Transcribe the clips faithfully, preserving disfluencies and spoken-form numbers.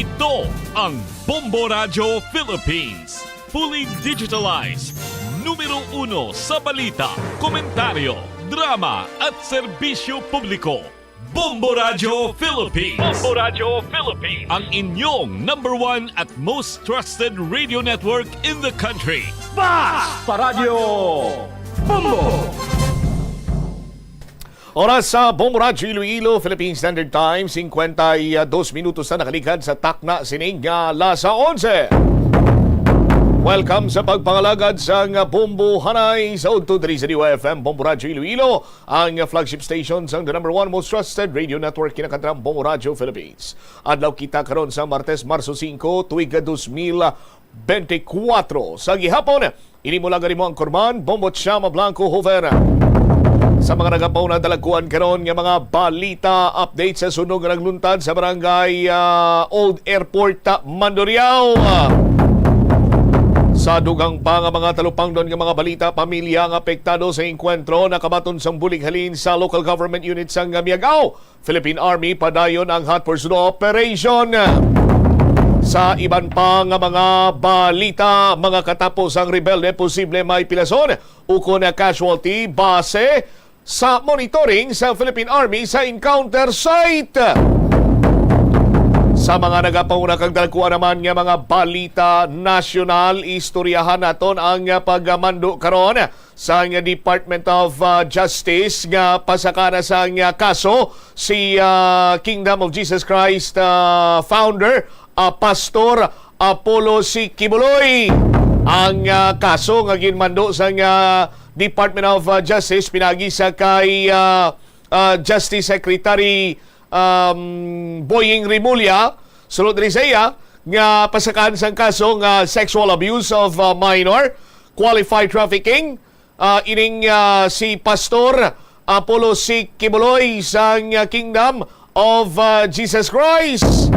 Ito ang Bombo Radyo Philippines. Fully digitalized. Numero uno sa balita, komentaryo, drama at serbisyo publiko. Bombo Radyo Philippines. Bombo Radyo Philippines. Ang inyong number one at most trusted radio network in the country. Basta Radyo Bombo! Oras sa Bombo Radyo Iloilo, Philippine Standard Time, singkwenta y dos minutos na nakaligad sa takna sining nga alas onse. Welcome sa pagpangalagad sang Bombo Hanay sa udto diri sa D Y F M Bombo Radyo Iloilo, ang flagship station sang the number one most trusted radio network, kinakantrang Bombo Radyo Philippines. Adlaw kita karon sa Martes, Marso singko, tuig dos mil bente kuwatro. Sa gihapon, ini mo lang ang imo anchorman, Bombo Chama Blanco Joven. Sa mga nagapauna, dalagkuan karon nga mga balita, update sa sunog nga nagluntad sa barangay, ah, Old Airport, ah, Mandurriao. Sa dugang pa nga mga talupangdon nga mga balita, pamilya nga apektado sa engkwentro nakabaton sang bulig halin sa local government unit sang Miagao. Philippine Army padayon ang hot pursuit operation. Sa iban pa nga mga balita, mga katapos ang rebelde posible may pilason ukon casualty base sa monitoring sa Philippine Army sa encounter site. Sa mga nagapauna kag dalagkuan naman nga mga balita nasyonal, istoryahan naton ang pagmando karon sang Department of, uh, Justice nga pasakana sang, uh, kaso si, uh, Kingdom of Jesus Christ, uh, founder, uh, Pastor Apollo C. Quiboloy. Ang, uh, kaso nga ginmando sang, uh, Department of, uh, Justice pinagi sa kay, uh, uh, Justice Secretary, um, Boying Remulla, sulod diri sa iya nga pasakaan sang kaso nga sexual abuse of, uh, minor, qualified trafficking, ah, ining, ah, si Pastor Apollo C. Quiboloy sang, ah, Kingdom of, ah, Jesus Christ.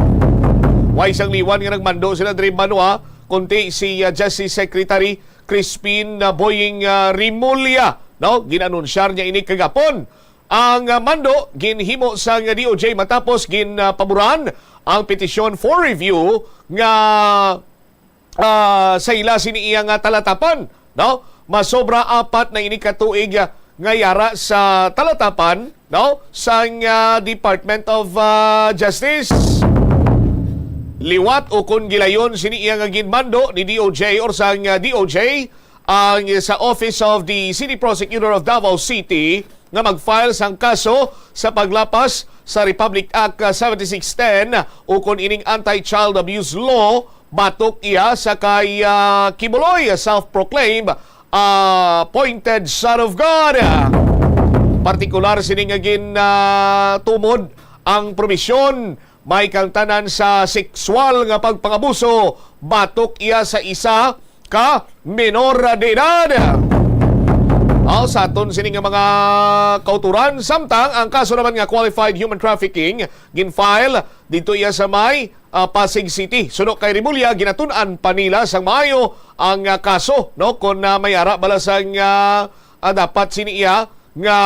Way sang liwan nga nagmando sila diri, Banwa, kundi si, ah, Justice Secretary Crispin, ah, Boying, ah, Remulla, no? Gin-anunsyar niya ini kagapon. Ang, ah, mando ginhimo sang D O J matapos ginpaboran ang petisyon for review nga, ah, sa ila sini iya nga talatapan, no? Masobra apat na ini ka tuig, ah, nga yara sa talatapan, no? Sang, ah, Department of, ah, Justice. Liwat ukon gilayon sini iya nga ginmando ni D O J or sang, ah, D O J ang sa Office of the City Prosecutor of Davao City nga mag-file sang kaso sa paglapas sa Republic Act, ah, seventy-six ten ukon ining Anti-Child Abuse Law batok iya sa kay, ah, Quiboloy, self-proclaimed, ah, appointed son of God. Partikular sini nga gin, ah, tumod ang probisyon may kangtanan sa sexual nga pagpangabuso batok iya sa isa ka menor de edad. Aw, sa aton sini nga mga kauturan, samtang ang kaso naman nga qualified human trafficking gin-file didto iya sa may, ah, Pasig City. Suno kay Remulla, ginatun-an pa nila sang maayo ang, ah, kaso, no, kon, ah, may ara bala sang, ah, ah, dapat sini iya nga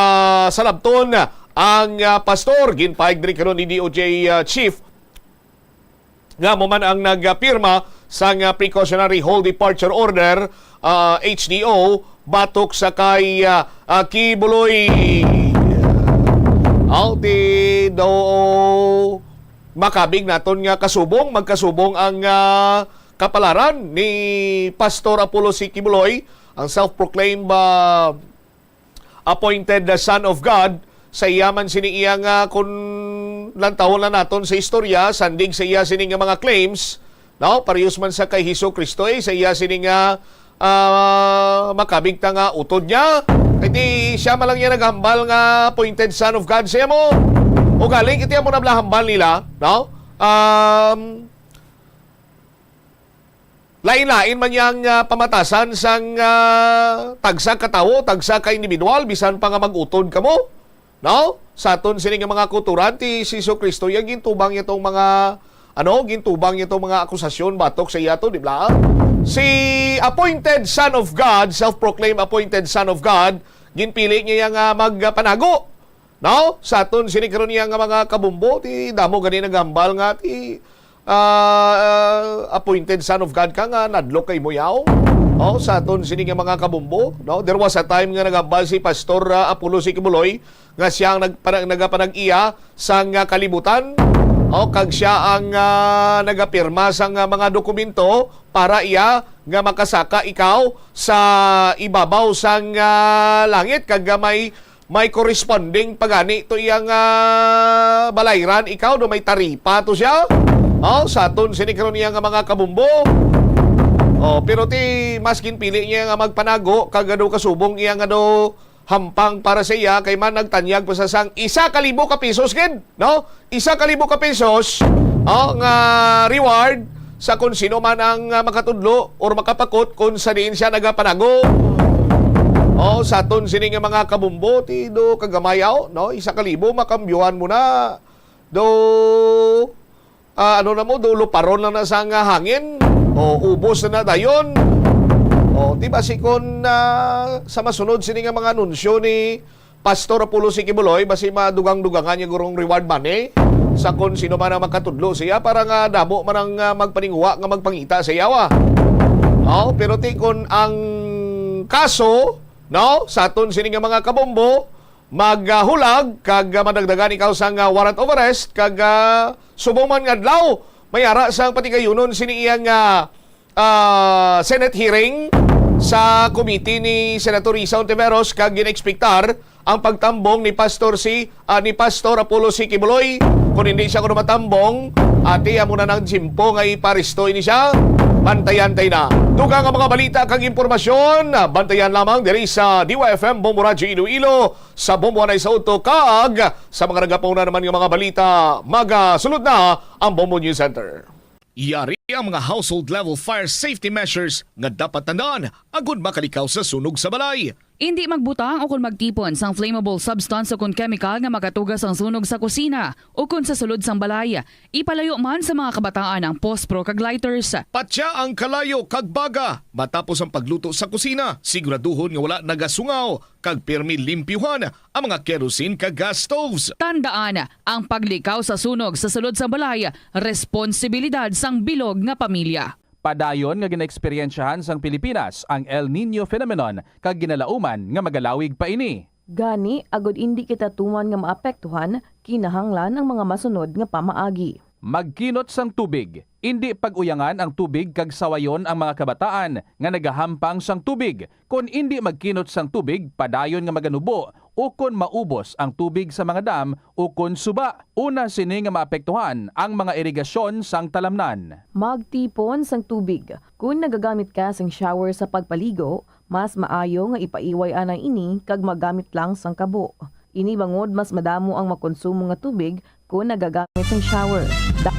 salabton ang, ah, pastor. Ginpahayag diri karon ni D O J, ah, Chief nga amo man ang nagpirma sang, ah, Precautionary Hold Departure Order, ah, H D O, batok sa kay, ah, ah, Quiboloy. Aw, di daw makabig naton nga kasubong, magkasubong ang, ah, kapalaran ni Pastor Apollo C. Quiboloy, ang self-proclaimed, ah, appointed the Son of God, sa iya man sini iya nga, kun lantawon lang naton sa istorya, sandig sa iya sini nga mga claims, no? Parehas man sa kay Hesus Kristo, eh, sa iya sini nga, ah, makabig ta nga utod niya. Kay di siya man lang iya naghambal nga appointed Son of God sa imo. O galing, iti amo na bala hambal nila, no? Um, Lain-lain man yang, ah, pamatasan sang, ah, tagsa ka tawo, tagsa ka individual, bisan pa nga mag-utod kamo, no? Sa aton sini nga mga kauturan, ti si Jesu-Cristo, iya gintubang niya tong mga, ano, gintubang niya tong mga akusasyon batok sa iya to, di ba? Si appointed Son of God, self-proclaimed appointed Son of God, ginpili niya nga magpanago. No? Sa aton sini karon niya nga mga kabombo, ti damo gani naghambal nga ti, ah, appointed son of God ka nga nadlok kay mo yaw? Oh, sa aton sini nga mga kabumbo, no? There was a time nga nagambal si Pastor, ah, Apollo Sikibuloy nga siya ang nagpana-, nagapanag-iya sang, ah, kalibutan, oh, kag siya ang, ah, nagapirma sang, ah, mga dokumento para iya nga makasaka ikaw sa ibabaw sang, ah, langit, kag, ah, may may corresponding pa gani to iyang, ah, balayran ikaw, do may taripa to siya. Oh, sa aton sini karon iya nga mga kabumbo. Oh, pero ti mas ginpili niya nga magpanago kag ano kasubong iya nga do hampang para sa iya kay man nagtanyag pa sa sang isa ka libo ka pesos gid, no? Isa ka libo ka pesos, oh, nga reward sa kung sino man ang, ah, makatudlo or makapakot kung sa diin siya nagapanago. Oh, sa aton sini nga mga kabumbo, ti do kagamayaw, no? Isa ka libo, makambyuhan mo na. Do, ah, ano na mo, do luparon lang na sa nga hangin. O, ubos na na dayon. O, di ba si kon, ah, sa masunod sini nga mga anunsyo ni Pastor Apollo Sikibuloy, basi madugang-dugangan niya gurong reward money sa kon sino man ang makatudlo siya para nga damo man ang, ah, magpaninguha nga magpangita sa iya, ah. Oh, pero ti kon ang kaso, no, sa aton sini nga mga kabombo, maghulag kag, ah, madagdagan ikaw sang, ah, warrant of arrest kag, ah, subong man nga adlaw may ara sang patigayunon sini iyang, ah, ah, Senate hearing sa committee ni Senator Risa Ontiveros kag ginaekspektar ang pagtambong ni Pastor si, ah, ni Pastor Apollo Sikibuloy. Kung hindi siya kuno matambong, ati amo na nang tiyempo nga iparesto ini siya. Bantayan tay na. Dugang ang mga balita kag impormasyon, bantayan lamang diri sa D Y F M Bombo Radyo Iloilo, sa Bombo Anay sa Uto, kag sa mga nagapauna naman nga mga balita, magasulod na ang Bombo News Center. Yari ang mga household level fire safety measures nga dapat tandaan agud makalikaw sa sunog sa balay. Indi magbutang o kon magtipon sang flammable substance o kon kemikal nga makatuga sang sunog sa kusina o kon sa sulod sang balay. Ipalayo man sa mga kabataan ang pospro kag lighters. Patya ang kalayo kag baga matapos ang pagluto sa kusina. Siguraduhon nga wala nagasungaw kag pirmi limpyuhan ang mga kerosene kag gas stoves. Tandaan, ang paglikaw sa sunog sa sulod sang balay, responsibilidad sang bilog nga pamilya. Padayon nga ginaeksperyensyahan sang Pilipinas ang El Niño phenomenon kag ginalauman nga magalawig pa ini. Gani, agud indi kita tuman nga maapektuhan, kinahanglan ang mga masunod nga pamaagi. Magkinot sang tubig. Indi pag-uyangan ang tubig kag sawayon ang mga kabataan nga nagahampang sang tubig. Kon indi magkinot sang tubig, padayon nga maganubo ukon maubos ang tubig sa mga dam ukon suba. Una sini nga maapektuhan ang mga irigasyon sang talamnan. Magtipon sang tubig. Kon nagagamit ka sang shower sa pagpaligo, mas maayo nga ipaiway anay ini kag magamit lang sang kabo. Ini bangod mas madamo ang makonsumo nga tubig kon nagagamit sang shower. Da-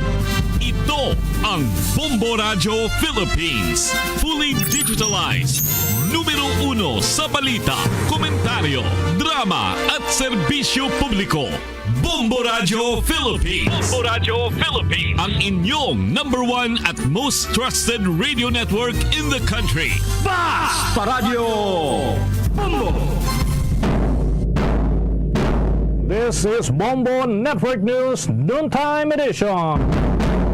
Ito ang Bombo Radyo Philippines. Fully digitalized. Numero uno sa balita, komentaryo, drama at serbisyo publiko. Bombo Radyo Philippines. Bombo Radyo Philippines. Ang inyong number one at most trusted radio network in the country. Basta Radyo Bombo! This is Bombo Network News Noontime Edition.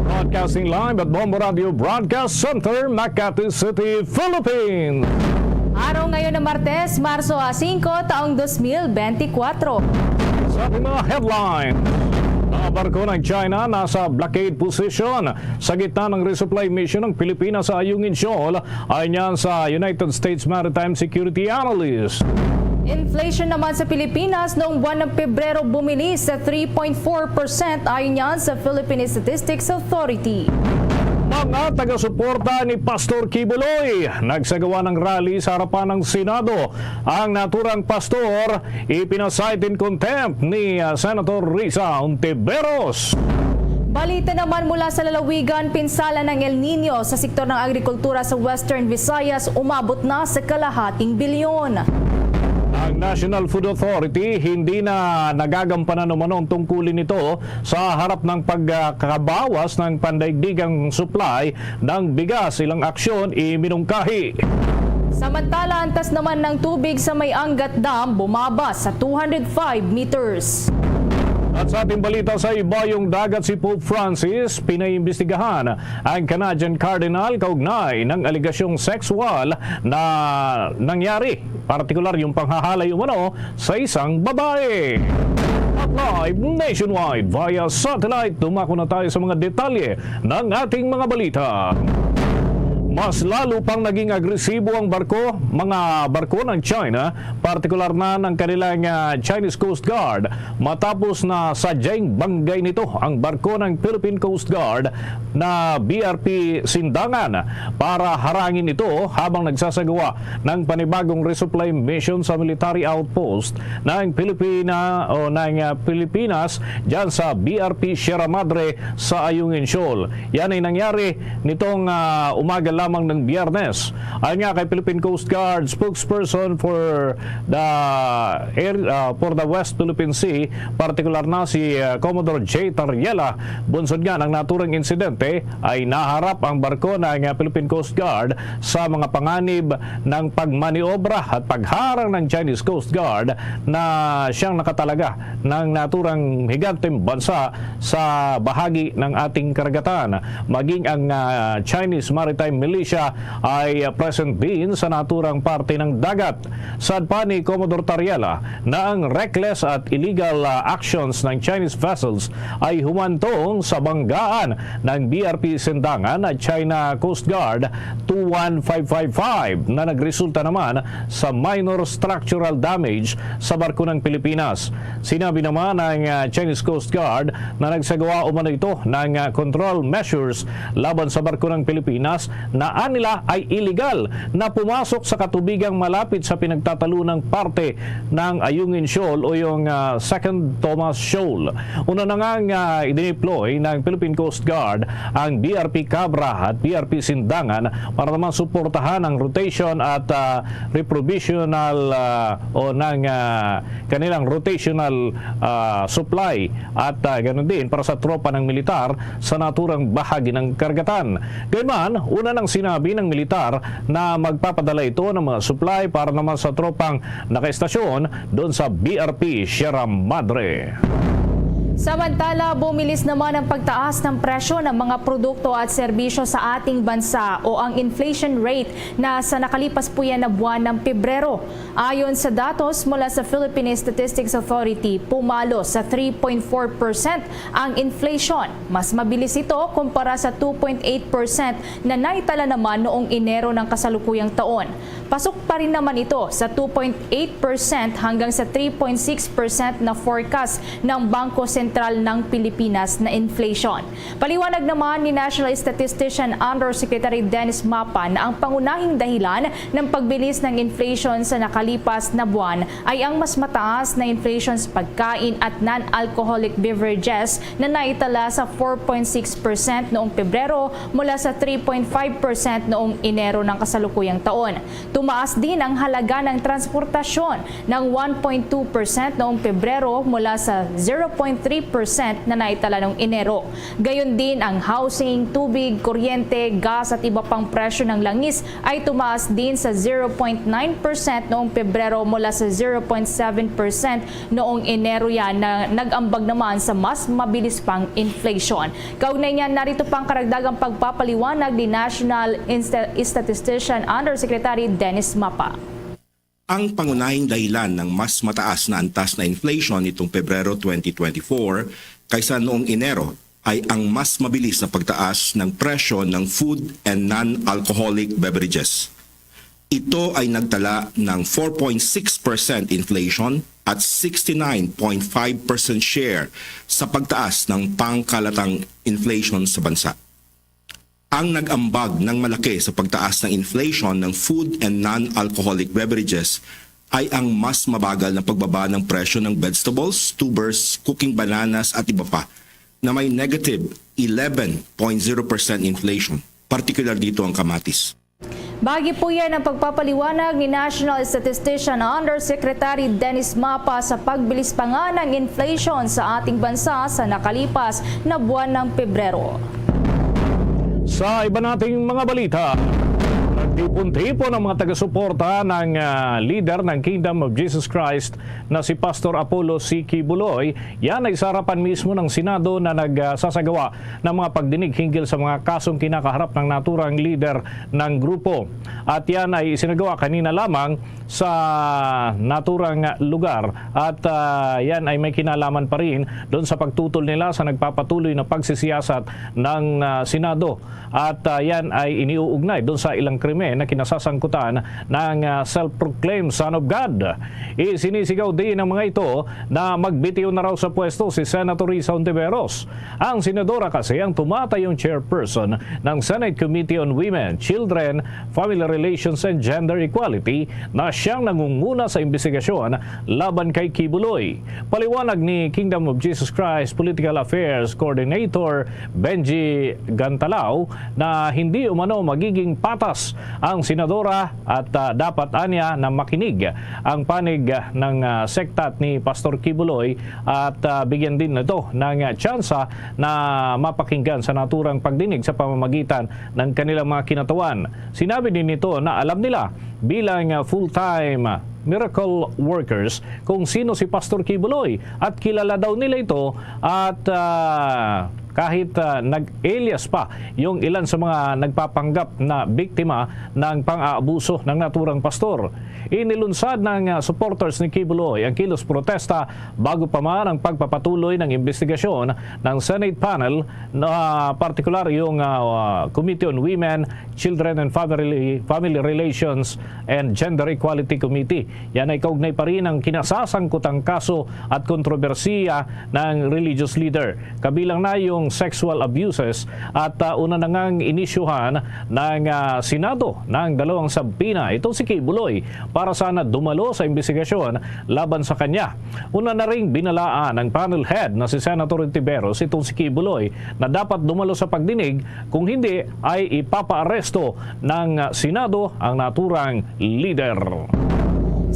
Broadcasting live at Bombo Radio Broadcast Center, Makati City, Philippines. Araw ngayon na Martes, Marso a singko, taong dos mil benti kwatro. Sa ating mga headlines, mga barko ng China nasa blockade position sa gitna ng resupply mission ng Pilipinas sa Ayungin Shoal, ayon yan sa United States Maritime Security Analyst. Inflation naman sa Pilipinas noong buwan ng Pebrero bumilis sa three point four percent, ayon yan sa Philippine Statistics Authority. Mga taga-suporta ni Pastor Kibuloy nagsagawa ng rally sa harapan ng Senado. Ang naturang pastor ipinasight in contempt ni, ah, Senator Risa Ontiveros. Balita naman mula sa lalawigan, pinsala ng El Niño sa sektor ng agrikultura sa Western Visayas umabot na sa kalahating bilyon. Ang National Food Authority hindi na nagagampanan umano ang tungkulin nito sa harap ng pagkabawas ng pandaigdigang supply ng bigas. Ilang aksyon iminungkahi. Samantala, antas naman ng tubig sa may Angat Dam bumaba sa two hundred five meters. At sa ating balita, sa Ibayong Dagat si Pope Francis, pinaimbestigahan ang Canadian Cardinal kaugnay ng alegasyong sexual na nangyari, partikular yung panghahalay umano sa isang babae. At live nationwide via satellite, dumako na tayo sa mga detalye ng ating mga balita. Mas lalo pang naging agresibo ang barko, mga barko ng China, partikular na ng kanilang, ah, Chinese Coast Guard, matapos na sadyang banggay nito ang barko ng Philippine Coast Guard na B R P Sindangan para harangin ito habang nagsasagawa ng panibagong resupply mission sa military outpost ng Pilipina o ng, ah, Pilipinas dyan sa B R P Sierra Madre sa Ayungin Shoal. Yan ay nangyari nitong, ah, umaga lamang ng Biyernes. Ayon nga kay Philippine Coast Guard spokesperson for the air, ah, for the West Philippine Sea, partikular na si, ah, Commodore J Tariela, bunsod nga ng naturang insidente ay naharap ang barko ng, ah, Philippine Coast Guard sa mga panganib ng pagmaniobra at pagharang ng Chinese Coast Guard na siyang nakatalaga ng naturang higanteng bansa sa bahagi ng ating karagatan. Maging ang, ah, Chinese Maritime Militia ay, ah, present din sa naturang parte ng dagat. Sad pa ni Commodore Tariela na ang reckless at illegal, ah, actions ng Chinese vessels ay humantong sa banggaan ng B R P Sindangan at China Coast Guard two one five five five na nagresulta naman sa minor structural damage sa barko ng Pilipinas. Sinabi naman ng, ah, Chinese Coast Guard na nagsagawa umano ito ng, ah, control measures laban sa barko ng Pilipinas na anila ay illegal na pumasok sa katubigang malapit sa pinagtatalunang parte ng Ayungin Shoal o yung, ah, Second Thomas Shoal. Una na nga nga idineploy ng Philippine Coast Guard ang B R P Cabra at B R P Sindangan para naman suportahan ang rotation at, ah, reprovisional, ah, o ng, ah, kanilang rotational, ah, supply at, ah, ganun din para sa tropa ng militar sa naturang bahagi ng karagatan. Gayman, una nang sinabi ng militar na magpapadala ito ng mga supply para naman sa tropang nakaistasyon doon sa B R P Sierra Madre. Samantala, bumilis naman ang pagtaas ng presyo ng mga produkto at serbisyo sa ating bansa o ang inflation rate na sa nakalipas po yan na buwan ng Pebrero. Ayon sa datos mula sa Philippine Statistics Authority, pumalo sa three point four percent ang inflation. Mas mabilis ito kumpara sa two point eight percent na naitala naman noong Enero ng kasalukuyang taon. Pasok pa rin naman ito sa two point eight percent hanggang sa three point six percent na forecast ng Bangko Sentral ng Pilipinas na inflation. Paliwanag naman ni National Statistician Undersecretary Dennis Mapa na ang pangunahing dahilan ng pagbilis ng inflation sa nakalipas na buwan ay ang mas mataas na inflation sa pagkain at non-alcoholic beverages na naitala sa four point six percent noong Pebrero mula sa three point five percent noong Enero ng kasalukuyang taon. Tumaas din ang halaga ng transportasyon ng one point two percent noong Pebrero mula sa zero point three percent na naitala noong Enero. Gayon din ang housing, tubig, kuryente, gas at iba pang presyo ng langis ay tumaas din sa zero point nine percent noong Pebrero mula sa zero point seven percent noong Enero yan na nag-ambag naman sa mas mabilis pang inflation. Kaugnay niyan, narito pang karagdagang pagpapaliwanag ni National Insta- Statistician Undersecretary Dennis Mapa. Ang pangunahing dahilan ng mas mataas na antas na inflation nitong Pebrero twenty twenty-four kaysa noong Enero ay ang mas mabilis na pagtaas ng presyo ng food and non-alcoholic beverages. Ito ay nagtala ng four point six percent inflation at sixty-nine point five percent share sa pagtaas ng pangkalatang inflation sa bansa. Ang nag-ambag ng malaki sa pagtaas ng inflation ng food and non-alcoholic beverages ay ang mas mabagal na pagbaba ng presyo ng vegetables, tubers, cooking bananas at iba pa na may negative eleven point zero percent inflation, partikular dito ang kamatis. Bahagi po yan ang pagpapaliwanag ni National Statistician Undersecretary Dennis Mapa sa pagbilis pa nga ng inflation sa ating bansa sa nakalipas na buwan ng Pebrero. Sa iba nating mga balita, Tipon-tipon ang mga taga-suporta ng, ah, leader ng Kingdom of Jesus Christ na si Pastor Apollo C. Quiboloy. Yan ay sa harapan mismo ng Senado na nagsasagawa ng mga pagdinig hinggil sa mga kasong kinakaharap ng naturang leader ng grupo. At yan ay isinagawa kanina lamang sa naturang lugar. At, ah, yan ay may kinalaman pa rin doon sa pagtutol nila sa nagpapatuloy na pagsisiyasat ng, ah, Senado. At, ah, yan ay iniuugnay doon sa ilang krimen na kinasasangkutan ng, ah, self-proclaimed Son of God. Isinisigaw din ng mga ito na magbitiw na raw sa pwesto si Senator Risa Hontiveros. Ang senadora kasi ang tumatayong chairperson ng Senate Committee on Women, Children, Family Relations and Gender Equality na siyang nangunguna sa imbestigasyon laban kay Quiboloy. Paliwanag ni Kingdom of Jesus Christ Political Affairs Coordinator Benji Gantalao na hindi umano magiging patas ang senadora at, ah, dapat anya na makinig ang panig, ah, ng, ah, sekta ni Pastor Quiboloy at, ah, bigyan din ito ng, ah, tsansa na mapakinggan sa naturang pagdinig sa pamamagitan ng kanilang mga kinatuan. Sinabi din nito na alam nila bilang, ah, full-time, ah, miracle workers kung sino si Pastor Quiboloy at kilala daw nila ito at, ah, kahit, ah, nag-alias pa yung ilan sa mga nagpapanggap na biktima ng pang-aabuso ng naturang pastor. Inilunsad ng, ah, supporters ni Quiboloy ang kilos protesta bago pa man ang pagpapatuloy ng imbestigasyon ng Senate panel na partikular yung, ah, Committee on Women, Children and Family, Family Relations and Gender Equality Committee. Yan ay kaugnay pa rin ang kinasasangkutang kaso at kontrobersiya ng religious leader. Kabilang na yung sexual abuses at, ah, una na ngang inisyuhan ng, ah, Senado ng dalawang subpoena itong si Quiboloy para sana dumalo sa imbestigasyon laban sa kanya. Una na ring binalaan ng panel head na si Senator Hontiveros itong si Quiboloy na dapat dumalo sa pagdinig, kung hindi ay ipapaaresto ng Senado ang naturang leader.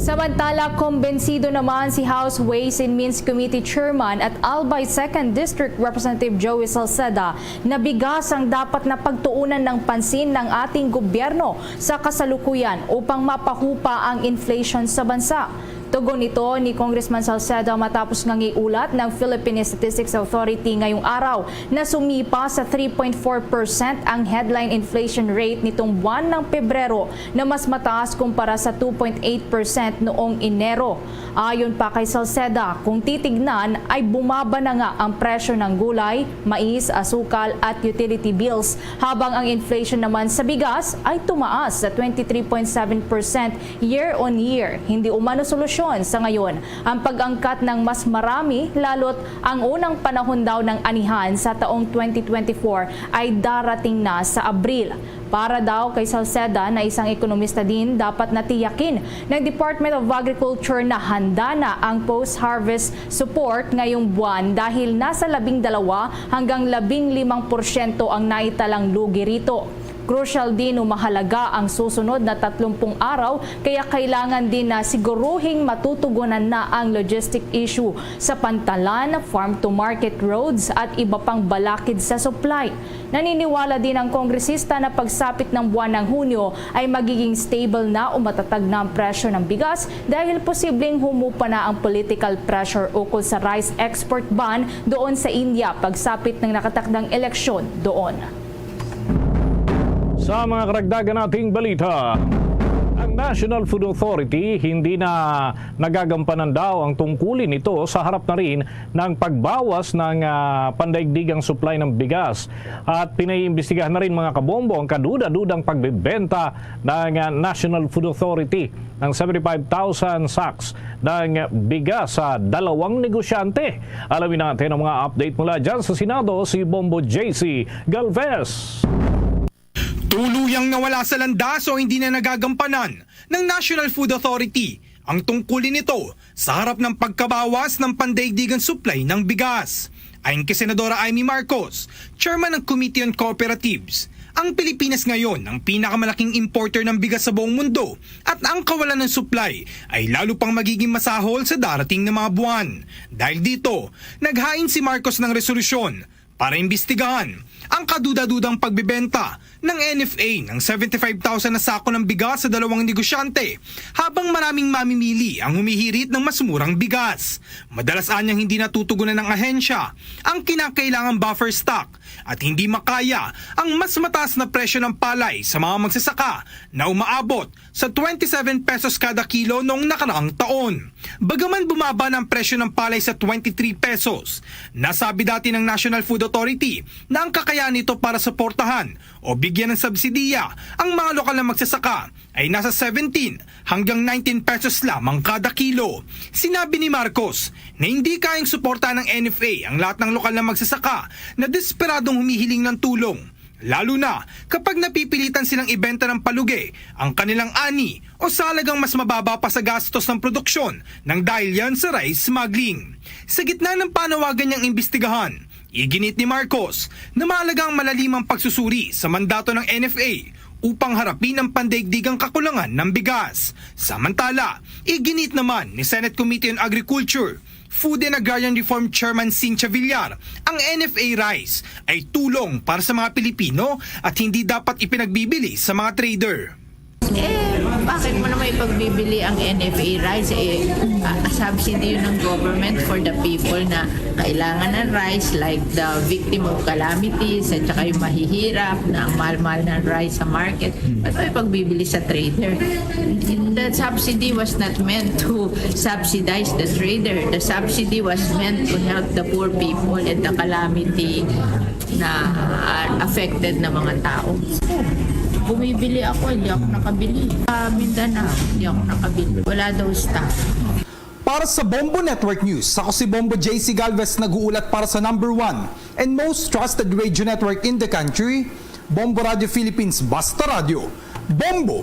Samantala, kumbensido naman si House Ways and Means Committee Chairman at Albay Second District Representative Joey Salceda na bigas ang dapat na pagtuunan ng pansin ng ating gobyerno sa kasalukuyan upang mapahupa ang inflation sa bansa. Tugon ito ni Congressman Salceda matapos nga giulat ng Philippine Statistics Authority ngayong araw na sumipa sa three point four percent ang headline inflation rate nitong buwan ng Pebrero, na mas mataas kumpara sa two point eight percent noong Enero. Ayon pa kay Salceda, kung titignan ay bumaba na nga ang presyo ng gulay, mais, asukal at utility bills, habang ang inflation naman sa bigas ay tumaas sa twenty-three point seven percent year on year. Hindi umano solusyon sa ngayon ang pag-angkat ng mas marami, lalo't ang unang panahon daw ng anihan sa taong twenty twenty-four ay darating na sa Abril. Para daw kay Salceda na isang ekonomista din, dapat natiyakin ng Department of Agriculture na handa na ang post-harvest support ngayong buwan dahil nasa labing dalawa hanggang labing limang porsyento ang naitalang lugi rito. Crucial din o mahalaga ang susunod na tatlumpung araw, kaya kailangan din na siguruhing matutugunan na ang logistic issue sa pantalan, farm-to-market roads at iba pang balakid sa supply. Naniniwala din ang kongresista na pagsapit ng buwan ng Hunyo ay magiging stable na o matatag na ang presyo ng bigas dahil posibleng humupa na ang political pressure ukol sa rice export ban doon sa India pagsapit ng nakatakdang eleksyon doon. Sa mga karagdagan nating balita, ang National Food Authority hindi na nagagampanan daw ang tungkulin nito sa harap na rin ng pagbawas ng, ah, pandaigdigang supply ng bigas. At pinaiimbestigahan na rin, mga kabombo, ang kaduda-dudang pagbebenta ng, ah, National Food Authority ng seventy-five thousand sacks ng bigas sa dalawang negosyante. Alamin natin ang mga update mula dyan sa Senado, si Bombo J C Galvez. Tuluyang nawala sa landas o hindi na nagagampanan ng National Food Authority ang tungkulin nito sa harap ng pagkabawas ng pandaigdigang supply ng bigas. Ayon kay Senadora Imee Marcos, chairman ng Committee on Cooperatives, ang Pilipinas ngayon ang pinakamalaking importer ng bigas sa buong mundo at ang kawalan ng supply ay lalo pang magiging masahol sa darating na mga buwan. Dahil dito, naghain si Marcos ng resolusyon para imbestigahan ang kaduda-dudang pagbebenta ng N F A ng seventy-five thousand na sako ng bigas sa dalawang negosyante, habang maraming mamimili ang humihirit ng mas murang bigas. Madalas anyang hindi natutugunan ng ahensya ang kinakailangang buffer stock at hindi makaya ang mas mataas na presyo ng palay sa mga magsasaka na umaabot sa twenty-seven pesos kada kilo noong nakaraang taon. Bagaman bumaba na ang presyo ng palay sa twenty-three pesos, nasabi dati ng National Food Authority na ang kakayahan nito para suportahan o bigyan ng subsidiya ang mga lokal na magsasaka ay nasa seventeen hanggang nineteen pesos lamang kada kilo. Sinabi ni Marcos na hindi kayang suportahan ng N F A ang lahat ng lokal na magsasaka na desperadong humihiling ng tulong, lalo na kapag napipilitan silang ibenta ng palugi ang kanilang ani o sa halagang mas mababa pa sa gastos ng produksyon nang dahil yan sa rice smuggling. Sa gitna ng panawagan niyang imbestigahan, iginit ni Marcos na mahalaga ang malalimang pagsusuri sa mandato ng N F A upang harapin ang pandaigdigang kakulangan ng bigas. Samantala, iginit naman ni Senate Committee on Agriculture, Food and Agrarian Reform Chairman Cynthia Villar ang N F A rice ay tulong para sa mga Pilipino at hindi dapat ipinagbibili sa mga trader. Eh, bakit mo naman ipagbibili ang N F A rice? Eh, ah, subsidy yun ng government for the people na kailangan ng rice, like the victim of calamities at saka yung mahihirap na ang mahal-mahal ng rice sa market. Ba't mo ipagbibili sa trader? The subsidy was not meant to subsidize the trader. The subsidy was meant to help the poor people and the calamity na ah, affected na mga tao. Bumibili ako, hindi ako nakabili. Sa Mindanao, hindi ako nakabili. Wala daw stock. Para sa Bombo Network News, ako si Bombo J C Galvez, nag-uulat para sa number one and most trusted radio network in the country, Bombo Radio Philippines, Basta Radio. Bombo!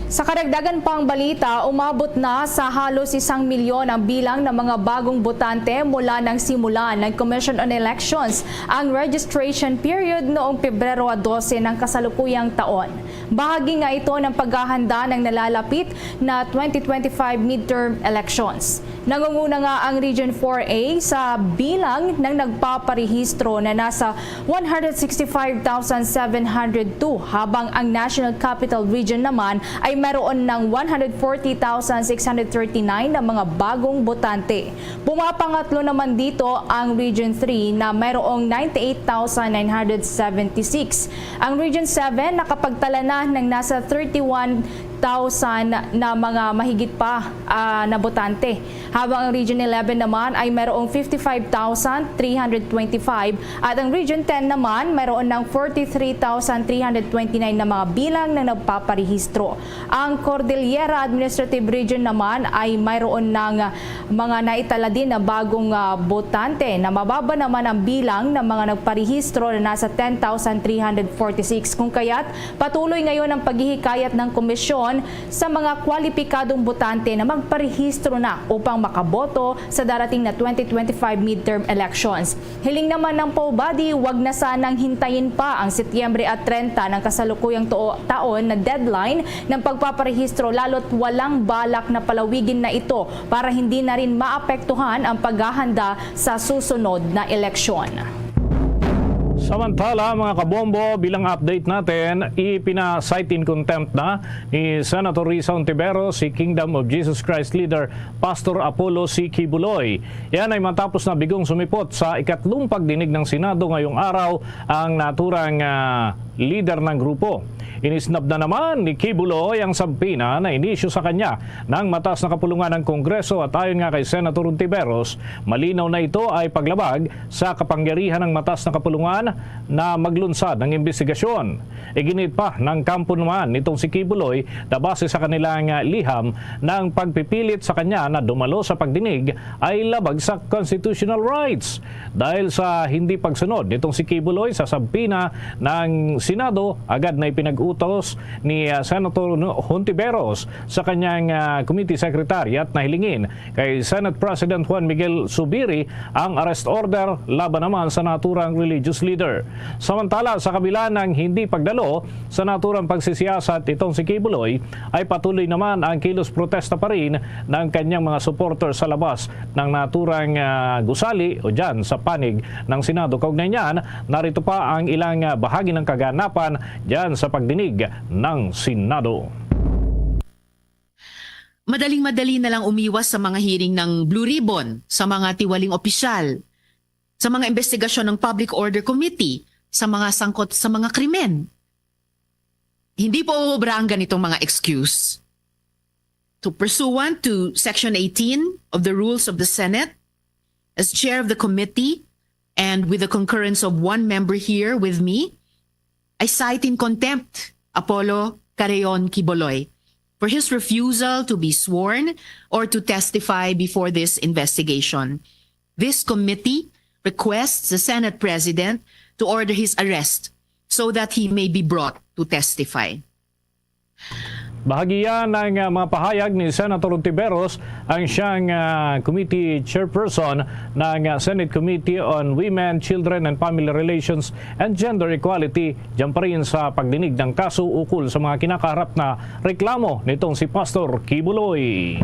Sa karagdagan pang balita, umabot na sa halos isang milyon ang bilang ng mga bagong botante mula nang simulan ng Commission on Elections ang registration period noong Pebrero dose ng kasalukuyang taon. Bahagi nga ito ng paghahanda ng nalalapit na twenty twenty-five midterm elections. Nangunguna nga ang Region four A sa bilang ng nagpaparehistro na nasa one hundred sixty-five thousand seven hundred two, habang ang National Capital Region naman ay mayroon ng one hundred forty thousand six hundred thirty-nine na mga bagong botante. Pumapangatlo naman dito ang Region three na mayroong ninety-eight thousand nine hundred seventy-six. Ang Region seven nakapagtala na ng nasa thirty-one thousand na mga mahigit pa ah, na botante, habang ang Region eleven naman ay mayroong fifty-five thousand three hundred twenty-five at ang Region ten naman mayroon ng forty-three thousand three hundred twenty-nine na mga bilang na nagpaparehistro. Ang Cordillera Administrative Region naman ay mayroon ng mga naitala din na bagong ah, botante na mababa naman ang bilang ng mga nagparehistro na nasa ten thousand three hundred forty-six. Kung kaya't, patuloy ngayon ang paghihikayat ng komisyon sa mga kwalipikadong botante na magparehistro na upang makaboto sa darating na twenty twenty-five midterm elections. Hiling naman ng poll body, wag na sanang hintayin pa ang Setyembre at trenta ng kasalukuyang tuo- taon na deadline ng pagpaparehistro, lalo't walang balak na palawigin na ito para hindi na rin maapektuhan ang paghahanda sa susunod na eleksyon. Samantala, mga kabombo, bilang update natin, ipina-cite in contempt na ni Senator Risa Hontiveros si Kingdom of Jesus Christ leader Pastor Apollo C. Quiboloy. Yan ay matapos na bigong sumipot sa ikatlong pagdinig ng Senado ngayong araw ang naturang ah, leader ng grupo. Inisnab na naman ni Quiboloy ang subpoena na inisyu sa kanya ng mataas na kapulungan ng Kongreso at ayon nga kay Senator Hontiveros, malinaw na ito ay paglabag sa kapangyarihan ng mataas na kapulungan na maglunsad ng imbestigasyon. Iginit pa ng kampo naman nitong si Quiboloy na base sa kanilang liham na ang pagpipilit sa kanya na dumalo sa pagdinig ay labag sa constitutional rights dahil sa hindi pagsunod nitong si Quiboloy sa subpoena ng Senado. Agad na ipinag-utos ni ah, Senator Hontiveros sa kanyang ah, committee secretariat na hilingin kay Senate President Juan Miguel Zubiri ang arrest order laban naman sa naturang religious leader. Samantala, sa kabila ng hindi pagdalo sa naturang pagsisiyasat itong si Quiboloy, ay patuloy naman ang kilos protesta pa rin ng kanyang mga supporter sa labas ng naturang, ah, gusali o dyan sa panig ng Senado. Kaugnay niyan, narito pa ang ilang, ah, bahagi ng kaganapan dyan sa pagdinig ng Senado. Madaling-madali na lang umiwas sa mga hearing ng Blue Ribbon, sa mga tiwaling opisyal, sa mga investigasyon ng Public Order Committee, sa mga sangkot sa mga krimen. Hindi po uubra ang ganitong mga excuse. To pursuant to Section eighteen of the Rules of the Senate, as chair of the committee, and with the concurrence of one member here with me, I cite in contempt Apollo Carreon Quiboloy for his refusal to be sworn or to testify before this investigation. This committee requests the Senate President to order his arrest so that he may be brought to testify. Bahagian ng, ah, mga pahayag ni Senator Ontiveros, ang siyang, ah, committee chairperson ng, ah, Senate Committee on Women, Children, and Family Relations and Gender Equality, dyan pa rin sa pagdinig ng kaso ukol sa mga kinakaharap na reklamo nitong si Pastor Quiboloy.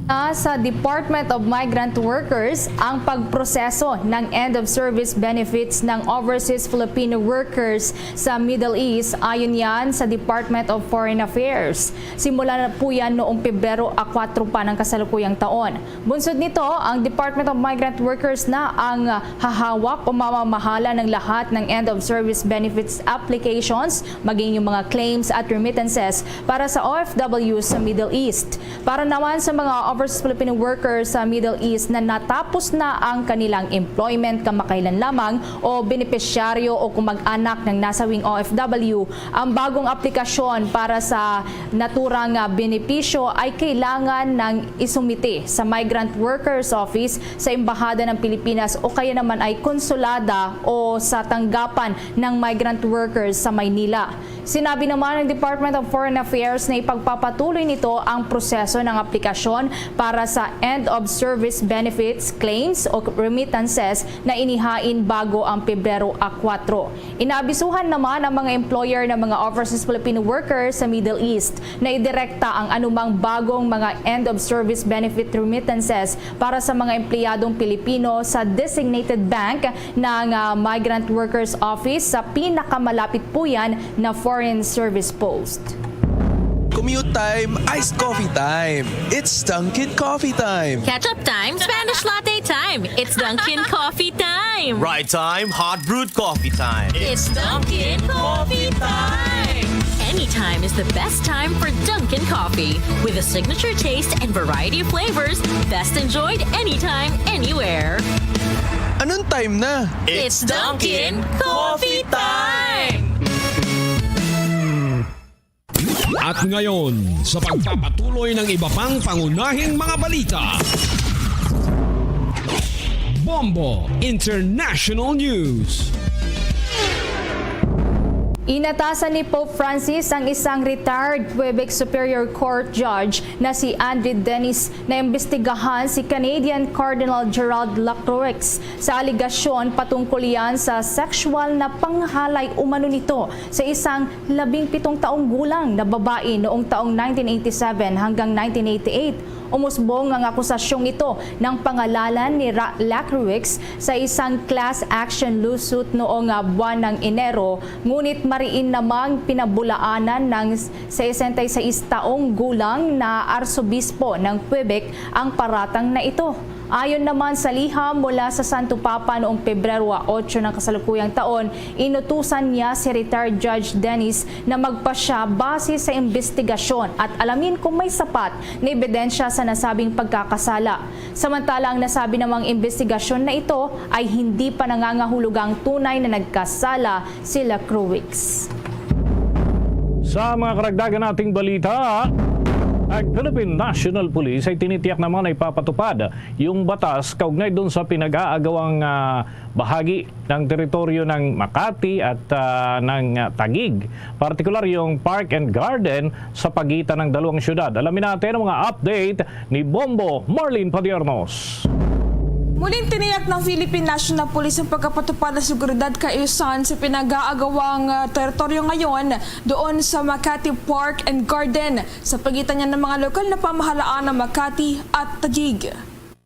Na sa Department of Migrant Workers ang pagproseso ng end of service benefits ng overseas Filipino workers sa Middle East, ayon yan sa Department of Foreign Affairs. Simula na po yan noong Pebrero a kuwatro pa ng kasalukuyang taon. Bunsod nito, ang Department of Migrant Workers na ang hahawak o mamamahala ng lahat ng end of service benefits applications, maging yung mga claims at remittances para sa O F W sa Middle East. Para naman sa mga overseas Filipino workers sa Middle East na natapos na ang kanilang employment kamakailan lamang o benepisyaryo o kamag-anak ng nasabing O F W, ang bagong aplikasyon para sa naturang, ah, benepisyo ay kailangan ng isumite sa Migrant Workers Office sa Embahada ng Pilipinas o kaya naman ay konsulada o sa tanggapan ng migrant workers sa Maynila. Sinabi naman ng Department of Foreign Affairs na ipagpapatuloy nito ang proseso ng aplikasyon para sa end of service benefits claims o remittances na inihain bago ang Pebrero a kuwatro. Inaabisuhan naman ang mga employer ng mga overseas Filipino workers sa Middle East na idirekta ang anumang bagong mga end of service benefit remittances para sa mga empleyadong Pilipino sa designated bank ng, ah, Migrant Workers Office sa pinakamalapit po yan na foreign service post. Commute time, iced coffee time. It's Dunkin' Coffee Time. Ketchup time, Spanish latte time. It's Dunkin' Coffee time. Ride time, hot brewed coffee time. It's Dunkin' Coffee time. Anytime is the best time for Dunkin' Coffee. With a signature taste and variety of flavors, best enjoyed anytime, anywhere. Anong time na? It's Dunkin' Coffee time. At ngayon, sa pagpapatuloy ng iba pang pangunahing mga balita, Bombo International News. Inatasan ni Pope Francis ang isang retired Quebec Superior Court Judge na si Andre Denis na imbestigahan si Canadian Cardinal Gerald Lacroix sa alegasyon patungkol yan sa sexual na panghalay umano nito sa isang labing pitong taong gulang na babae noong taong nineteen eighty-seven hanggang nineteen eighty-eight. Umusbong ang akusasyong ito ng pangalanan ni Ra-, Lacroix sa isang class action lawsuit noong, ah, buwan ng Enero, ngunit mariin namang pinabulaanan ng sesenta y seis taong gulang na arsobispo ng Quebec ang paratang na ito. Ayon naman sa liham mula sa Santo Papa noong Pebrero a otso ng kasalukuyang taon, inutusan niya si retired Judge Dennis na magpasya base sa imbestigasyon at alamin kung may sapat na ebidensya sa nasabing pagkakasala. Samantala, ang nasabi namang imbestigasyon na ito ay hindi pa nangangahulugang tunay na nagkasala si Lacroix. Sa mga karagdagan nating balita, ang Philippine National Police ay tinitiyak naman ay papatupad yung batas kaugnay dun sa pinag-aagawang, ah, bahagi ng teritoryo ng Makati at, ah, ng, ah, Taguig, partikular yung Park and Garden sa pagitan ng dalawang syudad. Alamin natin ang mga update ni Bombo Marlene Padiernos. Muling tiniyak ng Philippine National Police ang pagkapatupad ng seguridad kaayusan sa pinag-aagawang, ah, teritoryo ngayon doon sa Makati Park and Garden sa pagitan niya ng mga lokal na pamahalaan ng Makati at Taguig.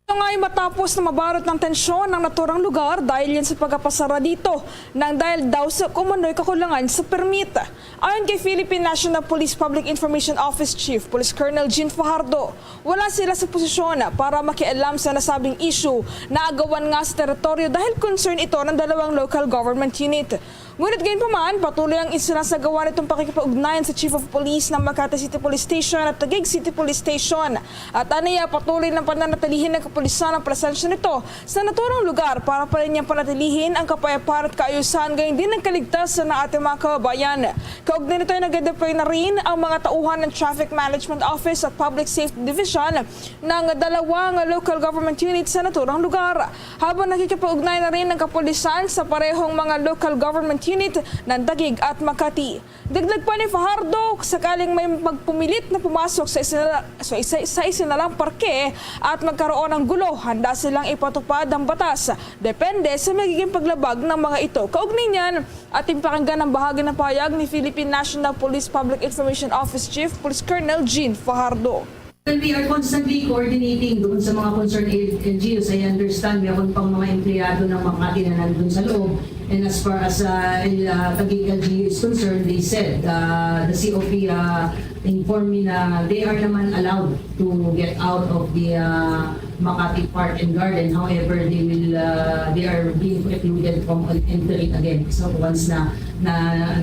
Ito nga ay matapos na mabalot ng tensyon ang naturang lugar dahil yan sa pagkapasara dito ng dahil daw sa umano'y kakulangan sa permit. Ayon kay Philippine National Police Public Information Office Chief Police Colonel Jean Fajardo, wala sila sa posisyon para makialam sa nasabing issue na agawan nga sa teritoryo dahil concern ito ng dalawang local government unit. Ngunit gayunpaman, patuloy ang sinasagawa nitong pakikipag-ugnayan sa Chief of Police ng Makati City Police Station at Taguig City Police Station. At aniya, patuloy ng pananatilihin ng kapulisan ang presensya nito sa naturang lugar para pa rin niyang panatilihin ang kapayapaan at kaayusan, gayon din ang kaligtasan ng ating mga kababayan. Kaugnay nito ay nag-deploy na rin ang mga tauhan ng Traffic Management Office at Public Safety Division ng dalawang local government unit sa naturang lugar, habang nakikipag-ugnayan na rin ang kapulisan sa parehong mga local government unit ng Taguig at Makati. Dagdag pa ni Fajardo, sakaling may magpumilit na pumasok sa isinala-, sa isa, sa isinalang parke at magkaroon ng gulo, handa silang ipatupad ang batas, depende sa magiging paglabag ng mga ito. Kaugnay niyan, ating pakinggan ang bahagi ng pahayag ni Philippine National Police Public Information Office Chief Police Colonel Jean Fajardo. Well, we are constantly coordinating doon sa mga concerned L G Us. I understand meron pang mga empleyado ng Makati na nandun sa loob. And as far as, uh, L-, uh, Taguig L G U is concerned, they said, uh, the C O P, uh, informed me na they are naman allowed to get out of the, uh, Makati Park and Garden. However, they will, uh, they are being precluded from entering again. So once na, na,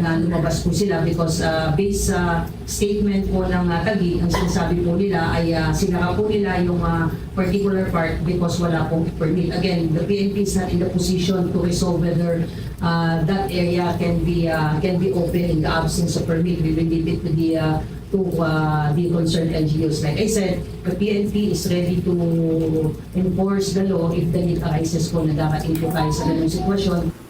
na lumabas po sila, because, uh, based sa statement po ng, ah, Taguig, ang sinasabi po nila ay, ah, sinara po nila yung, ah, particular part because wala pong permit. Again, the P N P is not in the position to resolve whether, ah, that area can be, ah, can be open in the absence of permit. We will leave it to the, ah, to, ah, the concerned L G Us. Like I said, the P N P is ready to enforce the law if the need arises po na darating po tayo sa ganung sitwasyon.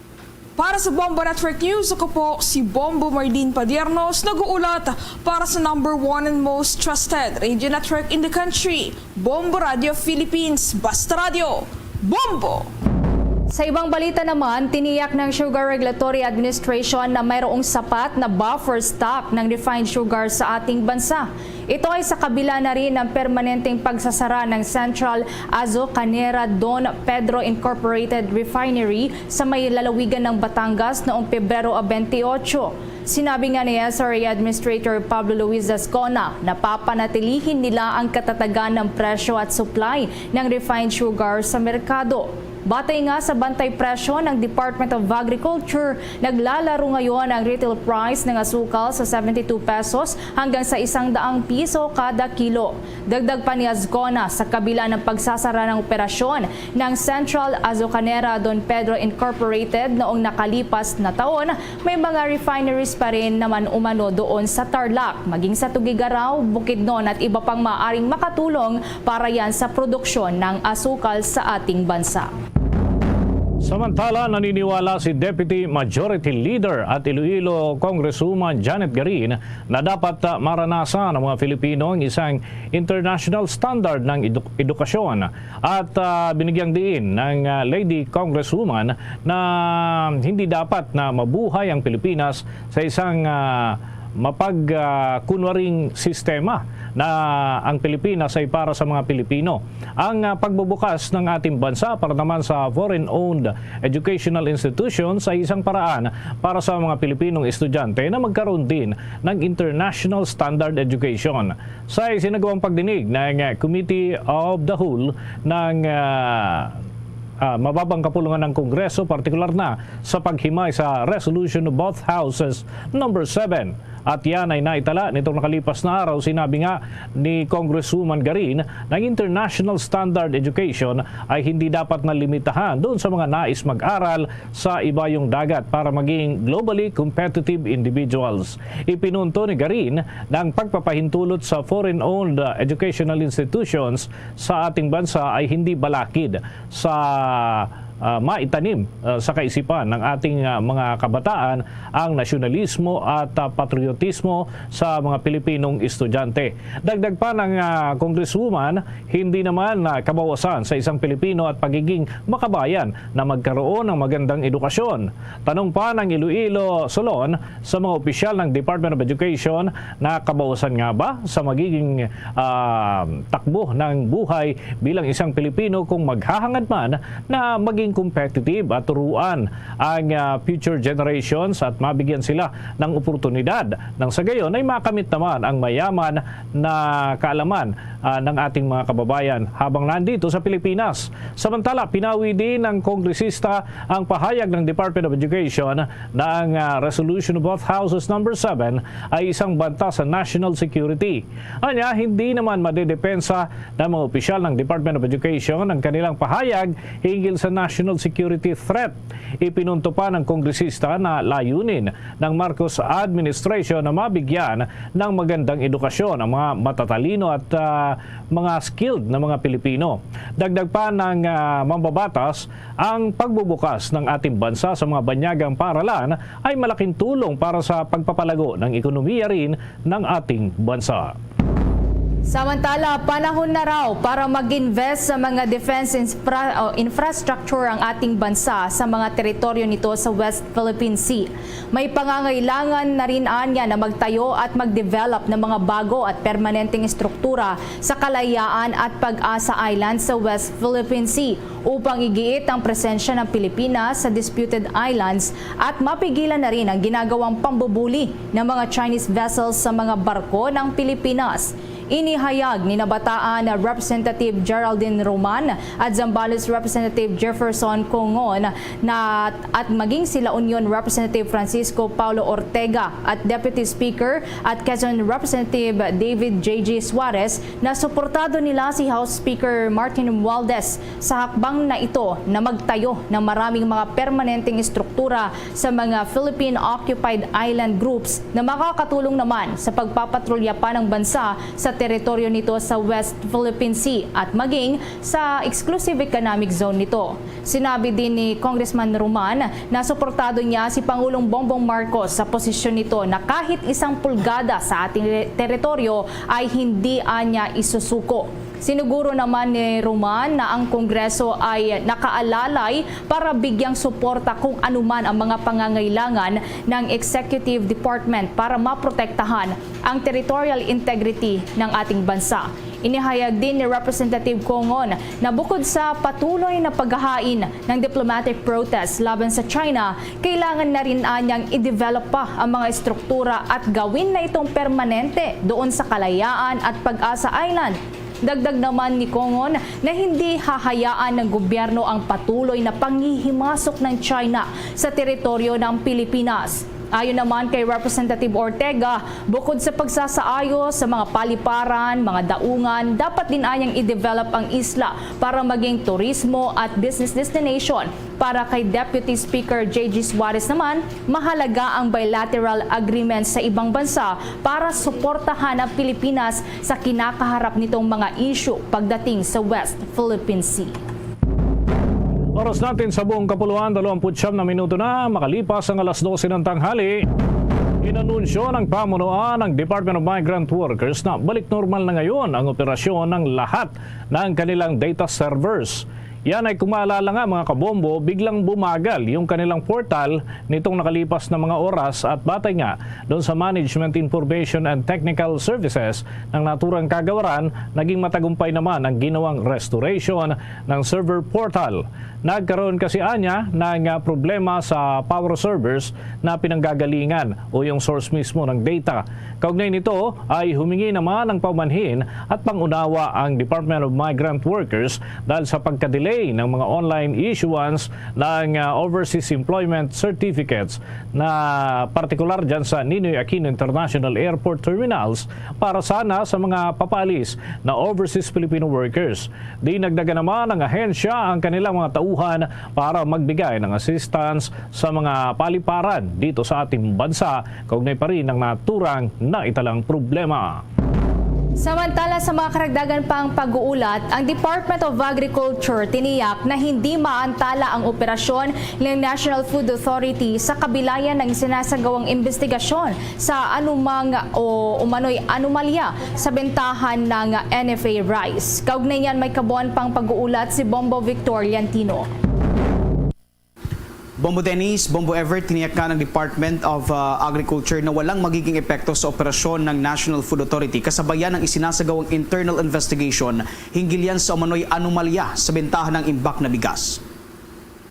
Para sa Bombo Network News, ako po si Bombo Marlene Padiernos, nag-uulat para sa number one and most trusted radio network in the country, Bombo Radio Philippines. Basta Radio, Bombo! Sa ibang balita naman, tiniyak ng Sugar Regulatory Administration na mayroong sapat na buffer stock ng refined sugar sa ating bansa. Ito ay sa kabila na rin ng permanenteng pagsasara ng Central Azucanera Don Pedro Incorporated Refinery sa may lalawigan ng Batangas noong Pebrero twenty-eight. Sinabi nga ni S R A Administrator Pablo Luis Dascona na papanatilihin nila ang katatagan ng presyo at supply ng refined sugar sa merkado. Batay nga sa bantay presyo ng Department of Agriculture, naglalaro ngayon ang retail price ng asukal sa seventy-two pesos hanggang sa isang daang piso kada kilo. Dagdag pa ni Dascona, sa kabila ng pagsasara ng operasyon ng Central Azucanera Don Pedro Incorporated noong nakalipas na taon, may mga refineries pa rin naman umano doon sa Tarlac, maging sa Tuguegarao, Bukidnon at iba pang maaring makatulong para yan sa produksyon ng asukal sa ating bansa. Samantala, naniniwala si Deputy Majority Leader at Iloilo Congresswoman Janet Garin na dapat, ah, maranasan ng mga Filipino ang isang international standard ng edu-, edukasyon. At, ah, binigyang diin ng, ah, Lady Congresswoman na hindi dapat na mabuhay ang Pilipinas sa isang, ah, mapag, ah, kunwaring sistema na ang Pilipinas ay para sa mga Pilipino. Ang, ah, pagbubukas ng ating bansa para naman sa foreign-owned educational institutions ay isang paraan para sa mga Pilipinong estudyante na magkaroon din ng international standard education. Sa isinagawang pagdinig ng, ah, Committee of the Whole ng, ah, ah, mababang kapulungan ng Kongreso, partikular na sa paghimay sa Resolution of Both Houses number seven. At yan ay naitala nitong nakalipas na araw. Sinabi nga ni Congresswoman Garin na ang international standard education ay hindi dapat na limitahan doon sa mga nais mag-aral sa ibayong dagat para maging globally competitive individuals. Ipinunto ni Garin na ang pagpapahintulot sa foreign-owned, uh, educational institutions sa ating bansa ay hindi balakid sa ah, maitanim, ah, sa kaisipan ng ating, ah, mga kabataan ang nasyonalismo at, ah, patriotismo sa mga Pilipinong estudyante. Dagdag pa ng, ah, Congresswoman, hindi naman, ah, kabawasan sa isang Pilipino at pagiging makabayan na magkaroon ng magandang edukasyon. Tanong pa ng Iloilo Solon sa mga opisyal ng Department of Education na kabawasan nga ba sa magiging, ah, takbo ng buhay bilang isang Pilipino kung maghahangad man na maging competitive at turuan ang, ah, future generations at mabigyan sila ng oportunidad. Nang sa gayon ay makamit naman ang mayaman na kaalaman, ah, ng ating mga kababayan habang nandito sa Pilipinas. Samantala, pinawi din ng kongresista ang pahayag ng Department of Education na ang, ah, resolution of both houses number seven ay isang banta sa national security. Anya, hindi naman madedepensa ng mga opisyal ng Department of Education ang kanilang pahayag hinggil sa national security threat. Ipinunto pa ng kongresista na layunin ng Marcos administration na mabigyan ng magandang edukasyon ang mga matatalino at, ah, mga skilled na mga Pilipino. Dagdag pa ng, ah, mambabatas, ang pagbubukas ng ating bansa sa mga banyagang paaralan ay malaking tulong para sa pagpapalago ng ekonomiya rin ng ating bansa. Samantala, panahon na raw para mag-invest sa mga defense infra-, o infrastructure ang ating bansa sa mga teritoryo nito sa West Philippine Sea. May pangangailangan na rin anya na magtayo at mag-develop ng mga bago at permanenteng estruktura sa Kalayaan at Pag-asa Island sa West Philippine Sea upang igiit ang presensya ng Pilipinas sa disputed islands at mapigilan na rin ang ginagawang pambubuli ng mga Chinese vessels sa mga barko ng Pilipinas. Inihayag ni Nabataan Representative Geraldine Roman at Zambales Representative Jefferson Congon na, at maging si La Union Representative Francisco Paulo Ortega at Deputy Speaker at Quezon Representative David J G Suarez na suportado nila si House Speaker Martin Romualdez sa hakbang na ito na magtayo ng maraming mga permanenteng estruktura sa mga Philippine-occupied island groups na makakatulong naman sa pagpapatrolya pa ng bansa sa teritoryo nito sa West Philippine Sea at maging sa exclusive economic zone nito. Sinabi din ni Congressman Roman na suportado niya si Pangulong Bongbong Marcos sa posisyon nito na kahit isang pulgada sa ating re-, teritoryo ay hindi anya isusuko. Siniguro naman ni Roman na ang Kongreso ay nakaalalay para bigyang suporta kung anuman ang mga pangangailangan ng executive department para maprotektahan ang territorial integrity ng ating bansa. Inihayag din ni Representative Congon na bukod sa patuloy na paghahain ng diplomatic protest laban sa China, kailangan na rin anyang i-develop pa ang mga estruktura at gawin na itong permanente doon sa Kalayaan at Pag-asa Island. Dagdag naman ni Congon na hindi hahayaan ng gobyerno ang patuloy na panghihimasok ng China sa teritoryo ng Pilipinas. Ayon naman kay Representative Ortega, bukod sa pagsasaayos sa mga paliparan, mga daungan, dapat din anyang i-develop ang isla para maging turismo at business destination. Para kay Deputy Speaker J G Suarez naman, mahalaga ang bilateral agreements sa ibang bansa para suportahan ang Pilipinas sa kinakaharap nitong mga issue pagdating sa West Philippine Sea. Oras natin sa buong kapuluan, dalawampu't siyam na minuto na makalipas ang alas dose ng tanghali. Inanunsyo ng pamunuan ng Department of Migrant Workers na balik normal na ngayon ang operasyon ng lahat ng kanilang data servers. Yan ay kung maalala nga, mga kabombo, biglang bumagal yung kanilang portal nitong nakalipas na mga oras at batay nga doon sa Management Information and Technical Services ng naturang kagawaran, naging matagumpay naman ang ginawang restoration ng server portal. Nagkaroon kasi anya ng, ah, problema sa power servers na pinanggagalingan o yung source mismo ng data. Kaugnay nito ay humingi naman ng paumanhin at pangunawa ang Department of Migrant Workers dahil sa pagka-delay ng mga online issuance ng, ah, overseas employment certificates na partikular dyan sa Ninoy Aquino International Airport Terminals para sana sa mga papaalis na overseas Filipino workers. Dinagdagan naman ng ahensya ang kanilang mga tauhan para magbigay ng assistance sa mga paliparan dito sa ating bansa kaugnay pa rin ng naturang naitalang problema. Samantala, sa mga karagdagan pang pag-uulat, ang Department of Agriculture tiniyak na hindi maantala ang operasyon ng National Food Authority sa kabilayan ng sinasagawang investigasyon sa anumang o umano'y anomalya sa bentahan ng N F A rice. Kaugnay niyan, may kabuuan pang pag-uulat si Bombo Victor Liantino. Bombo Dennis, Bombo Ever, tiniyak ng Department of uh, Agriculture na walang magiging epekto sa operasyon ng National Food Authority kasabayan ng isinasagawang internal investigation hinggil yan sa umano'y anomalya sa bentahan ng imbak na bigas.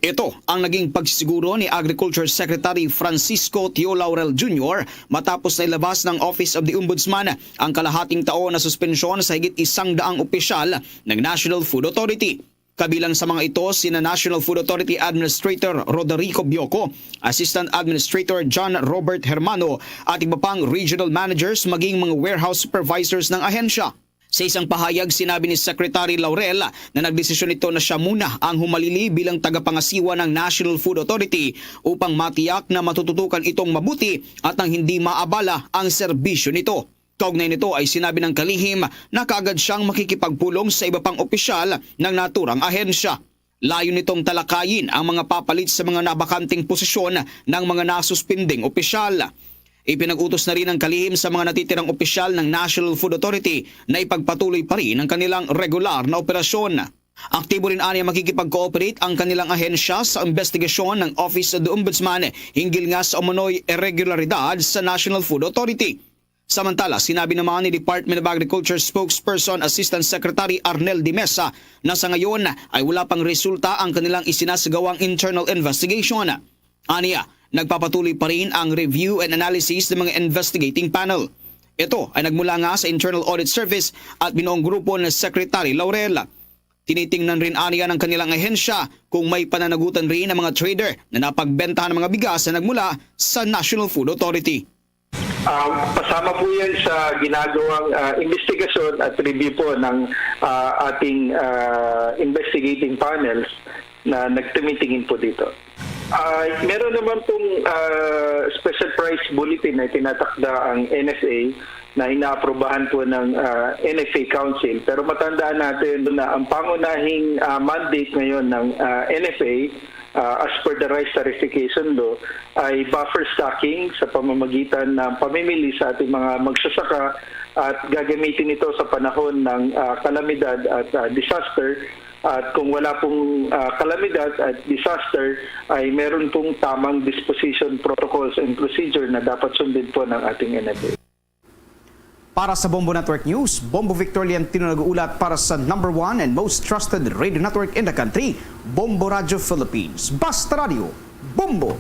Ito ang naging pagsisiguro ni Agriculture Secretary Francisco Tio Laurel Junior matapos na ilabas ng Office of the Ombudsman ang kalahating taon na suspensyon sa higit isang daang opisyal ng National Food Authority. Kabilang sa mga ito sina National Food Authority Administrator Roderico Bioco, Assistant Administrator John Robert Hermano, at iba pang regional managers maging mga warehouse supervisors ng ahensya. Sa isang pahayag, sinabi ni Secretary Laurel na nagdesisyon ito na siya muna ang humalili bilang tagapangasiwa ng National Food Authority upang matiyak na matututukan itong mabuti at nang hindi maabala ang serbisyo nito. Kaugnay nito ay sinabi ng kalihim na kaagad siyang makikipagpulong sa iba pang opisyal ng naturang ahensya. Layo nitong talakayin ang mga papalit sa mga nabakanteng posisyon ng mga nasuspinding opisyal. Ipinag-utos na rin ng kalihim sa mga natitirang opisyal ng National Food Authority na ipagpatuloy pa rin ang kanilang regular na operasyon. Aktibo rin anya makikipag-cooperate ang kanilang ahensya sa investigasyon ng Office of the Ombudsman hinggil nga sa umano'y irregularidad sa National Food Authority. Samantala, sinabi naman ni Department of Agriculture Spokesperson Assistant Secretary Arnel de Mesa na sa ngayon ay wala pang resulta ang kanilang isinasagawang internal investigation. Aniya, nagpapatuloy pa rin ang review and analysis ng mga investigating panel. Ito ay nagmula nga sa Internal Audit Service at binuong grupo ni Secretary Laurel. Tinitingnan rin aniya ng kanilang ahensya kung may pananagutan rin ang mga trader na napagbentahan ng mga bigas na nagmula sa National Food Authority. Ah, kasama po yan sa ginagawang ah, investigasyon at review po ng ah, ating ah, investigating panels na nagtumitingin po dito. Ah, meron naman pong ah, special price bulletin na tinatakda ang N F A na inaaprobahan po ng ah, N F A Council. Pero matandaan natin na ang pangunahing ah, mandate ngayon ng ah, N F A ah, as per the rice tarification law, ay buffer stocking sa pamamagitan ng pamimili sa ating mga magsasaka at gagamitin ito sa panahon ng ah, kalamidad at ah, disaster. At kung wala pong ah, kalamidad at disaster, ay meron pong tamang disposition protocols and procedure na dapat sundin po ng ating N F A. Para sa Bombo Network News, Bombo Victor Liantino nag-uulat para sa number one and most trusted radio network in the country, Bombo Radio Philippines. Basta Radio, Bombo!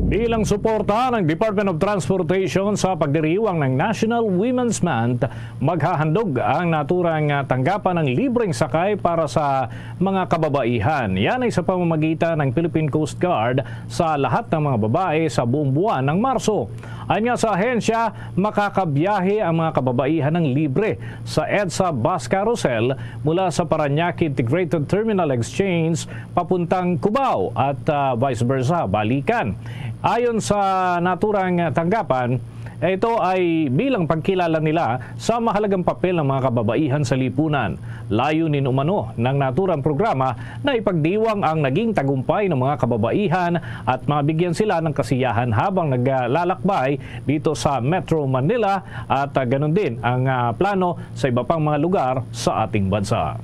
Bilang suporta ng Department of Transportation sa pagdiriwang ng National Women's Month, maghahandog ang naturang tanggapan ng libreng sakay para sa mga kababaihan. Yan ay sa pamamagitan ng Philippine Coast Guard sa lahat ng mga babae sa buong buwan ng Marso. Ayon nga sa ahensya, makakabiyahe ang mga kababaihan ng libre sa EDSA Bus Carousel mula sa Parañaque Integrated Terminal Exchange papuntang Cubao at ah, vice versa, balikan. Ayon sa naturang tanggapan, ito ay bilang pagkilala nila sa mahalagang papel ng mga kababaihan sa lipunan. Layunin umano ng naturang programa na ipagdiwang ang naging tagumpay ng mga kababaihan at mabigyan sila ng kasiyahan habang naglalakbay dito sa Metro Manila at ah, ganun din ang ah, plano sa iba pang mga lugar sa ating bansa.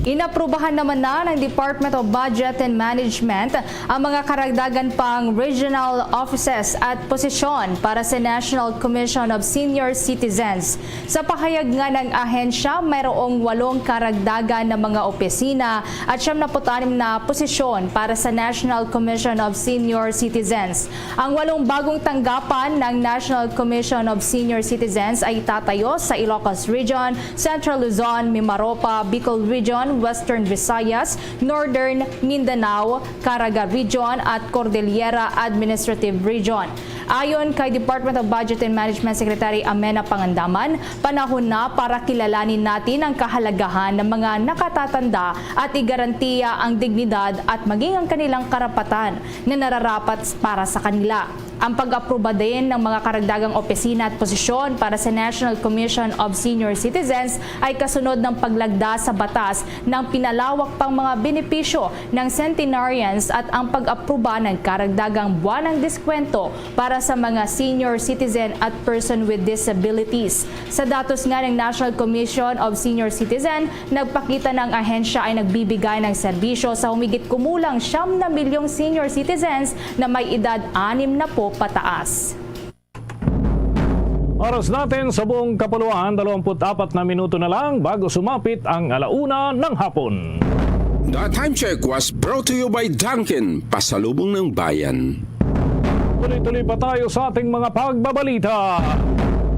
Inaprubahan naman na ng Department of Budget and Management ang mga karagdagan pang regional offices at posisyon para sa National Commission of Senior Citizens. Sa pahayag nga ng ahensya, mayroong walong karagdagan na mga opisina at siyam na pu't anim na posisyon para sa National Commission of Senior Citizens. Ang walong bagong tanggapan ng National Commission of Senior Citizens ay itatayo sa Ilocos Region, Central Luzon, Mimaropa, Bicol Region, Western Visayas, Northern Mindanao, Caraga Region at Cordillera Administrative Region. Ayon kay Department of Budget and Management Secretary Amena Pangandaman, panahon na para kilalanin natin ang kahalagahan ng mga nakatatanda at igarantiya ang dignidad at maging ang kanilang karapatan na nararapat para sa kanila. Ang pag-aproba din ng mga karagdagang opisina at posisyon para sa National Commission of Senior Citizens ay kasunod ng paglagda sa batas ng pinalawak pang mga benepisyo ng centenarians at ang pag-aproba ng karagdagang buwanang diskwento para sa mga senior citizen at person with disabilities. Sa datos nga ng National Commission of Senior Citizen, nagpakita na ang ahensya ay nagbibigay ng serbisyo sa humigit kumulang siyam na milyong senior citizens na may edad anim na po pataas. Oras natin sa buong kapuluan, dalawampu't apat na minuto na lang bago sumapit ang alauna ng hapon. The Time Check was brought to you by Dunkin, Pasalubong ng Bayan. Tuloy-tuloy pa tayo sa ating mga pagbabalita.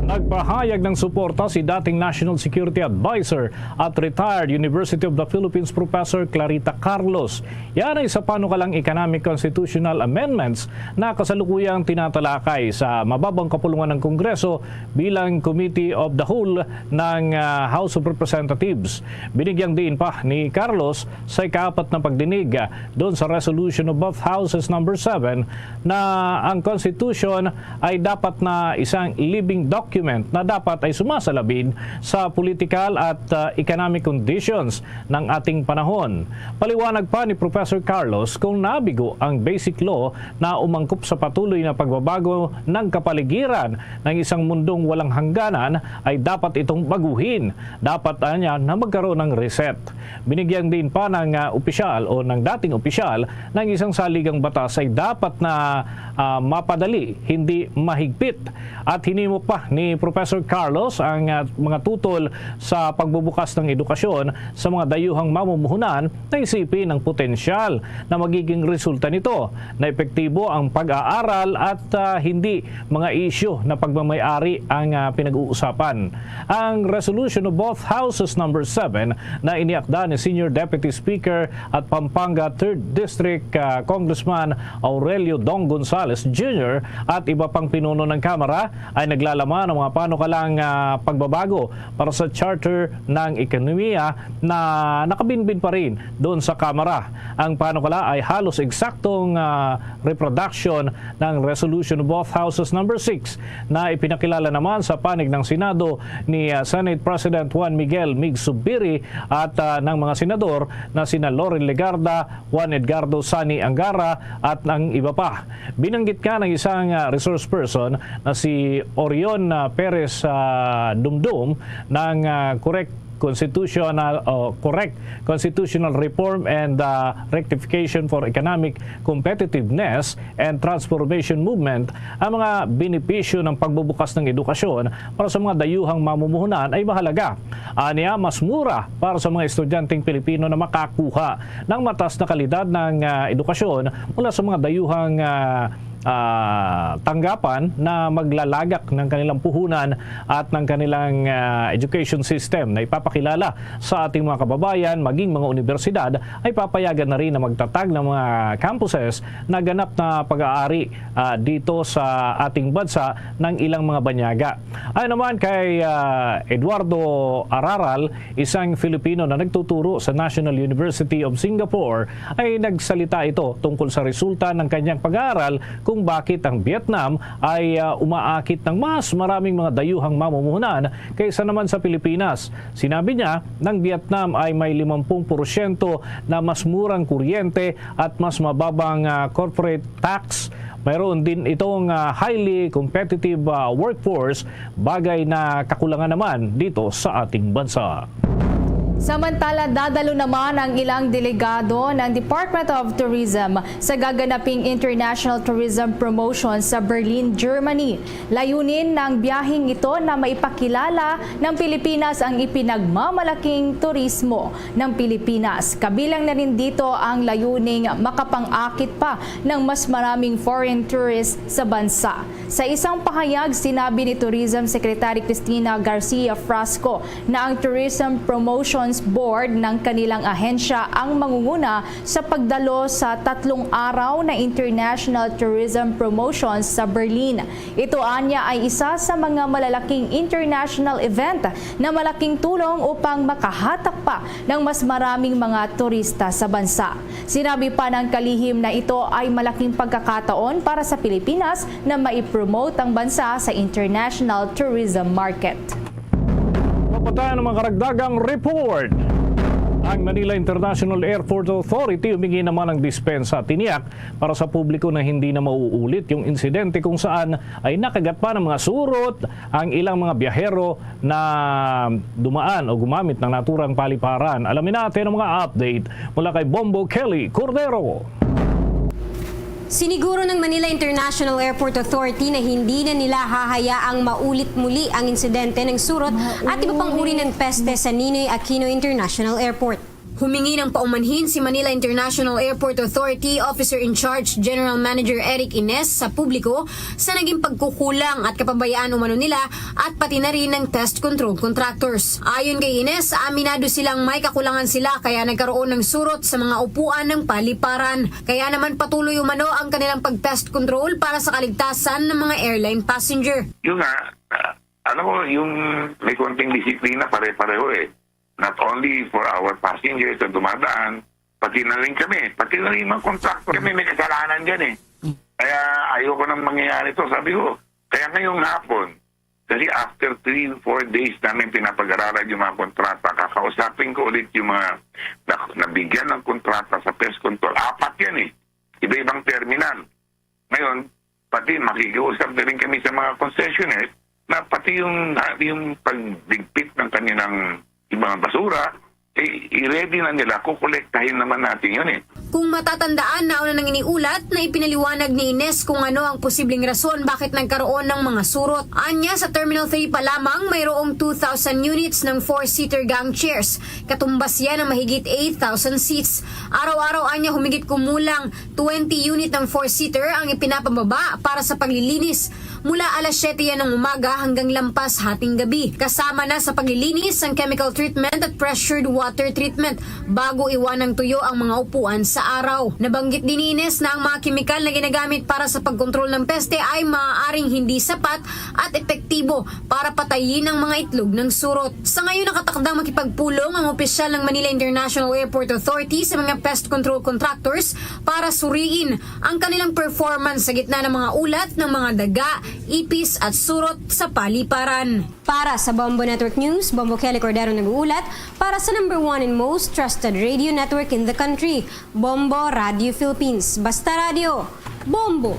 Nagpahayag ng suporta si dating National Security Advisor at retired University of the Philippines Professor Clarita Carlos. Yan ay sa panukalang economic constitutional amendments na kasalukuyang tinatalakay sa mababang kapulungan ng Kongreso bilang Committee of the Whole ng, ah, House of Representatives. Binigyang diin pa ni Carlos sa ikaapat na pagdinig, ah, doon sa Resolution of Both Houses number seven na ang Constitution ay dapat na isang living document na dapat ay sumasalabid sa political at, ah, economic conditions ng ating panahon. Paliwanag pa ni Professor Carlos, kung nabigo ang basic law na umangkop sa patuloy na pagbabago ng kapaligiran ng isang mundong walang hangganan, ay dapat itong baguhin. Dapat anya na magkaroon ng reset. Binigyan din pa ng, ah, opisyal o ng dating opisyal ng isang saligang batas ay dapat na, ah, mapadali, hindi mahigpit. At hinimok pa ni Professor Carlos ang, ah, mga tutol sa pagbubukas ng edukasyon sa mga dayuhang mamumuhunan na isipin ang potensyal na magiging resulta nito, na epektibo ang pag-aaral at, ah, hindi mga isyu na pagmamayari ang, ah, pinag-uusapan. Ang Resolution of Both Houses number seven na iniakda ni Senior Deputy Speaker at Pampanga Third District, ah, Congressman Aurelio Dong Gonzales Junior at iba pang pinuno ng Kamara ay naglalaman ng mga panukalang, ah, pagbabago para sa charter ng ekonomiya na nakabinbin pa rin doon sa Kamara. Ang panukala ay halos eksaktong, ah, reproduction ng Resolution of Both Houses number six na ipinakilala naman sa panig ng Senado ni, ah, Senate President Juan Miguel Mig Zubiri at, ah, ng mga senador na sina Loren Legarda, Juan Edgardo Sani Angara at ang iba pa. Binanggit ka ng isang, ah, resource person na si Orion, ah, Perez, ah, Dumdum ng, ah, Correct Constitutional, o Correct Constitutional Reform and, ah, Rectification for Economic Competitiveness and Transformation Movement, ang mga benepisyo ng pagbubukas ng edukasyon para sa mga dayuhang mamumuhunan ay mahalaga. Aniya, mas mura para sa mga estudyanteng Pilipino na makakuha ng mataas na kalidad ng, ah, edukasyon mula sa mga dayuhang, ah, ah, tanggapan na maglalagak ng kanilang puhunan at ng kanilang, ah, education system na ipapakilala sa ating mga kababayan, maging mga universidad, ay papayagan na rin na magtatag ng mga campuses na ganap na pag-aari, ah, dito sa ating bansa ng ilang mga banyaga. Ayon naman kay, ah, Eduardo Araral, isang Filipino na nagtuturo sa National University of Singapore, ay nagsalita ito tungkol sa resulta ng kanyang pag-aaral kung bakit ang Vietnam ay, ah, umaakit ng mas maraming mga dayuhang mamumuhunan kaysa naman sa Pilipinas. Sinabi niya, ng Vietnam ay may limampung porsyento na mas murang kuryente at mas mababang, ah, corporate tax. Mayroon din itong, ah, highly competitive, ah, workforce, bagay na kakulangan naman dito sa ating bansa. Samantala, dadalo naman ang ilang delegado ng Department of Tourism sa gaganaping International Tourism Promotion sa Berlin, Germany. Layunin ng biyaheng ito na maipakilala ng Pilipinas ang ipinagmamalaking turismo ng Pilipinas. Kabilang na rin dito ang layuning makapang-akit pa ng mas maraming foreign tourists sa bansa. Sa isang pahayag, sinabi ni Tourism Secretary Cristina Garcia Frasco na ang Tourism Promotion Board ng kanilang ahensya ang mangunguna sa pagdalo sa tatlong araw na international tourism promotions sa Berlin. Ito anya ay isa sa mga malalaking international event na malaking tulong upang makahatak pa ng mas maraming mga turista sa bansa. Sinabi pa ng kalihim na ito ay malaking pagkakataon para sa Pilipinas na maipromote ang bansa sa international tourism market. Mapatayan ang mga karagdagang report. Ang Manila International Airport Authority humingi naman ng dispensa, tiniyak, para sa publiko na hindi na mauulit yung insidente kung saan ay nakagat pa ng mga surot ang ilang mga biyahero na dumaan o gumamit ng naturang paliparan. Alamin natin ang mga update mula kay Bombo Kelly Cordero. Siniguro ng Manila International Airport Authority na hindi na nila hahayaang maulit muli ang insidente ng surot at iba pang uri ng peste sa Ninoy Aquino International Airport. Humingi ng paumanhin si Manila International Airport Authority Officer in Charge General Manager Eric Ines sa publiko sa naging pagkukulang at kapabayaan umano nila at pati na rin ng pest control contractors. Ayon kay Ines, aminado silang may kakulangan sila kaya nagkaroon ng surot sa mga upuan ng paliparan. Kaya naman patuloy umano ang kanilang pag-pest control para sa kaligtasan ng mga airline passenger. Yun nga, ah, alam mo, yung may konting disiplina, pare-pareho eh. Not only for our passengers na dumadaan, pati na rin kami, pati na rin mga contractor. Kami may kasalanan dyan eh. Kaya ayoko nang mangyayari to. Sabi ko, kaya ngayong hapon, kasi after three, four days namin pinapag-aralan yung mga kontrata, kakausapin ko ulit yung mga na, nabigyan ng kontrata sa pest control. Apat yan eh. Iba-ibang terminal. Ngayon, pati makikiusap na rin kami sa mga concessionaires na pati yung, ah, yung pagdigpit ng kanilang yung mga basura, eh, i-ready na nila, kukolektahin naman natin yun eh. Kung matatandaan, nauna nang iniulat na ipinaliwanag ni Ines kung ano ang posibleng rason bakit nagkaroon ng mga surot. Anya, sa Terminal three pa lamang, mayroong two thousand units ng four-seater gang chairs. Katumbas yan ang mahigit eight thousand seats. Araw-araw, anya, humigit kumulang twenty unit ng four-seater ang ipinapababa para sa paglilinis mula alas siyete yan ng umaga hanggang lampas hating gabi. Kasama na sa paglilinis ang chemical treatment at pressured water treatment bago iwanang tuyo ang mga upuan sa araw. Nabanggit din ni Ines na ang mga kemikal na ginagamit para sa pagkontrol ng peste ay maaaring hindi sapat at epektibo para patayin ang mga itlog ng surot. Sa ngayon, nakatakdang makipagpulong ang opisyal ng Manila International Airport Authority sa mga pest control contractors para suriin ang kanilang performance sa gitna ng mga ulat ng mga daga, ipis at surot sa paliparan. Para sa Bombo Network News, Bombo Kelly Cordero nag-uulat. Para sa number one and most trusted radio network in the country, Bombo Radio Philippines. Basta Radio, Bombo!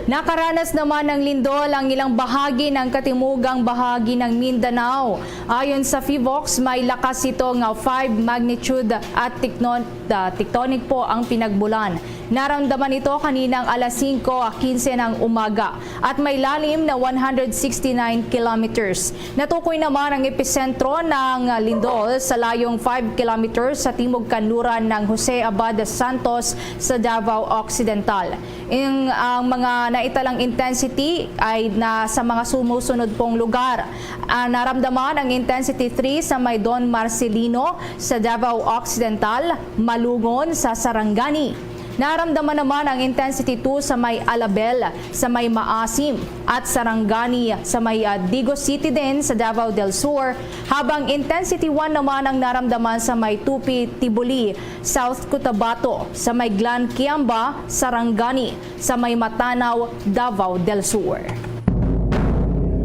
Nakaranas naman ng lindol ang ilang bahagi ng katimugang bahagi ng Mindanao. Ayon sa PHIVOLCS, may lakas ito nga five magnitude at teknon- ah, tectonic po ang pinagbulan. Naramdaman ito kaninang alas singko quince ng umaga at may lalim na one hundred sixty-nine kilometers. Natukoy naman ang episentro ng lindol sa layong five kilometers sa timog kanluran ng Jose Abad Santos sa Davao Occidental. Ang, ang mga naitalang intensity ay na sa mga sumusunod pong lugar. Ah, naramdaman ang intensity three sa may Don Marcelino sa Davao Occidental, Malungon sa Sarangani. Naramdaman naman ang intensity two sa may Alabel, sa may Maasim, at Sarangani sa may, ah, Digos City din sa Davao del Sur, habang intensity one naman ang naramdaman sa may Tupi, Tibuli, South Cotabato, sa may Glan Kiamba, Sarangani, sa may Matanao, Davao del Sur.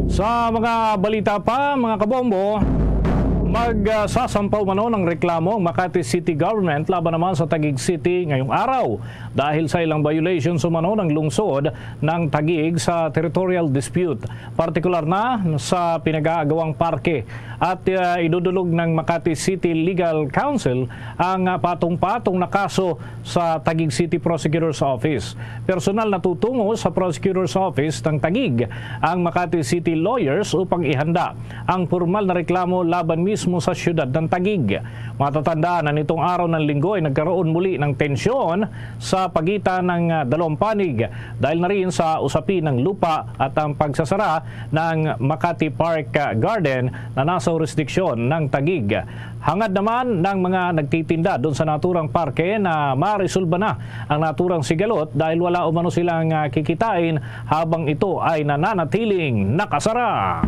Sa mga balita pa, mga kabombo, magsasampa umano ng reklamo ang Makati City Government laban naman sa Taguig City ngayong araw dahil sa ilang violations umano ng lungsod ng Taguig sa territorial dispute, partikular na sa pinag-aagawang parke. At, ah, idudulog ng Makati City Legal Counsel ang, ah, patong-patong na kaso sa Taguig City Prosecutor's Office. Personal na tutungo sa Prosecutor's Office ng Taguig ang Makati City Lawyers upang ihanda ang pormal na reklamo laban mismo mismo sa siyudad ng Taguig. Matatandaan na nitong araw ng Linggo ay nagkaroon muli ng tensyon sa pagitan ng, ah, dalawang panig dahil na rin sa usapin ng lupa at ang pagsasara ng Makati Park, ah, Garden na nasa jurisdiksyon ng Taguig. Hangad naman ng mga nagtitinda doon sa naturang parke na maresolba na ang naturang sigalot dahil wala umano silang, ah, kikitain habang ito ay nananatiling nakasara.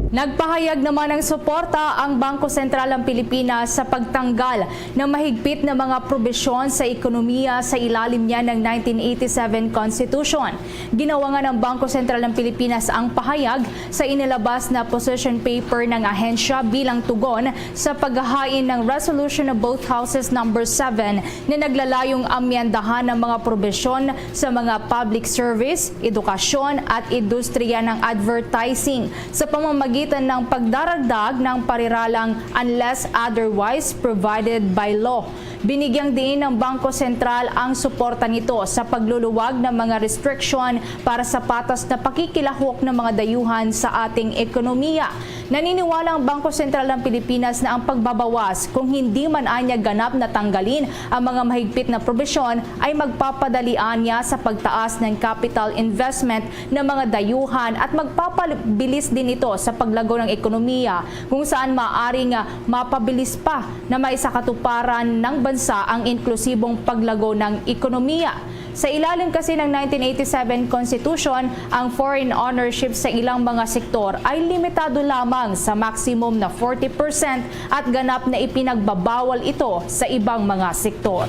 Nagpahayag naman ng suporta ang Bangko Sentral ng Pilipinas sa pagtanggal ng mahigpit na mga probisyon sa ekonomiya sa ilalim niya ng nineteen eighty-seven Constitution. Ginawangan ang Bangko Sentral ng Pilipinas ang pahayag sa inilabas na position paper ng ahensya bilang tugon sa paghahain ng Resolution of Both Houses Number seven na naglalayong amyendahan ang mga probisyon sa mga public service, edukasyon at industriya ng advertising sa pamamagitan ng pagdaragdag ng pariralang unless otherwise provided by law. Binigyang diin ng Bangko Sentral ang suporta nito sa pagluluwag ng mga restriksyon para sa patas na pakikilahok ng mga dayuhan sa ating ekonomiya. Naniniwala ang Bangko Sentral ng Pilipinas na ang pagbabawas, kung hindi man anya ganap na tanggalin ang mga mahigpit na probisyon, ay magpapadalian niya sa pagtaas ng capital investment ng mga dayuhan at magpapabilis din ito sa paglago ng ekonomiya, kung saan maaaring, ah, mapabilis pa na maisakatuparan ng bansa ang inklusibong paglago ng ekonomiya. Sa ilalim kasi ng nineteen eighty-seven Constitution, ang foreign ownership sa ilang mga sektor ay limitado lamang sa maximum na forty percent at ganap na ipinagbabawal ito sa ibang mga sektor.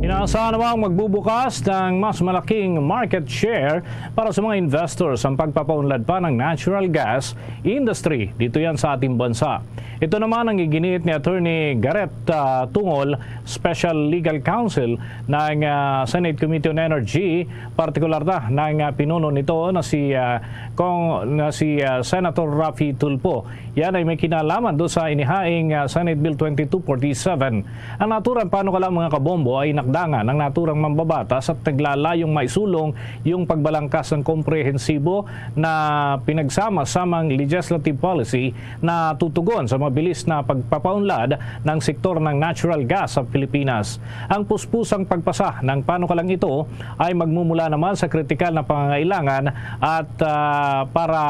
Inaasahan namang magbubukas ng mas malaking market share para sa mga investors ang pagpapaunlad pa ng natural gas industry dito yan sa ating bansa. Ito naman ang iginiit ni Attorney Garrett, ah, Tungol, Special Legal Counsel ng, ah, Senate Committee on Energy, partikular na ng, ah, pinuno nito na si, ah, Cong-, na si, ah, Senator Raffy Tulfo. Yan ay may kinalaman do sa inihaing, ah, Senate Bill twenty-two forty-seven. Ang naturang panukalang, mga kabombo, ay nakdangan ang naturang mambabatas at naglalayong maisulong yung pagbalangkas ng komprehensibo na pinagsama-samang legislative policy na tutugon sa mabilis na pagpapaunlad ng sektor ng natural gas sa Pilipinas. Ang puspusang pagpasa ng panukalang ito ay magmumula naman sa kritikal na pangangailangan at, ah, para,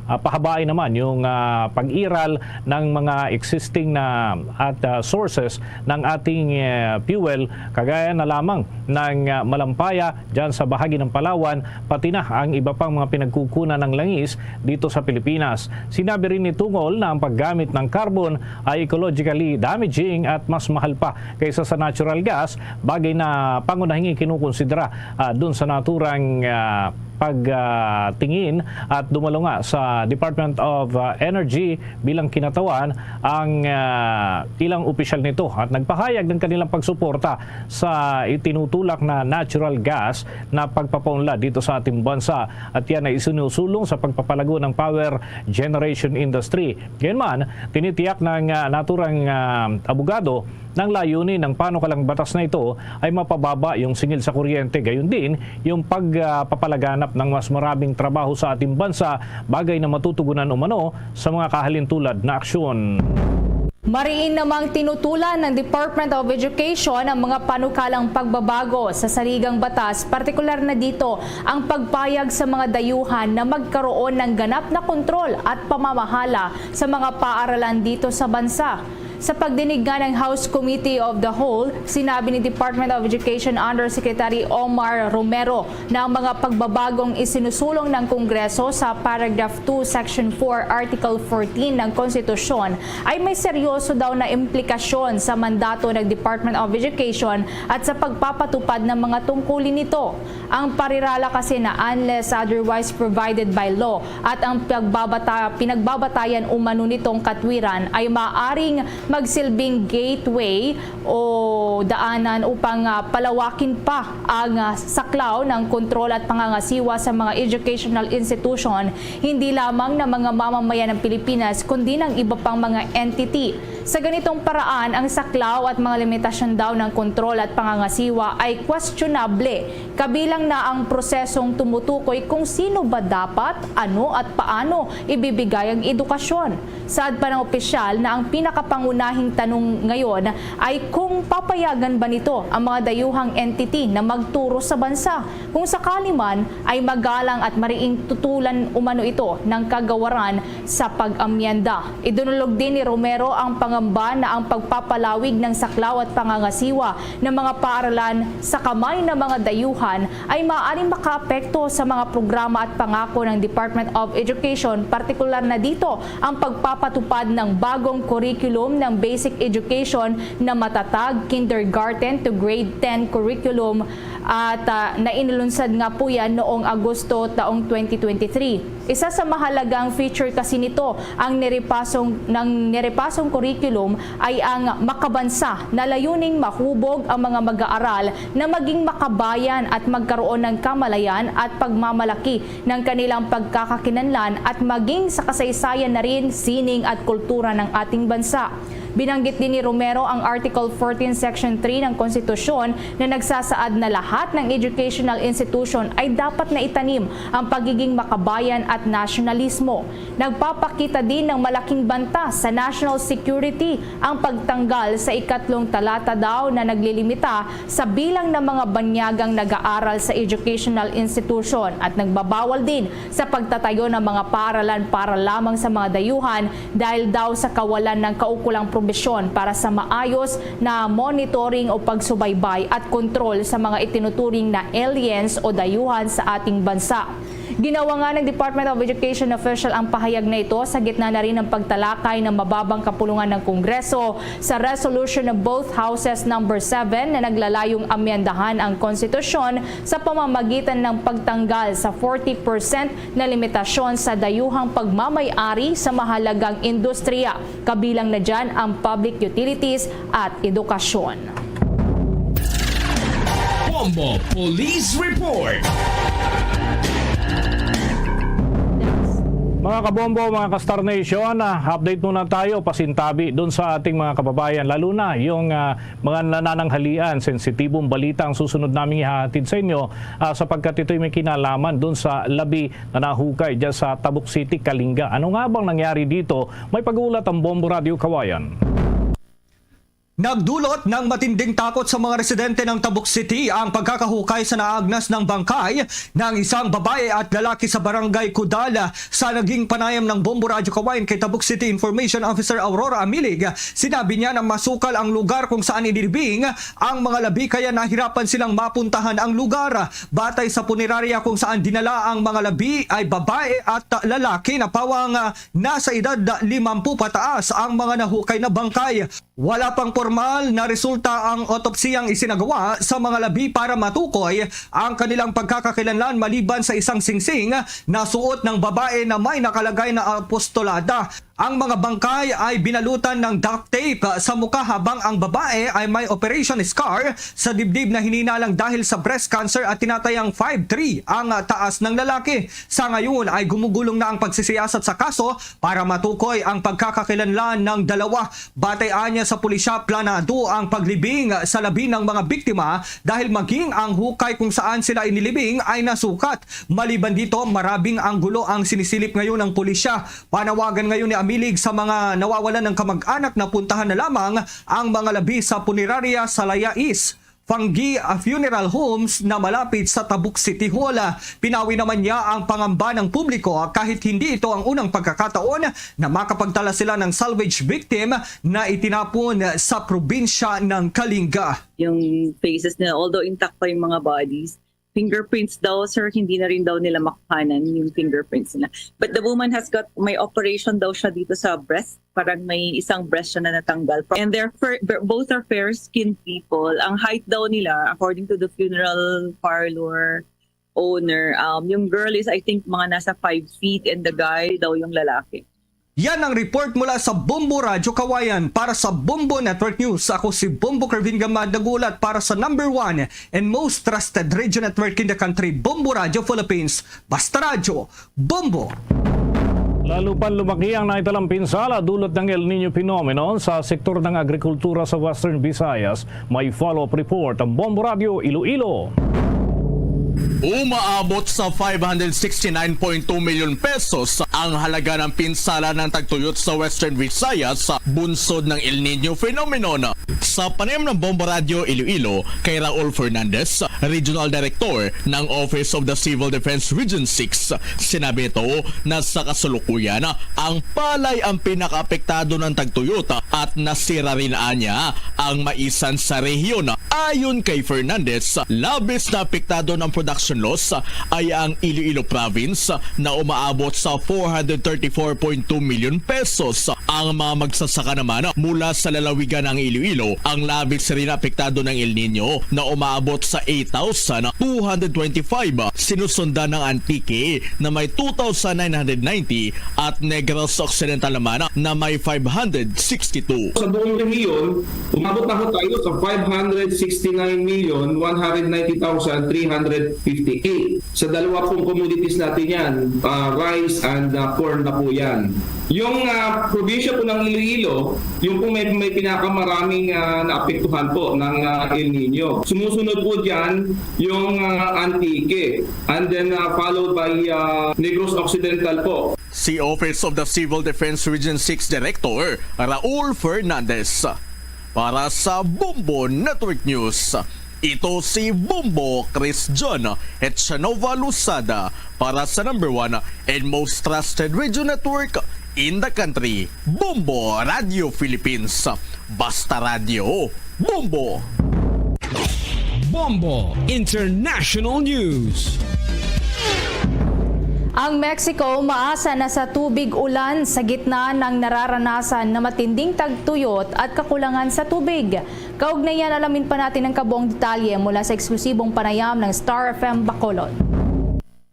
ah, pahabain naman yung, ah, pag-iral ng mga existing na at, ah, sources ng ating, eh, fuel, kagaya na lamang ng, ah, Malampaya dyan sa bahagi ng Palawan, pati na ang iba pang mga pinagkukunan ng langis dito sa Pilipinas. Sinabi rin ni Tungol na ang paggamit ng carbon ay ecologically damaging at mas mahal pa kaysa sa natural gas, bagay na pangunahing ikinukonsidera, ah, dun sa naturang, ah, pagtingin at dumalo nga sa Department of, ah, Energy bilang kinatawan ang, ah, ilang opisyal nito at nagpahayag ng kanilang pagsuporta sa itinutulak na natural gas na pagpapaunlad dito sa ating bansa at yan ay isinusulong sa pagpapalago ng power generation industry. Gayunman, tinitiyak ng, ah, naturang, ah, abogado ng layunin ng panukalang batas na ito ay mapababa yung singil sa kuryente, gayon din yung pag, ah, papalaganap ng mas maraming trabaho sa ating bansa, bagay na matutugunan umano sa mga kahalintulad na aksyon. Mariin namang tinutulan ng Department of Education ang mga panukalang pagbabago sa saligang batas, partikular na dito ang pagpayag sa mga dayuhan na magkaroon ng ganap na kontrol at pamamahala sa mga paaralan dito sa bansa. Sa pagdinig nga ng House Committee of the Whole, sinabi ni Department of Education Undersecretary Omar Romero na ang mga pagbabagong isinusulong ng Kongreso sa Paragraph two, Section four, Article fourteen ng Konstitusyon ay may seryoso daw na implikasyon sa mandato ng Department of Education at sa pagpapatupad ng mga tungkulin nito. Ang parirala kasi na unless otherwise provided by law at ang pagbabata-, pinagbabatayan umano nitong katwiran ay maaring magsilbing gateway o daanan upang, ah, palawakin pa ang, ah, saklaw ng kontrol at pangangasiwa sa mga educational institution, hindi lamang ng mga mamamayan ng Pilipinas, kundi ng iba pang mga entity. Sa ganitong paraan, ang saklaw at mga limitasyon daw ng kontrol at pangangasiwa ay questionable, kabilang na ang prosesong tumutukoy kung sino ba dapat, ano at paano ibibigay ang edukasyon. Saad pa ng opisyal na ang pinakapangunahing tanong ngayon ay kung papayagan ba nito ang mga dayuhang entity na magturo sa bansa. Kung sakali man, ay magalang at mariing tutulan umano ito ng kagawaran sa pag-amyenda. Idinulog din ni Romero ang pangamba na ang pagpapalawig ng saklaw at pangangasiwa ng mga paaralan sa kamay ng mga dayuhan ay maaaring makaapekto sa mga programa at pangako ng Department of Education, partikular na dito ang pagpapatupad ng bagong curriculum ng basic education na matatag, kindergarten to grade ten curriculum, at, ah, nainulunsad nga po yan noong Agosto taong twenty twenty-three. Isa sa mahalagang feature kasi nito ang niripasong, ng niripasong curriculum ay ang makabansa na layuning mahubog ang mga mag-aaral na maging makabayan at magkaroon ng kamalayan at pagmamalaki ng kanilang pagkakakinanlan at maging sa kasaysayan na rin, sining at kultura ng ating bansa. Binanggit din ni Romero ang Article fourteen, Section three ng Konstitusyon na nagsasaad na lahat ng educational institution ay dapat na itanim ang pagiging makabayan at nasyonalismo. Nagpapakita din ng malaking banta sa national security ang pagtanggal sa ikatlong talata daw na naglilimita sa bilang ng mga banyagang nag-aaral sa educational institution at nagbabawal din sa pagtatayo ng mga paaralan para lamang sa mga dayuhan dahil daw sa kawalan ng kaukulang probisyon para sa maayos na monitoring o pagsubaybay at kontrol sa mga itinuturing na aliens o dayuhan sa ating bansa. Ginawa nga ng Department of Education official ang pahayag na ito sa gitna na rin ng pagtalakay ng mababang kapulungan ng Kongreso sa resolution ng both houses number seven na naglalayong amyendahan ang konstitusyon sa pamamagitan ng pagtanggal sa forty percent na limitasyon sa dayuhang pagmamay-ari sa mahalagang industriya, kabilang na dyan ang public utilities at edukasyon. Bombo Police Report. Mga kabombo, mga ka-Star Nation, ah, update muna tayo pasintabi doon sa ating mga kababayan, lalo na yung ah, mga nanananghalian. Sensitibong balita ang susunod naming ihahatid sa inyo ah, sapagkat ito'y may kinalaman doon sa labi na nahukay dyan sa Tabuk City, Kalinga. Ano nga bang nangyari dito? May pag-uulat ang Bombo Radio Kawayan. Nagdulot ng matinding takot sa mga residente ng Tabuk City ang pagkakahukay sa naagnas ng bangkay ng isang babae at lalaki sa Barangay Kudal. Sa naging panayam ng Bombo Radyo Kawayan kay Tabuk City Information Officer Aurora Amilig, sinabi niya na masukal ang lugar kung saan inilibing ang mga labi kaya nahirapan silang mapuntahan ang lugar. Batay sa punerarya kung saan dinala ang mga labi ay babae at lalaki na pawang nasa edad limampu pataas ang mga nahukay na bangkay. Wala pang pormal na resulta ang otopsiyang isinagawa sa mga labi para matukoy ang kanilang pagkakakilanlan maliban sa isang singsing na suot ng babae na may nakalagay na apostolada. Ang mga bangkay ay binalutan ng duct tape sa mukha habang ang babae ay may operation scar sa dibdib na hininalang dahil sa breast cancer at tinatayang five three ang taas ng lalaki. Sa ngayon ay gumugulong na ang pagsisiyasat sa kaso para matukoy ang pagkakakilanlan ng dalawa. Batay anya sa pulisya, planado ang paglibing sa labi ng mga biktima dahil maging ang hukay kung saan sila inilibing ay nasukat. Maliban dito, marabing anggulo ang sinisilip ngayon ng pulisya. Panawagan ngayon ni Amilig sa mga nawawalan ng kamag-anak na puntahan na lamang ang mga labi sa punerarya sa Laya East Fanggi Funeral Homes na malapit sa Tabuk City Hall. Pinawi naman niya ang pangamba ng publiko kahit hindi ito ang unang pagkakataon na makapagtala sila ng salvage victim na itinapon sa probinsya ng Kalinga. Yung faces nila, although intact pa yung mga bodies, fingerprints daw, sir, hindi na rin daw nila makuhanan yung fingerprints nila. But the woman has got, may operation daw siya dito sa breast. Parang may isang breast siya na natanggal. And they're fir- both are fair-skinned people. Ang height daw nila, according to the funeral parlor owner, um, yung girl is, I think, mga nasa five feet and the guy daw yung lalaki. Yan ang report mula sa Bombo Radyo Kawayan. Para sa Bombo Network News, ako si Bombo Kervin Gamad, nag-uulat para sa number one and most trusted radio network in the country, Bombo Radyo Philippines. Basta Radyo, Bombo! Lalo pang lumaki ang naitalang pinsala dulot ng El Niño phenomenon sa sektor ng agrikultura sa Western Visayas. May follow-up report ang Bombo Radio Iloilo. Umaabot sa five hundred sixty-nine point two million pesos ang halaga ng pinsala ng tagtuyot sa Western Visayas sa bunsod ng El Niño phenomenon. Sa panayam ng Bombo Radio Iloilo kay Raul Fernandez, Regional Director ng Office of the Civil Defense Region six, sinabi nito na sa kasalukuyan, ang palay ang pinakaapektado ng tagtuyot at nasira rin anya ang maisan sa rehiyon. Ayon kay Fernandez, labis na apektado ng production loss ay ang Iloilo Province na umaabot sa four hundred thirty-four point two million pesos. Ang mga magsasaka naman mula sa lalawigan ng Iloilo ang labis rin apektado ng El Niño na umaabot sa eight thousand two hundred twenty-five, sinusundan ng Antique na may two thousand nine hundred ninety at Negros Occidental naman na may five hundred sixty-two. Sa buong rehiyon, umabot na ho tayo sa five hundred sixty-nine million one hundred ninety thousand three hundred fifty-eight. Sa dalawa pong commodities natin yan, ah, rice and, ah, corn na po yan. Yung, ah, probinsya po ng Iloilo, yung po may, may pinakamaraming, ah, naapektuhan po ng, ah, El Niño. Sumusunod po dyan yung, ah, Antique, and then, ah, followed by, ah, Negros Occidental po. Si Office of the Civil Defense Region six Director Raul Fernandez. Para sa Bombo Network News, ito si Bombo Chris John Echanova Losada para sa number one and most trusted radio network in the country, Bombo Radio Philippines. Basta Radio, Bombo! Bombo International News. Ang Mexico maasa na sa tubig ulan sa gitna ng nararanasan na matinding tagtuyot at kakulangan sa tubig. Kaugnay niyan, alamin pa natin ang kabuang detalye mula sa eksklusibong panayam ng Star F M Bacolod.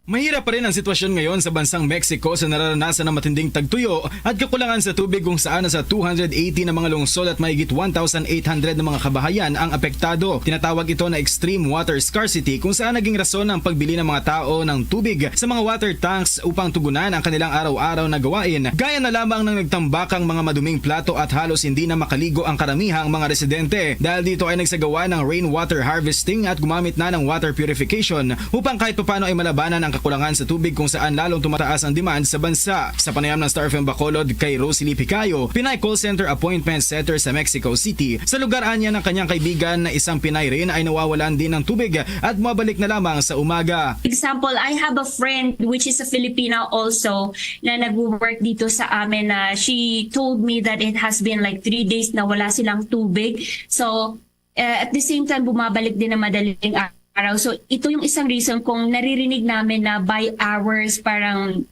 Mahirap pa rin ang sitwasyon ngayon sa bansang Mexico sa nararanasan ng matinding tagtuyo at kakulangan sa tubig, kung saan nasa two hundred eighty na mga lungsod at mahigit one thousand eight hundred na mga kabahayan ang apektado. Tinatawag ito na extreme water scarcity, kung saan naging rason ang pagbili ng mga tao ng tubig sa mga water tanks upang tugunan ang kanilang araw-araw na gawain, gaya na lamang ng nagtambakang mga maduming plato at halos hindi na makaligo ang karamihang mga residente. Dahil dito ay nagsagawa ng rainwater harvesting at gumamit na ng water purification upang kahit papano ay malabanan ang kakulangan sa tubig, kung saan lalong tumataas ang demand sa bansa. Sa panayam ng Star F M Bacolod kay Rosalie Picayo, Pinay call center appointment setter sa Mexico City, sa lugar anya ng kanyang kaibigan na isang Pinay rin ay nawawalan din ng tubig at mabalik na lamang sa umaga. Example, I have a friend which is a Filipina also na nagwo-work dito sa amin, na she told me that it has been like three days na wala silang tubig. So, eh, at the same time, bumabalik din na madaling araw. So, ito yung isang reason kung naririnig namin na by hours, parang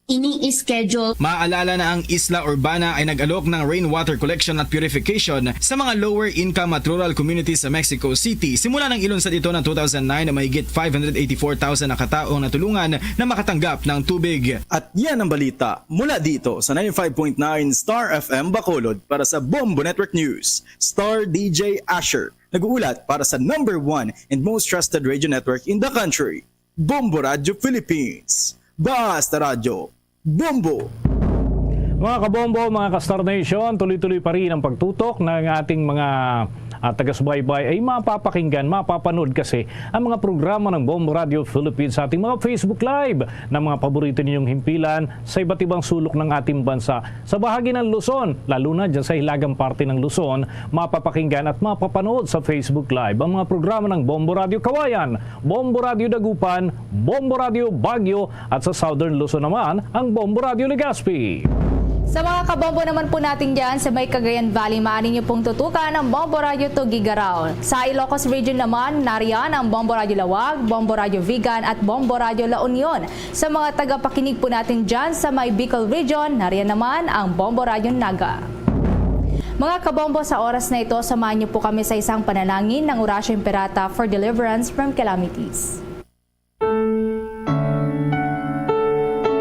ini-schedule. Maaalala na ang Isla Urbana ay nag-alok ng rainwater collection at purification sa mga lower income at rural communities sa Mexico City. Simula nang ilunsad ito ng two thousand nine, na mahigit five hundred eighty-four thousand na katao ang natulungan na makatanggap ng tubig. At yan ang balita mula dito sa ninety-five point nine Star F M Bacolod. Para sa Bombo Network News, Star D J Asher, nag-uulat para sa number one and most trusted radio network in the country, Bombo Radio Philippines. Basta Radyo, Bombo! Mga kabombo, mga ka-Star Nation, tuloy-tuloy pa rin ang pagtutok ng ating mga, ah, taga-subaybay ay mapapakinggan, mapapanood kasi ang mga programa ng Bombo Radio Philippines sa ating mga Facebook Live ng mga paborito ninyong himpilan sa iba't ibang sulok ng ating bansa. Sa bahagi ng Luzon, lalo na dyan sa hilagang parte ng Luzon, mapapakinggan at mapapanood sa Facebook Live ang mga programa ng Bombo Radio Kawayan, Bombo Radio Dagupan, Bombo Radio Baguio, at sa Southern Luzon naman, ang Bombo Radio Legazpi. Sa mga kabombo naman po natin dyan sa may Cagayan Valley, maaari niyo pong tutukan ang Bombo Radio Tuguegarao. Sa Ilocos Region naman, nariyan ang Bombo Radio Laoag, Bombo Radio Vigan, at Bombo Radio La Union. Sa mga tagapakinig po natin dyan sa may Bicol Region, nariyan naman ang Bombo Radio Naga. Mga kabombo, sa oras na ito, samahan niyo po kami sa isang panalangin ng Oratio Imperata for deliverance from calamities.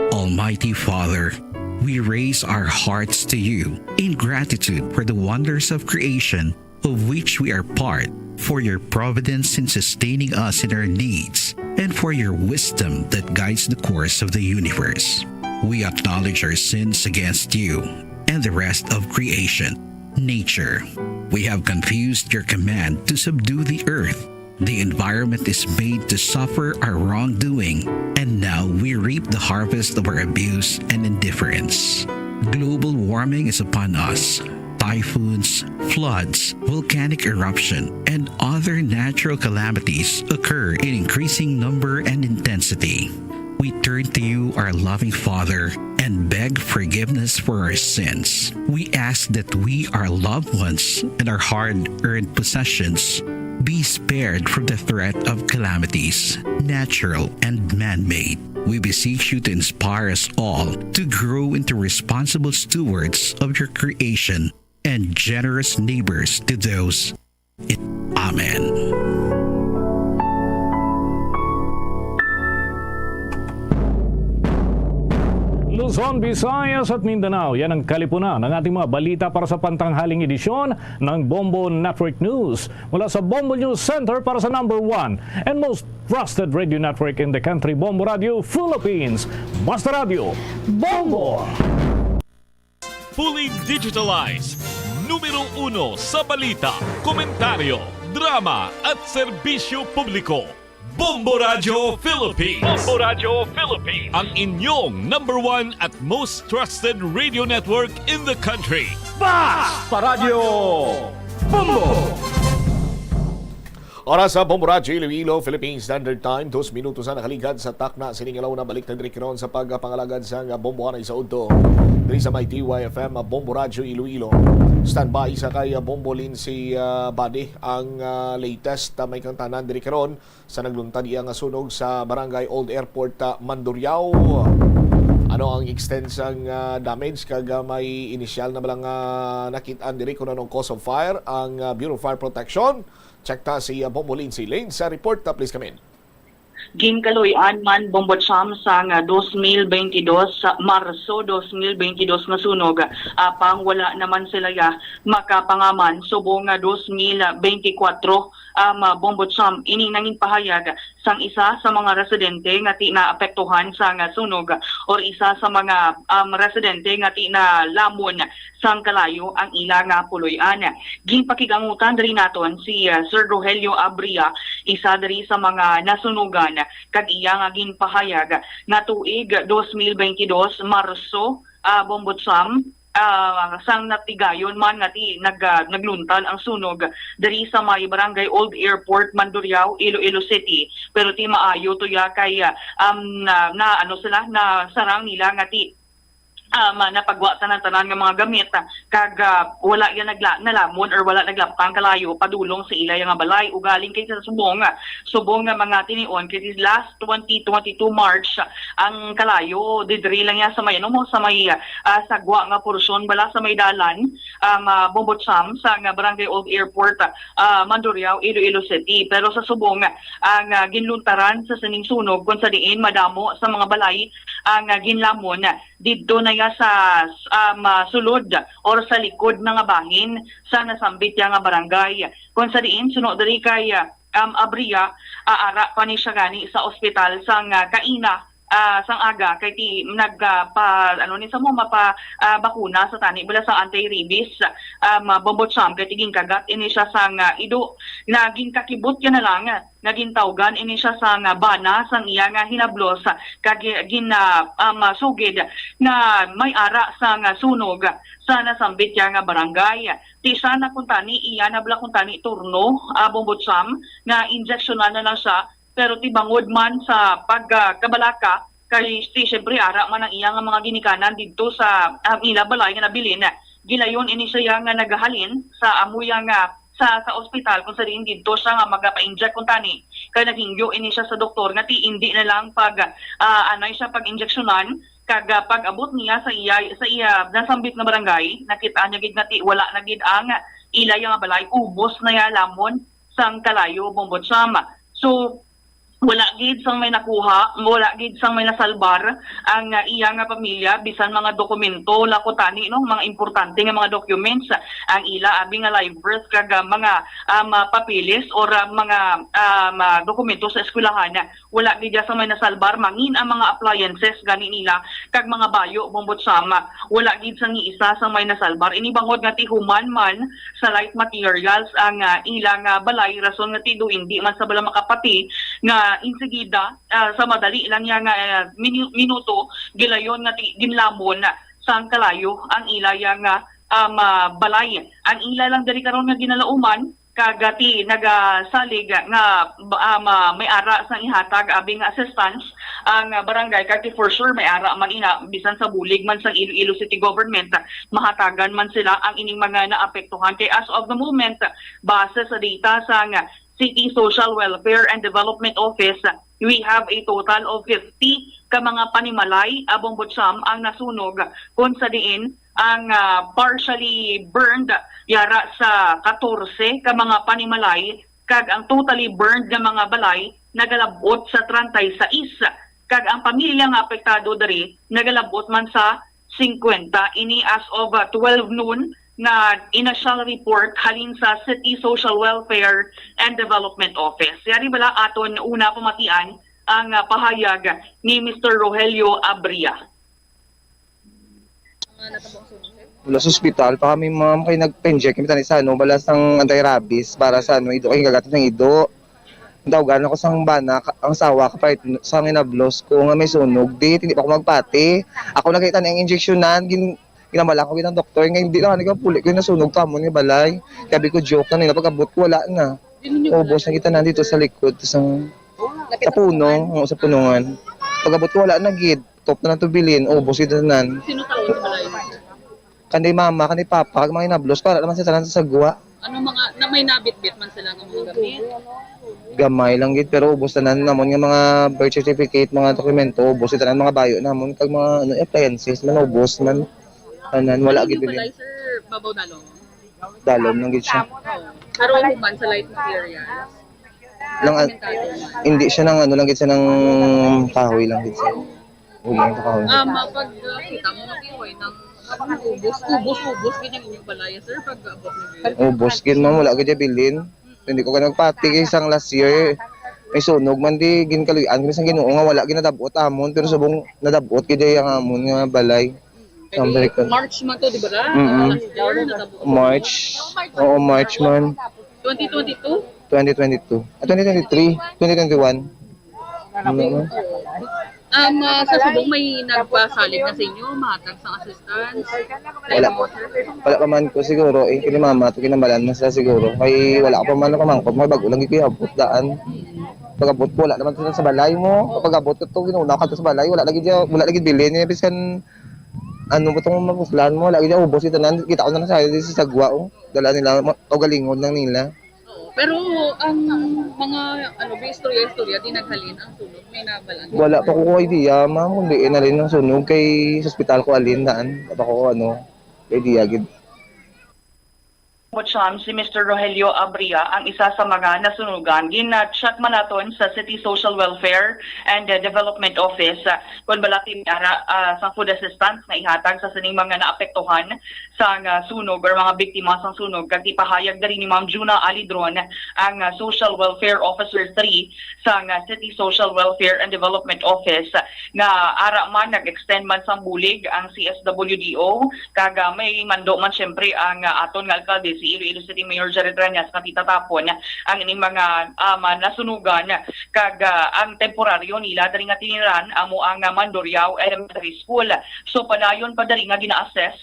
Almighty Father, we raise our hearts to you in gratitude for the wonders of creation of which we are part, for your providence in sustaining us in our needs, and for your wisdom that guides the course of the universe. We acknowledge our sins against you and the rest of creation, nature. We have confused your command to subdue the earth. The environment is made to suffer our wrongdoing, and now we reap the harvest of our abuse and indifference. Global warming is upon us. Typhoons, floods, volcanic eruption, and other natural calamities occur in increasing number and intensity. We turn to you, our loving Father, and beg forgiveness for our sins. We ask that we, our loved ones, and our hard earned possessions be spared from the threat of calamities, natural and man made. We beseech you to inspire us all to grow into responsible stewards of your creation and generous neighbors to those. Amen. Luzon, Visayas at Mindanao, yan ang kalipunan ng ating mga balita para sa pantanghaling edisyon ng Bombo Network News. Mula sa Bombo News Center para sa number one and most trusted radio network in the country, Bombo Radio Philippines. Basta Radio, Bombo! Fully digitalized. Numero uno sa balita, komentaryo, drama at serbisyo publiko. Bombo Radyo Philippines. Bombo Radyo Philippines. Ang inyong number one at most trusted radio network in the country. Basta Radyo Bombo! Oras sa Bombo Radyo Iloilo, Philippine Standard Time, dos minutos na nakaligad sa takna sining alaw na. Balik na diri karon sa pagpangalagad sa nga Bombo anay sa udto diri sa may D Y F M Bombo Radyo Iloilo. Standby sa kay Bombo Lindsay, ah, Badi ang, ah, latest, ah, may kang tanan diri karon sa nagluntad iya nga sunog sa Barangay Old Airport, ah, Mandurriao. Ano ang extent sang, ah, damage kag, ah, may inisyal na ba lang, ah, nakit-an diri kung anong cause of fire ang, ah, Bureau of Fire Protection? Check ta si, ah, Bombo Lindsay Lane sa report, ah, please come in. Ginkaluy-an man, Bombo Cham, sang dos mil bentidós, sa Marso dos mil bentidós nga sunog, apang wala naman sila ya makapangaman subong nga dos mil bentikwatro, um, Bombo Cham. Ini nangin pahayag sang isa sa mga residente nga ti naapektuhan sang sunog or isa sa mga, um, residente nga ti nalamon sang kalayo ang ila nga puloy-an. Ginpakigangutan diri naton si, ah, Sir Rogelio Abria, isa diri sa mga nasunugan, kag iya nga ginpahayag nga tuig dos mil bentidós, Marso, ah, Bombo Cham, ah, sang natigayon man nga ti nag-, ah, nagluntad ang sunog diri sa may Barangay Old Airport, Mandurriao, Iloilo City. Pero ti maayo tuya kay, ah, um, na, na, ano sila, nasarang nila nga ti um, ah, napagwa tanan-tanan nga mga gamit, ah, kag, ah, wala ya nagla-, nalamon or wala naglaptang kalayo padulong sa ila nga balay. Ugaling kay sa subong, ah, subong nga mga tinion kay last twenty twenty-two March, ah, ang kalayo didiri lang ya sa may, ano mo, sa may, ah, sagwa nga porsyon bala sa may dalan, um, ah, Bombocham sa nga Barangay Old Airport, ah, Mandurriao, Iloilo City. Pero sa subong, ah, ang, ah, ginluntaran sa sining sunog kung sa diin madamo sa mga balay ang, ah, ginlamon didto na ya sa, um, ah, sulod or sa likod na nga bahin sa nasambit ya nga barangay. Kon sa diin, suno diri kay, ah, um, Abria, ah, ara pa ni siya gani sa ospital sang, ah, kaina, ah, sang aga kay ti nag, ah, pa, ano ni sa mo, mapa, ah, bakuna sa tani bala sang anti-rabies, um, ah, Bombocham kay ti ginkagat ini siya sang, ah, ido. Naging kakibot ya na lang nga gintawgan ini siya sang bana sang iya nga hinablos, kag gi-, gin, ah, um, sugid nga may ara sang sunog sa nasambit ya nga barangay. Ti siya na kuntani, iya na bala kuntani turno, ah, Bombocham, nga injeksyonan na lang siya, pero ti bangod man sa pagkabalaka, kay ti siyempre ara man ang iya nga mga ginikanan didto sa, ah, ila balay nga nabilin, gilayon ini siya nga nagahalin sa amo ya nga sa, sa ospital kung sa diin didto siya nga magapa-inject kuntani, kay naghingyo ini siya sa doktor nga ti indi na lang pag, ah, anay siya pag-injeksyonan, kag, ah, pag-abot niya sa iya, sa iya nasambit nga barangay, nakit-an niya gid nga ti wala na gid ang ila ya nga balay, ubos na ya lamon sang kalayo, Bombocham. So, Wala gid sang may nakuha, wala gid sang may nasalbar ang, ah, iya nga pamilya, bisan mga dokumento, lakutani, no, mga importante nga mga documents, ang ila abi nga live birth kag, ah, mga, um, ah, papeles or, ah, mga, um, ah, dokumento sa eskwelahan. Wala gid sang may nasalbar, mangin ang mga appliances gani nila kag mga bayo, Bombo Sam. Wala gid sang isa sang may nasalbar. Ini bangod nga ti human man sa light materials ang, ah, ilang, ah, balay, rason nga ti do indi man sa bala makapati nga insigida, ah, sa madali lang niya nga, ah, minu-, minuto, gilayon nga ti-, ginlamon sang kalayo ang ila ya nga, um, ah, balay. Ang ila lang diri karon nga ginalauman, kag, ah, ti nagasalig nga, um, ah, may ara sang ihatag abi nga assistance ang, ah, barangay, kag ti for sure may ara man ina bisan sa bulig man sang Iloilo City Government, mahatagan man sila ang ining mga naapektuhan. Kay as of the moment, base sa data sang City Social Welfare and Development Office, we have a total of fifty ka mga panimalay, ah, Bombo Sam, ang nasunog, kung sa diin ang, ah, partially burned yara sa katorse ka mga panimalay, kag ang totally burned nga mga balay nagalab-ot sa treinta y seis, kag ang pamilya nga apektado diri nagalab-ot man sa singkwenta. Ini as of, ah, twelve noon nga initial report halin sa City Social Welfare and Development Office. Yari bala aton una pamatian ang, ah, pahayag ni Mister Rogelio Abria. Wala sa ospital pa kami, ma'am, kay nagpa-inject kami tani sa, ano, bala sang anti-rabies para sa, ano, ido, kay gagat sang ido. Tawgan ako sang bana, ka-, ang asawa ka part sang inablos ko nga may sunog. Di, hindi pa ako magpati. Ako nagkita ang injeksyonan, gin-, ginamala ko ginang doktor nga hindi lang, ano, puli ko yung nasunog tamon nga balay. Sabi ko, joke na nila, pag-abot ko, wala na. Ubos na kita nandito sa likod, sa, sa puno, oo, sa punungan. Pag-abot ko, wala na gid. Top na lang to bilin, ubos gid tanan. Sino tawo sa balay? Kanday mama, kanday papa, kag mga inablos, para naman sa tanan sa sagwa. Ano mga, na may nabitbit man sila nga mga gamit? Gamay lang gid, pero ubos tanan namon nga mga birth certificate, mga dokumento, ubos gid tanan mga bayo namon, kag mga, ano, appliances man, ubos man. Tanan, wala Ano gid yung bilin. Balay, sir? Babaw Dalom? Dalom lang gid siya. Pero human sa light materials? Nang, Komentado man. Hindi siya nang ano lang gid siya, nang kahoy lang gid siya. Human sa kahoy. Ah, mapagkita mo nga kahoy nang ubos, ubos, ubos, ganyan inyong balaya, sir, pag abot na gid. Ubos gid, ma'am, wala gid siya bilin. Hindi ko ka nagpati kay sang last year. May sunog man di, ginkaluy-an kami sang Ginoo nga wala ginadab-ot amon, pero subong nadab-ot gid ang amon nga balay. Kay American. March man to, di ba, ra? Mm-mm. Last year, natabo. March. Oo, March man. Twenty twenty-two? Twenty twenty-two. Ah, twenty twenty-three. Twenty twenty-one. Ano man? Um, ah, sa subong may nagpasalig na sa inyo, mahatag sang assistance? Wala. Wala pa man ko siguro. Eh, kini mama, to kinamalan na sila siguro. Kay wala pa man ako mangkot. May bago lang gid ko abot daan. Pag-abot ko, wala naman sila sa balay mo. Pag-abot ko to, ginuna ka to sa balay. Wala lagi dyan, wala lagi bilin. Eh, biskan ano ba tong mapuslan mo? Lagi dyan, ubos ito na. Kita ko na lang sa, sa sagwa, oh. Dala nila, ma-, kaugalingon lang nila. Oo, pero ang mga, ano, istorya-istorya, di naghalin ang sunog, may nabalaan. Wala pa ko idea, ma'am, kung diin nalin ang sunog kay sa ospital ko alin daan. Wala pa ko, ano, idea gid. Mucham, si Mister Rogelio Abria ang isa sa mga nasunugan. Gina-check man naton sa City Social Welfare and, uh, Development Office, uh, kung bala ti may ara, uh, sang food assistance na ihatag sa sining mga naapektuhan sang, ah, sunog or mga biktima sang sunog, kag gipahayag diri ni Ma'am Juna Alidron, ang, ah, Social Welfare Officer three sang, ah, City Social Welfare and Development Office, nga ara man nag-extend man sang bulig ang C S W D O, kag, ah, may mando man siyempre ang, ah, aton nga alkalde, si Iloilo City Mayor Jerry Treñas, nga ti tatapon ang ining mga, ah, mga nasunugan, kag, ah, ang temporaryo nila diri nga tiniran amo ang, ah, Mandurriao Elementary School. So, padayon pa diri nga gina-assess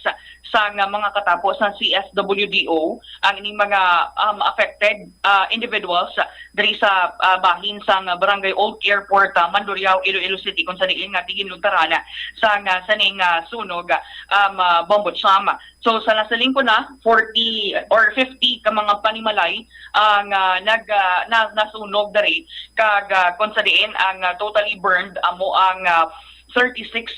sang mga katapo sang C S W D O ang ining mga, um, affected, ah, individuals diri sa, ah, bahin sang Barangay Old Airport, ah, Mandurriao, Iloilo City, kung sa diin nga ti ginlugtaran sang, ah, sining, ah, sunog, um, ah, Bombo Cham. So, sa nasiling ko na, forty or fifty ka mga panimalay ang, ah, nag, ah, na, nasunog diri, kag, ah, kung sa diin ang, ah, totally burned amo ang, ah, thirty-six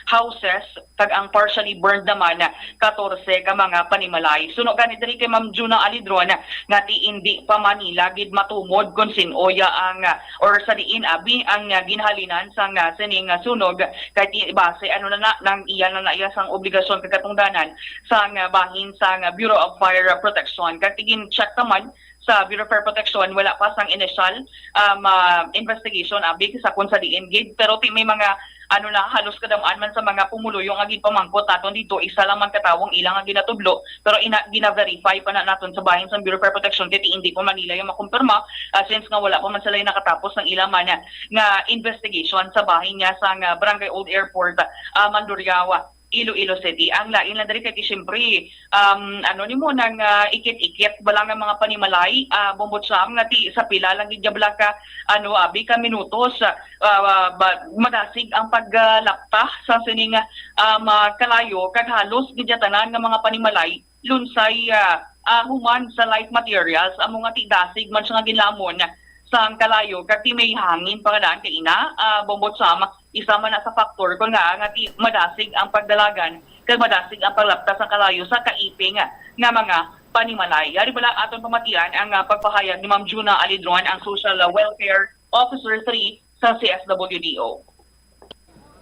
houses, kag ang partially burned naman, katorse ka mga panimalay. Suno gani diri kay Ma'am Juna Alidron, nga ti indi pa man nila gid matumod kon sin-o ya ang, ah, or sa diin abi ang, ah, ginhalinan sang, ah, sining, ah, sunog, kay ti base ano na na, nang iya na na iya sang obligasyon kag katungdanan sang, ah, bahin sang, ah, Bureau of Fire Protection. Kag ti gin-check naman sa Bureau of Fire Protection, wala pa sang initial, um, ah, investigation abi sa kung sa diin gid, pero ti may mga ano na, halos kadam-an man sa mga pumuluyo nga ginpamangkot naton dito, isa lang man ka tawo ang ilang nga ginatudlo, pero ina, gina-verify pa na naton sa bahin sa Bureau of Fire Protection, kay ti indi pa man nila yung makumpirma, ah, since nga wala pa man sila yung nakatapos ng ilang man nga investigation sa bahin niya sa nga Barangay Old Airport, ah, Mandurriao, Iloilo City. Ang lain lang diri kay ti siyempre, um, ano nimo nang, ah, ikit-ikit bala nga mga panimalay, ah, Bombo Cham, nga ti sa pila lang gid bala ka, ano, abi ka minutos, ah, ah, ba, madasig ang paglapta sa sining, ah, mga kalayo, kag halos gid tanan nga mga panimalay lunsay, ah, ah, human sa light materials, amo nga ti dasig man siya nga ginlamon sang kalayo, kag ti may hangin pa nga daan kay ina, ah, Bombo Cham, isa man na sa faktor kon nga nga ti madasig ang pagdalagan kag madasig ang paglapta sang kalayo sa kaiping nga mga panimalay. Yari bala aton pamatian ang, ah, pagpahayag ni Ma'am Juna Alidron, ang Social Welfare Officer three sa C S W D O.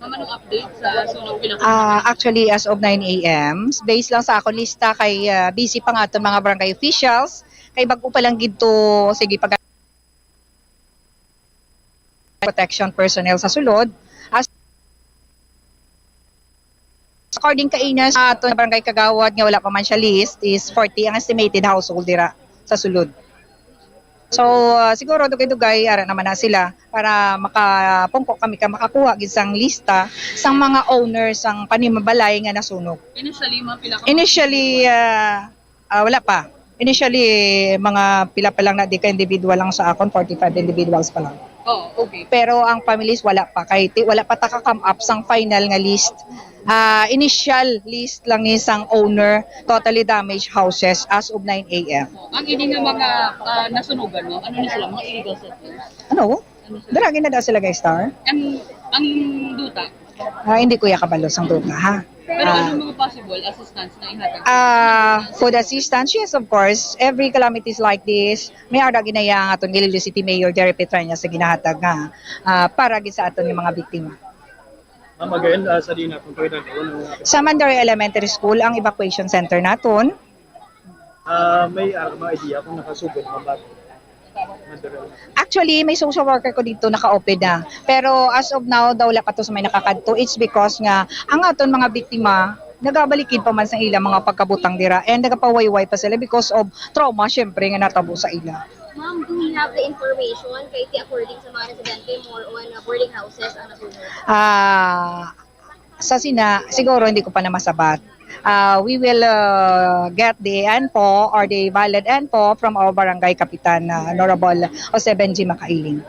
Ma'am, anong update sa sunog pinaka- Ah, actually, as of nine a m, based lang sa akon lista kay, ah, busy pa nga aton mga barangay officials, kay bag-o pa lang gid to, sige, pag protection personnel sa sulod. As according kaina sa aton barangay kagawad nga wala pa man siya list is forty ang estimated household dira sa sulod. So, ah, siguro dugay-dugay ara naman na sila para makapungko kami ka makakuha gid sang lista sang mga owners sang panimabalay nga nasunog. Initially, mga pila ka Initially, ah, ah, wala pa. Initially, mga pila pa lang na, di ka individual lang sa akon, forty-five individuals pa lang. Oh, okay. Pero ang families wala pa kay ti-, wala pa ta ka come up sang final nga list. Ah, initial list lang ni sang owner, totally damaged houses as of nine a m. Oh, ang ini nga mga, ah, nasunugan, no? Ano ni sila? Mga illegal settlers? Ano? Ano sila? Dara gid na daw sila, guys, star. Ang, ang duta? Ah, hindi ko ya kabalo sang duta, ha? Pero Ah. ano mga possible assistance na ihatag? Ah, food assistance, yes, of course. Every calamities like this, may ara ginaya ang aton Iloilo City Mayor Jerry Petraña sa ginahatag nga, ah, para gid sa aton nga mga biktima. Ma'am, again, ah, sa di natin pagkakataon, ano nga Sa Mandurriao Elementary School ang evacuation center naton. Ah, may, ah, mga idea kung nakasugod man ba? Actually, may social worker ko dito naka-open na. Pero as of now, daw wala pa to sa may nakakadto. It's because nga ang aton mga biktima nagabalikid pa man sa ilang mga pagkabutang dira and nagapawayway pa sila because of trauma, syempre, nga natabo sa ila. Ma'am, do we have the information? Kay ti according sa mga residente, more on, uh, boarding houses ang nasunog. Ah, sa sina, siguro hindi ko pa na masabat. Ah, we will, uh, get the info or the valid info from our barangay kapitan, uh, Honorable Jose Benji Makailing.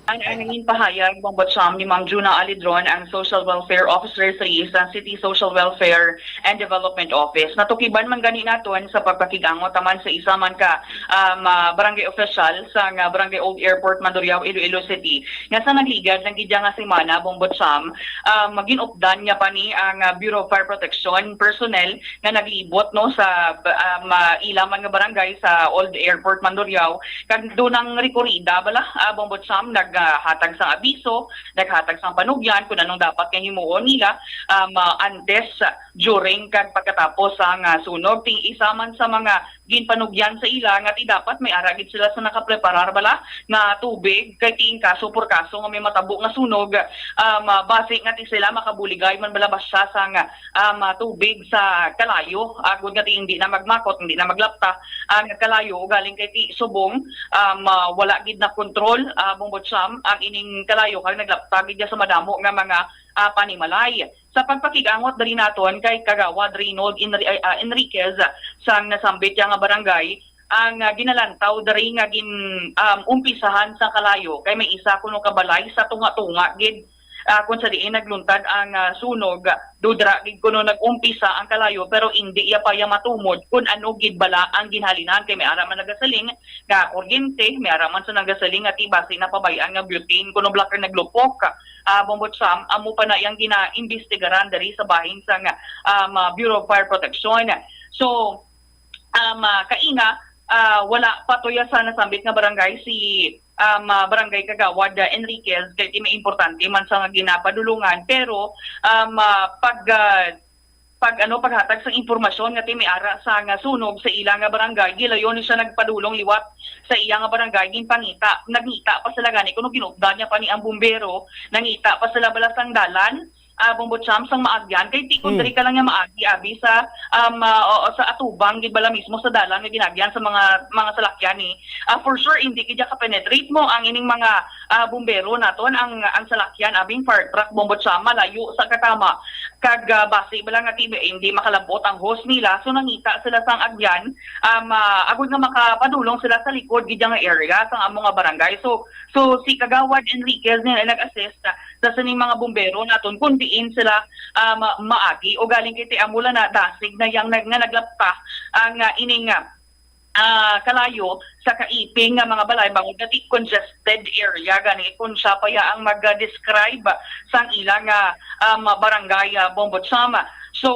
Ang, ang nangin pahayag, Bombo Cham, ni Ma'am Juna Alidron, ang Social Welfare Officer three sa City Social Welfare and Development Office. Natukiban man gani naton sa pagpakig-angot taman sa isa man ka, um, ah, barangay official sa nga Barangay Old Airport, Mandurriao, Iloilo City, nga sa nagligad lang gid nga semana, Bombo Cham, um, ginupdan niya pa ni ang, ah, Bureau of Fire Protection personnel nga naglibot, no, sa, um, ah, ila man nga barangay sa Old Airport, Mandurriao, kag doon ang rekorida bala, ah, Bombo Cham, naghatag sang abiso, naghatag sang panugyan kung anong dapat nga himuon nila, um, ah, antes, during, kag pagkatapos sang, ah, sunog. Ti isa man sa mga ginpanugyan sa ila nga ti dapat may ara gid sila sa nakapreparar bala nga tubig, kay ti in kaso por kaso nga may matabo nga sunog, um, ah, basi nga ti sila makabuligay man bala basta sang, um, ah, tubig sa kalayo, agod nga ti hindi na magmakot, hindi na maglapta ang kalayo, ugaling kay ti subong, um, ah, wala gid na kontrol, ah, Bombo Cham, ang ining kalayo kag naglapta gid sa madamo nga mga, ah, panimalay. Sa pagpakig-angot diri naton kay Kagawad Reynold Enri-, ah, Enriquez sang nasambit ya nga barangay, ang, ah, ginalantaw diri nga gin, um, umpisahan sa kalayo kay may isa kuno ka balay sa tunga-tunga gid ah, kung sa diin nagluntad ang, ah, sunog, dudra gid kuno nag-umpisa ang kalayo, pero indi iya pa iya matumod kung ano gid bala ang ginhalinan, kay may ara man nagasiling nga kuryente, may ara man sa nagasiling nga ti basi napabay-an nga butane kuno bala kay naglupok. Ah, Bombo Cham, amo pa na iyang ginaimbestigaran diri sa bahin sang, um, ah, Bureau of Fire Protection. So, um, ah, kaina, ah, wala pa tuya sa nasambit nga barangay si, um, ah, Barangay Kagawad, ah, Enriquez, kay ti may importante man sa nga ginapadulungan, pero, um, ah, pag, ah, pag, ano, paghatag sang impormasyon nga ti may ara sa nga sunog sa ila nga barangay, gilayon ni siya nagpadulong liwat sa iya nga barangay, ginpangita, nagngita pa sila gani kuno ginupdan niya pa ni ang bumbero, nangita pa sila bala sang dalan, ah, Bombo Cham, sang maagyan, kay ti kung Mm. diri ka lang nga maagi, abi, sa, um, ah, oo, sa atubang, gid bala mismo sa dalan nga ginagyan sa mga, mga salakyan ni, ah, for sure, hindi gid ka-penetrate mo ang ining mga, ah, bumbero naton, ang, ang salakyan, abing fire truck, Bombo Cham, malayo sa katama, kag, ah, basi bala nga ti-, hindi makalabot ang hose nila, so nangita sila sang agyan, um, ah, agud nga makapadulong sila sa likod gid nga area sang amo nga barangay. So, so si Kagawad Enriquez ni nag-assist sa sining mga bumbero naton kung diin sila, um, maagi. O galing kay ti amo lang na dasig na yang nag-, nga naglapta ang, ah, ining, ah, ah, kalayo sa kaiping nga mga balay, bangod nga ti congested area gani kung siya pa ya ang mag-describe sang ila nga, um, barangay, ah, Bombo Cham. So,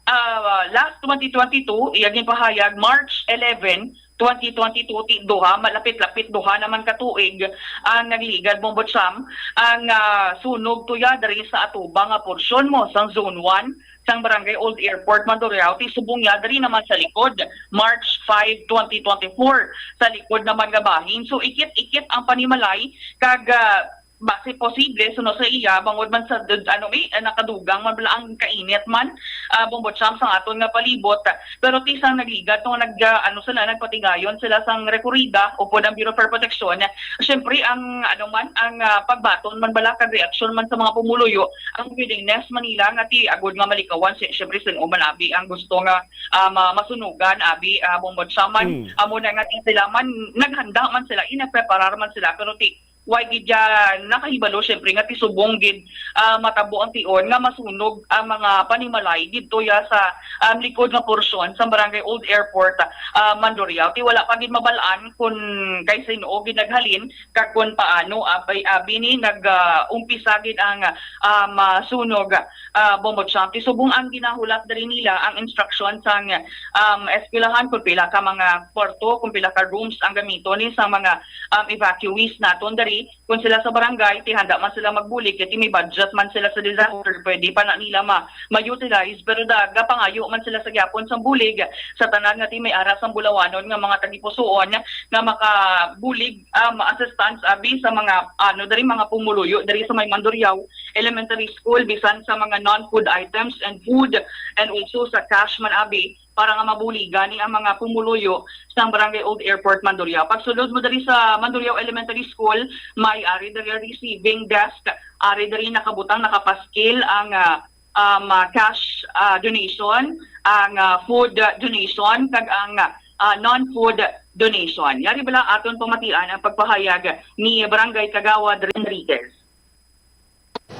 ah, last twenty twenty-two, iya ginpahayag, March eleven, twenty twenty-two, ti duha, malapit-lapit duha naman ka tuig ang nagligad, Bombo Cham, ang, ah, sunog tuya diri sa atubang nga porsyon mo sang Zone one sang Barangay Old Airport, Mandurriao, ti subong niya diri naman sa likod, March five, twenty twenty-four, sa likod naman nga bahin. So, ikit-ikit ang panimalay kag, ah, basi posible, suno sa iya, bangod man sa dud-, ano, may, ah, nakadugang man bala ang kainit man, ah, Bombo Cham, sa aton nga palibot. Pero ti sang nagligad, kung nag-, ah, ano sila, nagpatigayon sila sang rekurida upod ang Bureau of Fire Protection, syempre, ang, ano man, ang, ah, pagbaton man bala kag reaksyon man sa mga pumuluyo, ang willingness man nila nga ti agud nga malikawan, si-, syempre, sin-o man abi ang gusto nga, ah, ma-, masunugan, abi, ah, Bombo Cham man, Mm. amo na nga ti sila man, naghanda man sila, ina-preparar man sila, pero ti, why gid ya nakahibalo, syempre, nga ti subong gid, ah, matabo ang tion nga masunog ang mga panimalay didto ya sa, um, likod nga porsyon sa Barangay Old Airport, ah, Mandurriao. Ti wala pa gid mabal-an kung kay sin-o gid naghalin kag kung paano, abi, abi ni nag, ah, umpisa gid ang, um, ah, sunog, ah, Bombo Cham. Ti subong ang ginahulat diri nila ang instruction sang, um, eskwelahan kung pila ka mga kwarto, kung pila ka rooms ang gamiton ni sa mga, um, evacuees naton diri. Kung sila sa barangay, ti handa man sila magbulig, kay ti may budget man sila sa disaster, pwede pa na nila ma-, ma-utilize, pero da-, gapangayo man sila sa gyapon sang bulig sa tanan nga ti may ara sang bulawanon nga mga tagipusoon nga makabulig, um, assistance, abi, sa mga, ano, diri, mga pumuluyo diri sa may Mandurriao Elementary School, bisan sa mga non-food items and food, and also sa cash man, abi, para nga mabuligan ni ang mga pumuluyo sang Barangay Old Airport, Mandurriao. Pagsulod mo diri sa Mandurriao Elementary School, may ari diri receiving desk, ari diri nakabutang, nakapaskil ang, ah, um, ah, cash, ah, donation, ang, ah, food donation, kag ang, ah, non-food donation. Yari bala aton pamatian ang pagpahayag ni Barangay Kagawad Enriquez.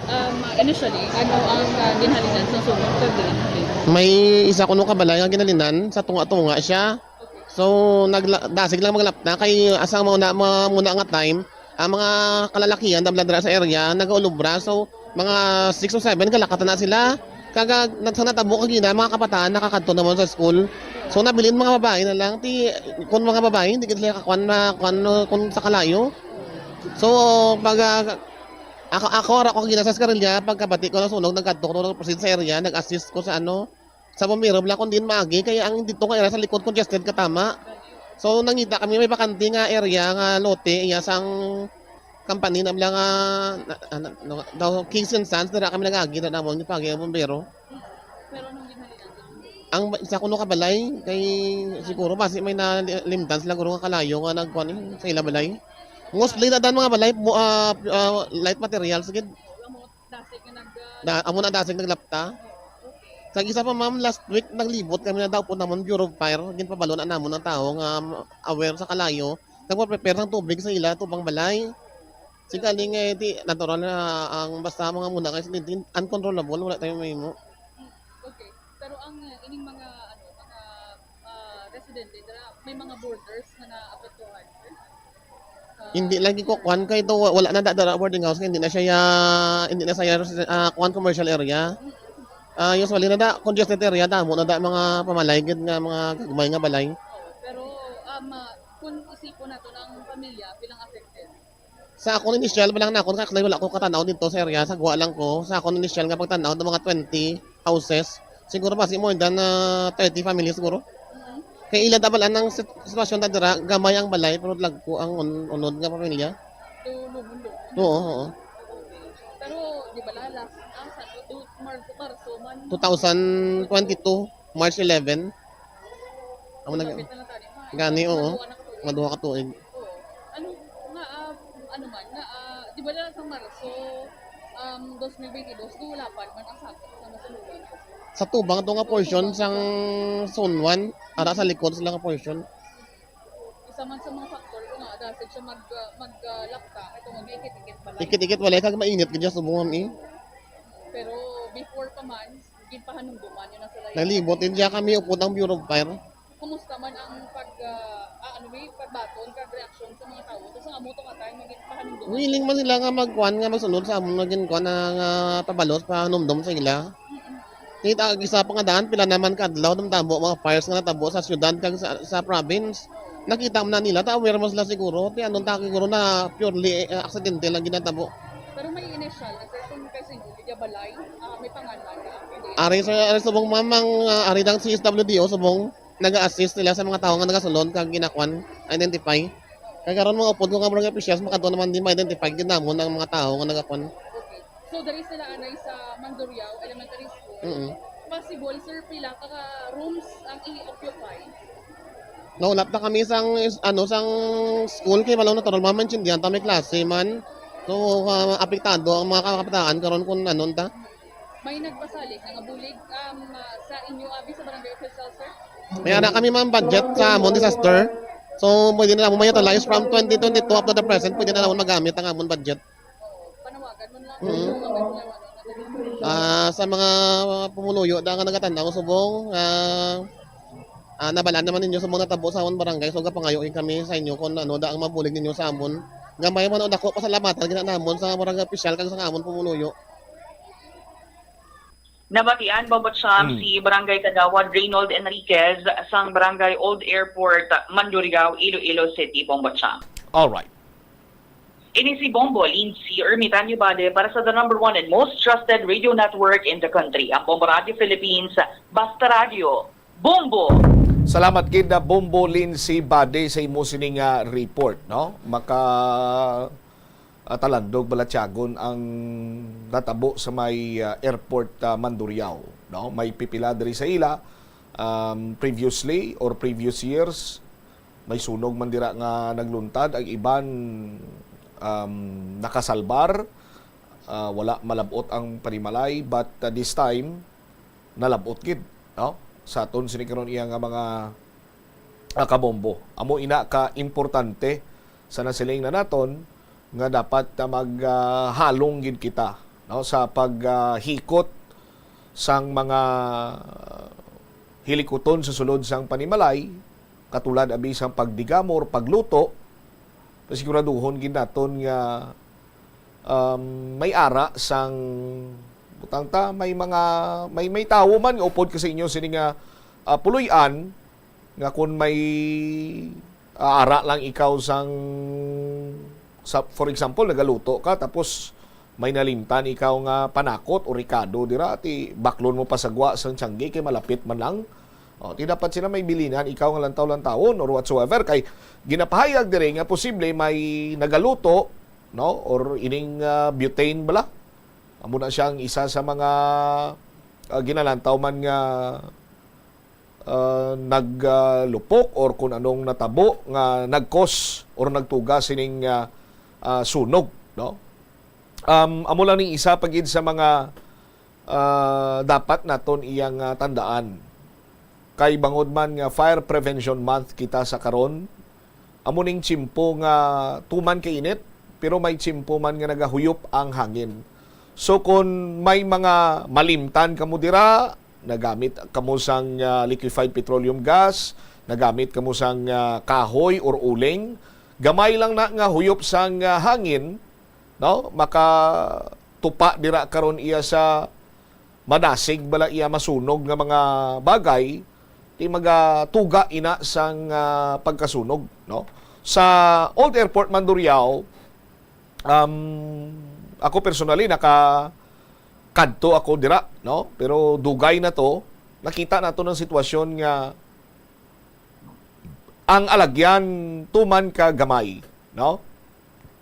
Um, initially, ano ang, ah, ginhalinan sa sunog kag diin? May isa kuno ka balay nga ginhalinan, sa tunga-tunga siya. So, nagla-, dasig lang maglapta kay asa mo na, mga muna nga time, ang mga kalalakihan, dablan dira sa area, nagaulubra. So, mga six to seven, galakat na sila. Kaga, nagsanatabo kagina, mga kabataan, nakakadto naman sa school. So, nabilin mga babae na lang. Ti, kung mga babae, hindi gid sila kakuan na, kuan, no, kung sa kalayo. So, pag, ah, ako, ako, ako gina sa Escarilla, pagkabati ko ng sunog, nagkadto ko, proceed sa area, nag-assist ko sa ano, sa bumbero, bala kung diin maagi, kaya ang dito nga area sa likod, congested katama. So, nangita kami, may bakante nga area, nga lote, iya sang company na bala nga, na, na, na, daw Kings and Sons, dira kami nag-agi, na namon, ni pagi ang bumbero. Pero nung ginhalinan, ang ba-, isa kuno ka balay, kay siguro basi may nalimtan sila guro nga kalayo nga nagkuan, eh, sa ila balay. Mostly na dan mga balay, mo, ah, ah, light materials gid. Ang mga dasig nga nag- Da, amo na dasig naglapta. Sa isa pa, ma'am, last week naglibot kami na daw po namon Bureau of Fire, ginpabalo na namon ang tao nga, um, aware sa kalayo, nagpa-prepare ng tubig sa ila tubang balay. Sigaling nga, eh, di natural na ang basta mga muna kay uncontrollable, wala tayo mahimo. Okay. Pero ang, uh, ining mga, ano, mga, uh, residente dira, may mga borders nga naapektuhan, sir? Uh, Hindi lagi ko kuan kay to wa- wala na da- dara boarding house kay hindi na siya ya- hindi na siya ya- ah, kuan commercial area. Ah, usually na da congested area, damo na da mga pamalay gid nga mga gagmay nga balay. Pero, um, uh, kung isipon nato ang pamilya bilang affected, Sa akong initial pa lang nakon, actually wala ko katanaw dito sa area, sa Gua lang ko. Sa akong initial nga pagtanaw ng mga twenty houses, siguro basi more than ah, thirty families siguro. Kay ila dabalan ang sit- sitwasyon ta dira, gamay ang balay pero dagko ang un- unod nga pamilya. to lumunod. Oo, oo. Pero, di ba, la- last, ah, sa, do, Marso, Marso man, two thousand twenty-two, March eleven. Amo na Kapit na lang tayo, ha? Gani, oo. Maduwa na ka tuig. Maduha ka tuig. Oo. Ano, nga, ah, ano man, nga, ah, di ba, la sa Marso, um, dos mil benti dos, gulapan man ang sakop sa Masunugan. Sa tubang to nga portion sang Zone one, ara sa likod sila nga portion. Isa man sa mga factor ko nga, dahil siya mag, ah, mag, ah, lapta, ito nga, may ikit-ikit balay. Ikit-ikit walay kag mainit gid siya subong eh. Pero before pa man, ginpahanumduman yun na sila. Nalibot din siya kami upod ang Bureau of Fire. Kumusta man ang pag, ah, ah, ano, may pagbaton, kag reaksyon sa mga tao? Tapos ang amo to nga time, maging pahanumduman. Willing man sila nga magkuan nga magsunod sa amon nga ginkuan na nga pabalos, pahanumdom sa ila. Kita ang isa pa nga daan, pila naman ka adlaw nang tabo mga fires nga natabo sa syudad kag sa, sa province. Nakita man na nila, ta aware man sila siguro. Ti ano ta siguro na purely eh, aksidente lang ginatabo. Pero may initial na, sir, kung kay single, di balay, ah, may pangalan na. Hindi. Ari sa ari subong mamang ah, ari dang C S W D O subong nag-assist nila sa mga tawo nga nagasulod kag ginakuan, identify. Kay karon mga upod ko nga barangay officials makadto naman din ma-identify gid namon ang mga tawo nga nagakuan. Okay. So, diri sila anay sa Mandurriao Elementary School. Mm. Possible, sir, pila ka rooms ang i-occupy? Naulap na kami sang is- ano sang school kay wala natural man maintindihan ta may klase man. So ah, apektado ang mga kabataan karon kung ano ta. May nagpasalig nga bulig, um, ah, sa inyo abi sa barangay official, sir? May ara kami man budget sa amon disaster. So pwede na namon ma-utilize from twenty twenty-two up to the present, pwede na namon magamit ang amon budget. Oo, panawagan mo lang. Mm. Ano ba sila, ano, ano, ano? Ah, sa mga pumuluyo da nga nagatan-aw subong, ah, ah, nabalaan naman ninyo sa mga natabo sa amon barangay, so gapangayo kami sa inyo kung ano da ang mabulig ninyo sa amon. Gamay man o dako, pasalamatan gina namon sa barangay official kag sa amon pumuluyo. Nabatian, Bombo Cham, Hmm. si Barangay Kagawad Reynold Enriquez sang Barangay Old Airport, Mandurriao, Iloilo City, Bombo Cham. All right. Ini si Bombo Lindsay Ermitanio Bade para sa the number one and most trusted radio network in the country, ang Bombo Radio Philippines, Basta Radio, Bombo! Salamat gid na Bombo Lindsay Bade sa imo sining ah, report, no? Maka ah, talandog balatyagon ang natabo sa may ah, airport ah, Mandurriao, no? May pipila diri sa ila um, previously or previous years may sunog man dira nga nagluntad, ang iban um, nakasalbar, ah, wala malabot ang panimalay, but ah, this time nalabot gid, no? Sa aton sini karon iya nga mga ah, kabombo. Amo ina ka importante sa nasiling na naton nga dapat ah, maghalong gid kita, no, sa paghikot sang mga hilikuton sa sulod sang panimalay, katulad abi sang pagdigamo or pagluto, pasiguraduhon gid naton nga um, may ara sang butang ta may mga may may tawo man nga upod ka sa inyo sini nga ah, puloy-an nga kun may ah, ara lang ikaw sang sa, for example nagaluto ka tapos may nalimtan ikaw nga panakot o rikado dira ti baklon mo pa sa gwa sang tiyanggi kay malapit man lang. O, ti dapat sila may bilinan ikaw nga lantaw-lantawon or whatsoever kay ginapahayag diri nga posible may nagaluto, no, or ining ah, butane bala. Amo na siya ang isa sa mga ah, ginalantaw man nga ah, naglupok or kung anong natabo nga nag-cause or nagtuga sining ah, ah, sunog, no? Um, amo lang ning isa pa gid sa mga ah, dapat naton iyang ah, tandaan. Kay bangod man nga Fire Prevention Month kita sa karon, amo ning tiyempo nga tuman kay init, pero may tiyempo man nga nagahuyop ang hangin. So, kung may mga malimtan kamo dira, nagamit kamo sang, ah, liquefied petroleum gas, nagamit kamo sang, ah, kahoy or uling, gamay lang na nga huyop sang, ah, hangin, no? Makatupa dira karon iya sa manasig bala iya masunog nga mga bagay, di magatuga ina sang, ah, pagkasunog, no? Sa Old Airport Mandurriao, um, ako personally, nakakadto ako dira, no? Pero dugay na to, nakita nato ng sitwasyon nga ang alagyan tuman ka gamay, no?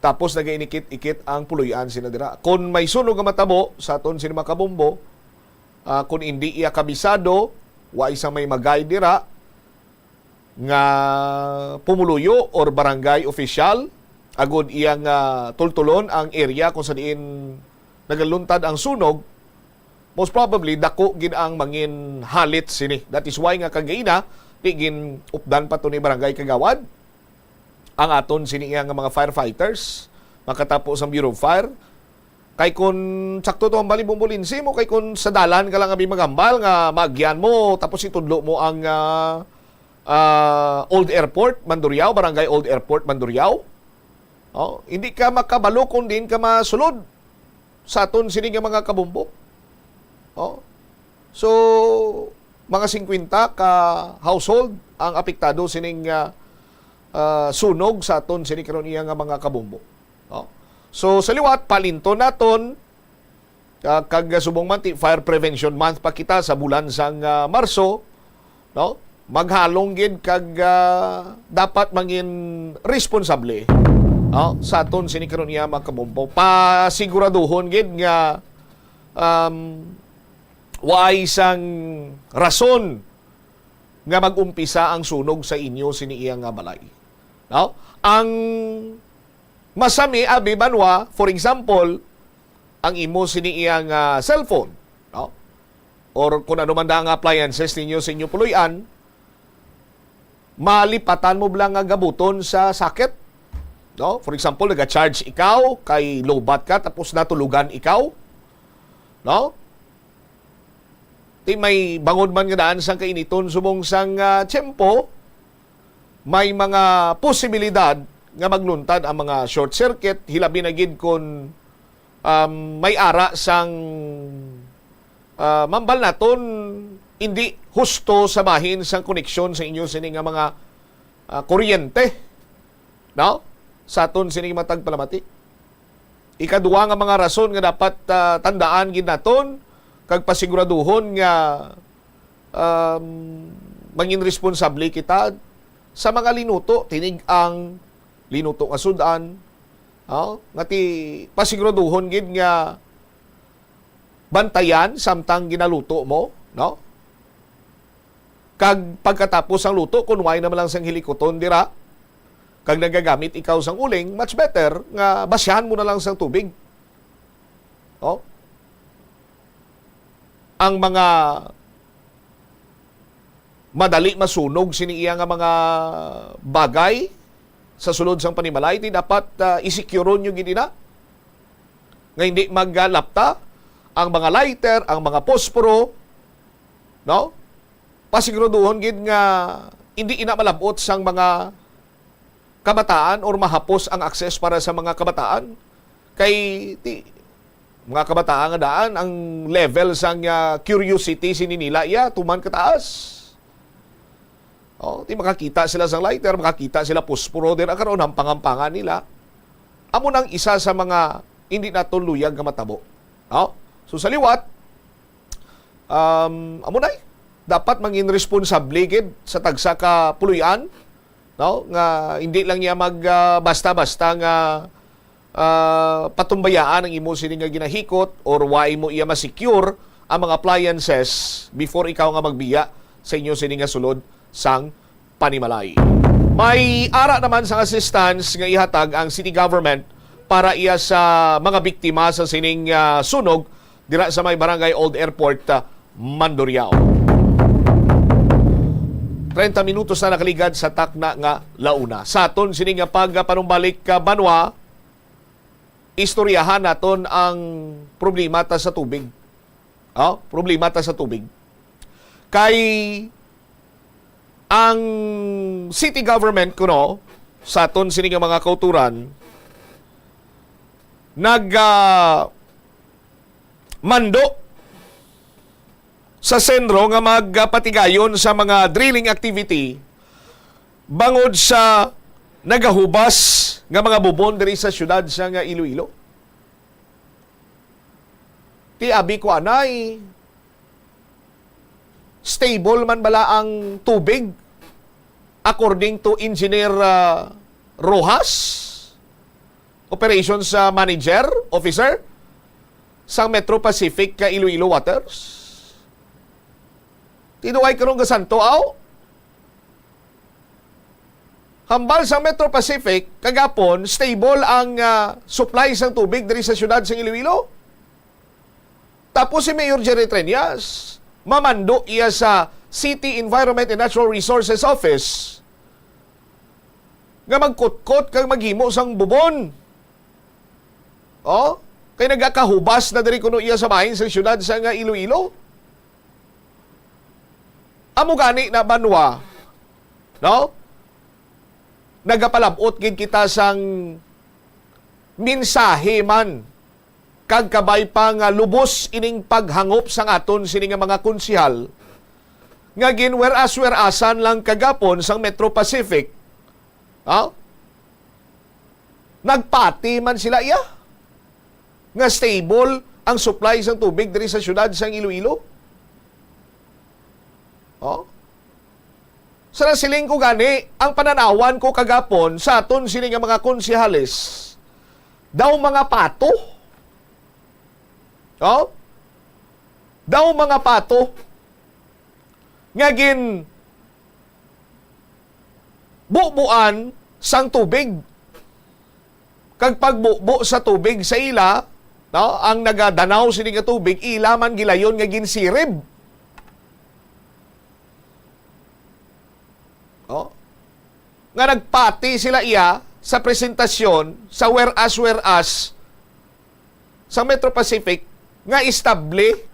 Tapos nagainikit-ikit ang puloy-an sina dira. Kung may sunog nga matabo sa aton sini mga kabombo, ah, kung hindi iya kabisado, wa isang may magay dira nga pumuluyo or barangay official, agud iyang, ah, tultulon ang area kung sa diin nagaluntad ang sunog, most probably, dako gid ang mangin halit sini. That is why nga kagaina, di gin-updan pa to ni Barangay Kagawad ang aton sini iya nga mga firefighters, makatapo sang Bureau of Fire. Kay kun sakto to ang bali, Bombolinsi mo, kay kun sa dalan ka lang abi magambal nga maagyan mo, tapos itudlo mo ang, ah, ah, Old Airport, Mandurriao, Barangay Old Airport, Mandurriao. Oh, hindi ka makabalo kung diin ka masulod sa aton sini nga mga kabombo. Oh. So, mga singkwenta ka household ang apektado sining, ah, ah, sunog sa aton sini karon iya nga mga kabombo. Oh. So, sa liwat, palinton naton, ah, kag subong man ti Fire Prevention Month pa kita sa bulan sang, ah, Marso, no? Maghalong gid kag, ah, dapat mangin responsable, no? Sa aton sini karon iya mga kabombo, pasiguraduhon gid nga, um, waay sang rason nga mag-umpisa ang sunog sa inyo sini iya nga balay, no? Ang masami abi banwa, for example, ang imo sini iya nga cellphone, no? Or kung ano man da nga appliances ninyo sa inyo puloy-an, malipatan mo bala nga gabuton sa socket, no? For example, naga-charge ikaw, kay lowbat ka, tapos natulugan ikaw, no? Ti may bangod man nga daan sang kainiton subong sang, ah, tiyempo, may mga posibilidad nga magluntad ang mga short circuit, hilabi na gid kon, um, may ara sang, ah, mambal naton, hindi husto sa bahin sang koneksyon sa inyo sini nga mga, ah, kuryente, no? Sa aton sini matag palamati. Ikadua nga mga rason nga dapat, ah, tandaan gid naton kag pasiguraduhon nga, um, mangin responsable kita sa mga linuto, tinig-ang linuto nga sud-an, oh, nga ti pasiguraduhon gid nga bantayan samtang ginaluto mo, no? Kag pagkatapos sang luto, kun way naman lang sang hilikuton dira, kag nagagamit ikaw sang uling, much better nga basyahan mo na lang sang tubig. Oh? Ang mga madali masunog sini iya nga mga bagay sa sulod sang panimalay, ti dapat, ah, i-secure nyo gid ina nga hindi maglapta ang mga lighter, ang mga posporo, no? Pasiguraduhon gid nga hindi ina malab-ot sang mga kabataan or mahapos ang access para sa mga kabataan. Kay ti, mga kabataan nga daan, ang level sang, ah, curiosity sini nila iya tuman kataas. Oh, ti makakita sila sang lighter, makakita sila posporo dira karon, hampang-hampangan nila. Amo nang isa sa mga hindi naton luyag nga matabo. No? So sa liwat, um, amo na, dapat mangin responsable gid sa tagsa ka puloy-an, no? Nga hindi lang niya mag, ah, basta-basta nga, ah, patumbayaan ang imo sini nga ginahikot or wa imo iya ma-secure ang mga appliances before ikaw nga magbiya sa inyo sini nga sulod sang panimalay. May ara naman sang assistance nga ihatag ang city government para iya sa mga biktima sa sining, ah, sunog dira sa may Barangay Old Airport, ah, Mandurriao. Treinta minutos na nakaligad sa takna nga launa. Sa aton sini nga pagpanumbalik, ah, banwa, Istoryahan naton ang problema ta sa tubig. Oh, problema ta sa tubig. Kay ang city government kuno sa aton sini nga mga kauturan nag, ah, mando sa CENRO nga magpatigayon sa mga drilling activity bangod sa nagahubas nga mga bubon diri sa siyudad sa nga Iloilo. Ti abi ko anay, stable man bala ang tubig according to Engineer, ah, Rojas, Operations, ah, Manager, Officer sang Metro Pacific ka Iloilo Waters? Tinuay karong gasanto, aw? Hambal sa Metro Pacific, kagapon, stable ang, ah, supply sang tubig diri sa siyudad sang Iloilo. Tapos si Mayor Jerry Treñas, mamando iya sa City Environment and Natural Resources Office nga magkutkot kag maghimo sang bubon. Oh, kay nagakahubas na diri kuno iya sa bahin sa siyudad sa nga Iloilo. Amo gani na banwa, no? Nagapalab-ot gid kita sang mensahe man kag kabay pa nga lubos ining paghangop sang aton sini nga mga konsehal nga ginweras-werasan lang kagapon sang Metro Pacific. Ha? Nagpati man sila iya nga stable ang supply sang tubig diri sa siyudad sang Iloilo. Oh? Sa nasiling ko gani, ang pananawan ko kagapon sa aton sini nga mga konsehales, daw mga pato. Oh? Daw mga pato nga gin bubuan sang tubig. Kag pagbubo sa tubig sa ila, no, ang nagadanaw sini nga tubig, ila man gilayon nga ginsirib. Oh? Nga nagpati sila iya sa presentasyon sa whereas-whereas sa Metro Pacific nga estable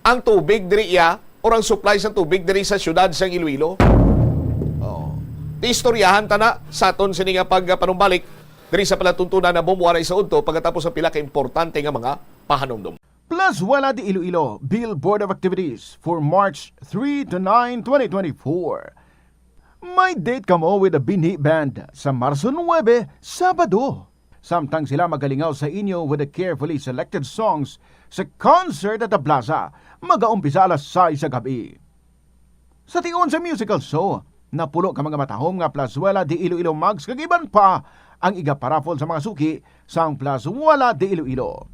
ang tubig diri iya or ang supply sang tubig diri sa siyudad sang Iloilo. Oh. Ti istoryahan ta na sa aton sini nga pagpanumbalik diri sa palatuntunan na bumuwaray sa udto pagkatapos ang pila ka importante nga mga pahanumdom. Plazuela de Iloilo, Bill Board of Activities for March three to nine, twenty twenty-four. May date kamo with the Binhi Band sa Marso nuebe, Sabado. Samtang sila magalingaw sa inyo with the carefully selected songs sa concert at the plaza, magaumpisa alas sais sa gabi. Sa tion sa musical show, napulo ka mga matahom nga Plazuela de Iloilo mugs kag iban pa ang igaparaffle sa mga suki sang Plazuela de Iloilo.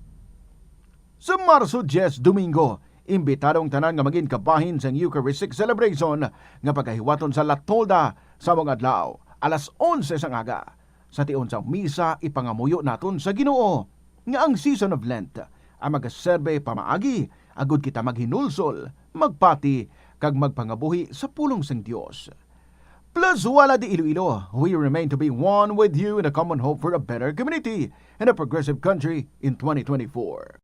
Sa Marso diyes, Domingo, imbitado ang tanan nga mangin kabahin sang Eucharistic celebration nga pagahiwaton sa La Tolda sa mga adlaw, alas onse sang aga. Sa tion sang misa, ipangamuyo naton sa Ginoo nga ang season of Lent ang magaserbe pamaagi agud kita maghinulsol, magpati, kag magpangabuhi sa pulong sang Dios. Plazuela de Iloilo, we remain to be one with you in a common hope for a better community and a progressive country in twenty twenty-four.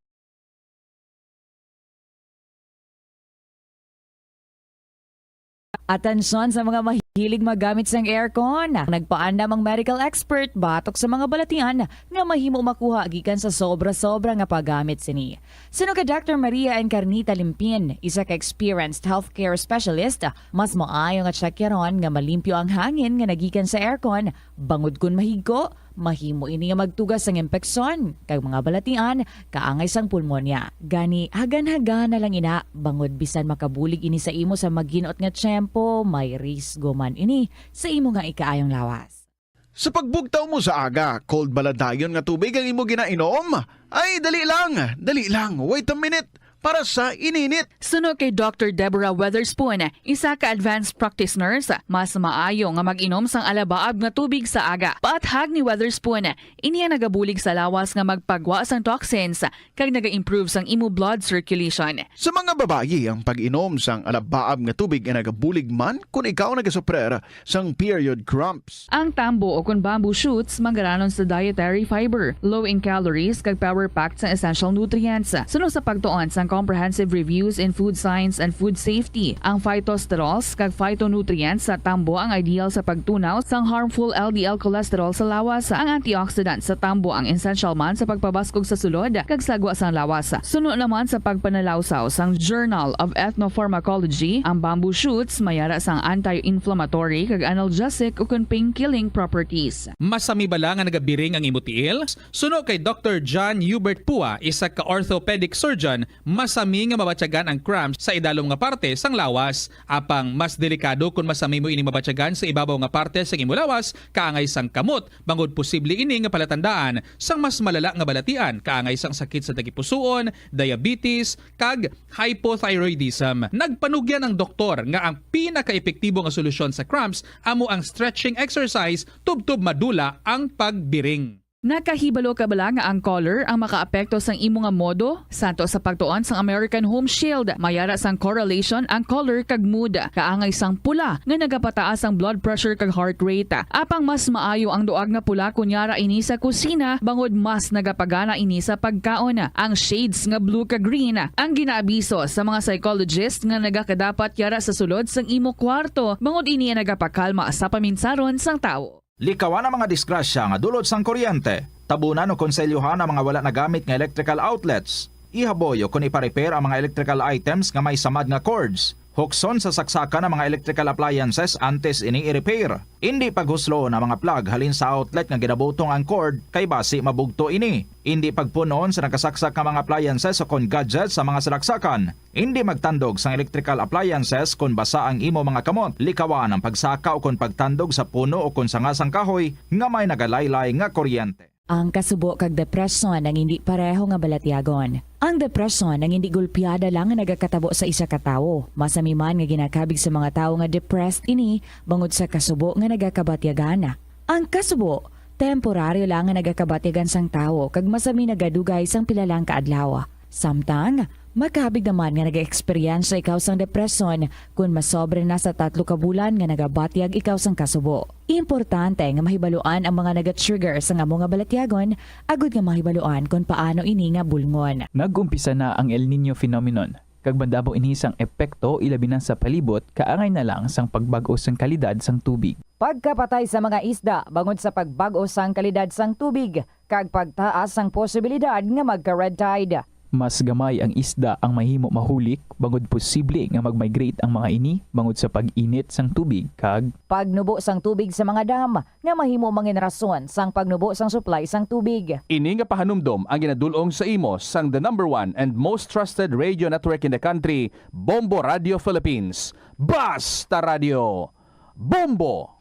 Atensyon sa mga mahilig magamit sang aircon. Nagpaandam ang medical expert batok sa mga balatian nga mahimo makuha gikan sa sobra-sobra nga paggamit sini. Suno kay Doctor Maria Encarnita Limpin, isa ka experienced healthcare specialist, mas maayo nga tsakyaron nga malimpyo ang hangin nga nagikan sa aircon, bangod kon mahigko, mahimo ini nga magtuga sang impeksyon kag mga balatian kaangay sang pulmonya. Gani, hagan-hagana lang ina, bangod bisan makabulig ini sa imo sa maginot nga tiyempo, may risgo man ini sa imo nga ikaayong lawas. Sa pagbugtaw mo sa aga, cold bala dayon nga tubig ang imo ginainom? Ay, dali lang, dali lang, wait a minute. para sa ininit. Suno kay Doctor Deborah Weatherspoon, isa ka advanced practice nurse, mas maayo nga mag-inom sang alabaab nga tubig sa aga. Paathag ni Weatherspoon, ini ang nagabulig sa lawas nga magpagwa sang toxins kag naga-improve sang imo blood circulation. Sa mga babayi, ang pag-inom sang alabaab nga tubig ay nagabulig man kon ikaw nagasuprer sang period cramps. Ang tambo o kon bamboo shoots manggaranon sa dietary fiber, low in calories, kag power-packed sa essential nutrients. Suno sa pagtuon sang Comprehensive Reviews in Food Science and Food Safety, ang phytosterols kag phytonutrients sa tambo ang ideal sa pagtunaw sang harmful L D L cholesterol sa lawas. Ang antioxidant sa tambo ang essential man sa pagpabaskog sa sulod kag sagwa sang lawas. Suno naman sa pagpanalawsaw sang Journal of Ethnopharmacology, ang bamboo shoots may ara sang anti-inflammatory kag analgesic ukon pain-killing properties. Masami bala nga nagabiring ang imo tiil? Suno kay Doctor John Hubert Pua, isa ka orthopedic surgeon, masami nga mabatyagan ang cramps sa idalom nga parte sang lawas. Apang mas delikado kon masami mo ini mabatyagan sa ibabaw nga parte sang imo lawas, kaangay sang kamot, bangod posible ini nga palatandaan sang mas malala nga balatian, kaangay sang sakit sa tagipusoon, diabetes, kag hypothyroidism. Nagpanugyan ang doktor nga ang pinakaepektibo nga solusyon sa cramps amo ang stretching exercise tubtob madula ang pagbiring. Nakahibalo ka bala nga ang color ang makaapekto sang imo nga modo? Santo sa pagtuon sang American Home Shield, may ara sang correlation ang color kag mood. Kaangay sang pula nga nagapataas ang blood pressure kag heart rate. Apang mas maayo ang duag nga pula kon yara ini sa kusina, bangod mas nagapagana ini sa pagkaon. Ang shades nga blue kag green ang ginaabiso sa mga psychologist nga nagakadapat yara sa sulod sang imo kwarto, bangod ini ang nagapakalma sa paminsaron sang tawo. Likawan ang mga disgrasya nga dulot sang kuryente. Tabunan o konselyohan ang mga wala nagamit nga electrical outlets. Ihaboy o kon ipa-repair ang mga electrical items nga may samad nga cords. Hukson sa saksakan ang mga electrical appliances antes ini i-repair. Indi paghusloon ang mga plug halin sa outlet nga ginabutong ang cord, kay basi mabugto ini. Indi pagpun-on sa nakasaksak nga mga appliances o kon gadgets sa mga salaksakan. Indi magtandog sang electrical appliances kon basa ang imo mga kamot. Likawan ang pagsaka o kon pagtandog sa puno o kon sanga sang kahoy nga may nagalaylay nga kuryente. Ang kasubo kag depresyon ang indi pareho nga balatyagon. Ang depresyon ang indi gulpiada lang nga nagakatabo sa isa ka tawo. Masami man nga ginakabig sa mga tawo nga depressed ini bangod sa kasubo nga nagakabatyagan. Ang kasubo, temporaryo lang nga nagakabatyagan sang tawo kag masami nagadugay sang pila lang ka adlaw. Samtang, makabig naman nga nag-eksperyensya ikaw sang depresyon kon masobra na sa tatlo ka bulan nga nagabatyag ikaw sang kasubo. Importante nga mahibaluan ang mga naga-trigger sang amo nga balatyagon agod nga mahibaluan kon paano ini nga bulngon. Nag-umpisa na ang El Niño phenomenon, kag madamo ini sang epekto, ilabi na sa palibot, kaangay na lang sang pagbag-o sang kalidad sang tubig. Pagkapatay sa mga isda bangod sa pagbag-o sang kalidad sang tubig kag pagtaas sang posibilidad nga magka-red tide. Mas gamay ang isda ang mahimo mahulik, bangod posible nga mag-migrate ang mga ini bangod sa pag-init sang tubig kag pagnubo sang tubig sa mga dam, nga mahimo mangin rason sang pagnubo sang supply sang tubig. Ini nga pahanumdom ang ginadul-ong sa imo sang the number one and most trusted radio network in the country, Bombo Radio Philippines. Basta Radio, Bombo!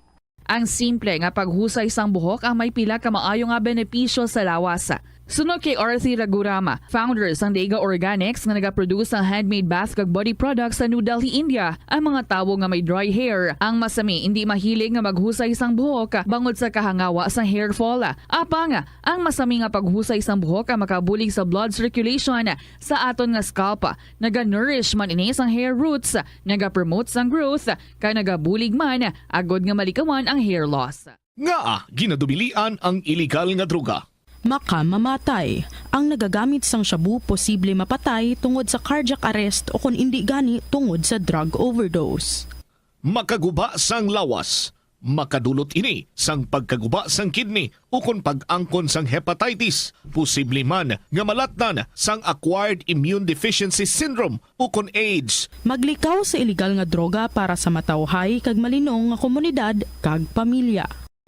Ang simple nga paghusay sang buhok ang may pila ka maayo nga benepisyo sa lawas. Suno kay Arthi Raghuram, founder sang Dega Organics nga nagaproduce sang handmade bath kag body products sa New Delhi, India, ang mga tawo nga may dry hair ang masami indi mahilig nga maghusay sang buhok bangod sa kahangawa sang hair fall. Apang, ang masami nga paghusay sang buhok ang makabulig sa blood circulation sa aton nga scalp. Naga-nourish man ini sang hair roots, naga-promote sang growth, kag nagabulig man agod nga malikawan ang hair loss. Ngaa ginadubilian ang iligal nga droga? Makamamatay. Ang nagagamit sang shabu posible mapatay tungod sa cardiac arrest o kon indi gani tungod sa drug overdose. Makaguba sang lawas. Makadulot ini sang pagkaguba sang kidney ukon pag-angkon sang hepatitis, posible man nga malatnan sang acquired immune deficiency syndrome ukon AIDS. Maglikaw sa iligal nga droga para sa matawhay kag malinong nga komunidad kag pamilya.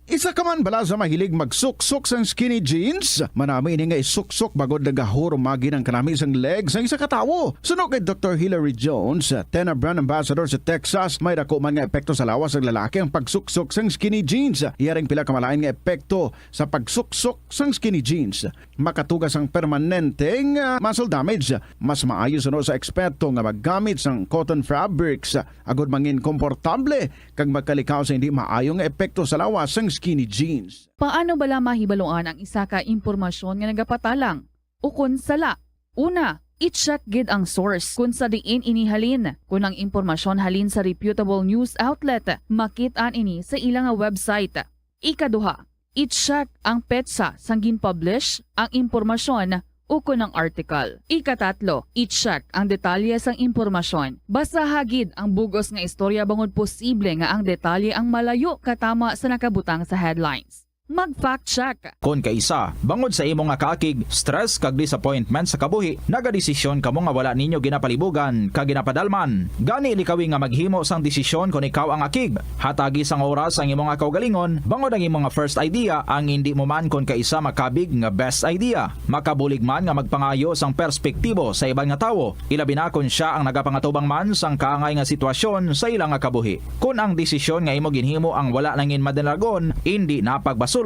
Isa ka man bala sa mahilig magsuksok sang skinny jeans? Manami ini nga isuksok bangod nagahurumagi ang kanami sang leg sang isa ka tawo. Suno kay Doktor Hilary Jones, Tena brand ambassador sa Texas, may dako man nga epekto sa lawas sang lalaki ang pagsuksok sang skinny jeans. Yaring pila ka malain nga epekto sa pagsuksok sang skinny jeans. Makatuga sang permanenteng, ah, muscle damage. Mas maayo suno sa eksperto nga maggamit sang cotton fabrics, ah, agud mangin komportable kag makalikaw sa hindi maayo nga epekto sa lawas sang skinny jeans. Paano bala mahibaluan ang isa ka impormasyon nga nagapatalang ukon sala? Una, i-check gid ang source kon sa diin ini halin. Kon ang impormasyon halin sa reputable news outlet, makit-an ini sa ila nga website. Ikaduha, i-check ang petsa sang gin-publish ang impormasyon ukon ang article. Ikatatlo, i-check ang detalye sang impormasyon. Basaha gid ang bug-os nga istorya bangod posible nga ang detalye ang malayo katama sa nakabutang sa headlines. Mag-fact check. Kon kaisa, bangod sa imo nga kaakig, stress kag disappointment sa kabuhi, nagadesisyon kamo nga wala ninyo ginapalibugan kag ginapadalman. Gani, likawi nga maghimo sang desisyon kon ikaw ang akig. Hatagi sang oras ang imo nga kaugalingon, bangod ang imo nga first idea ang indi mo man kon kaisa makabig nga best idea. Makabulig man nga magpangayo sang perspektibo sa iban nga tawo, ilabi na kon sia ang nagapangatubang man sang kaangay nga sitwasyon sa ila nga kabuhi. Kon ang desisyon nga imo ginhimo ang wala nangin madalagon, indi na pagbasulon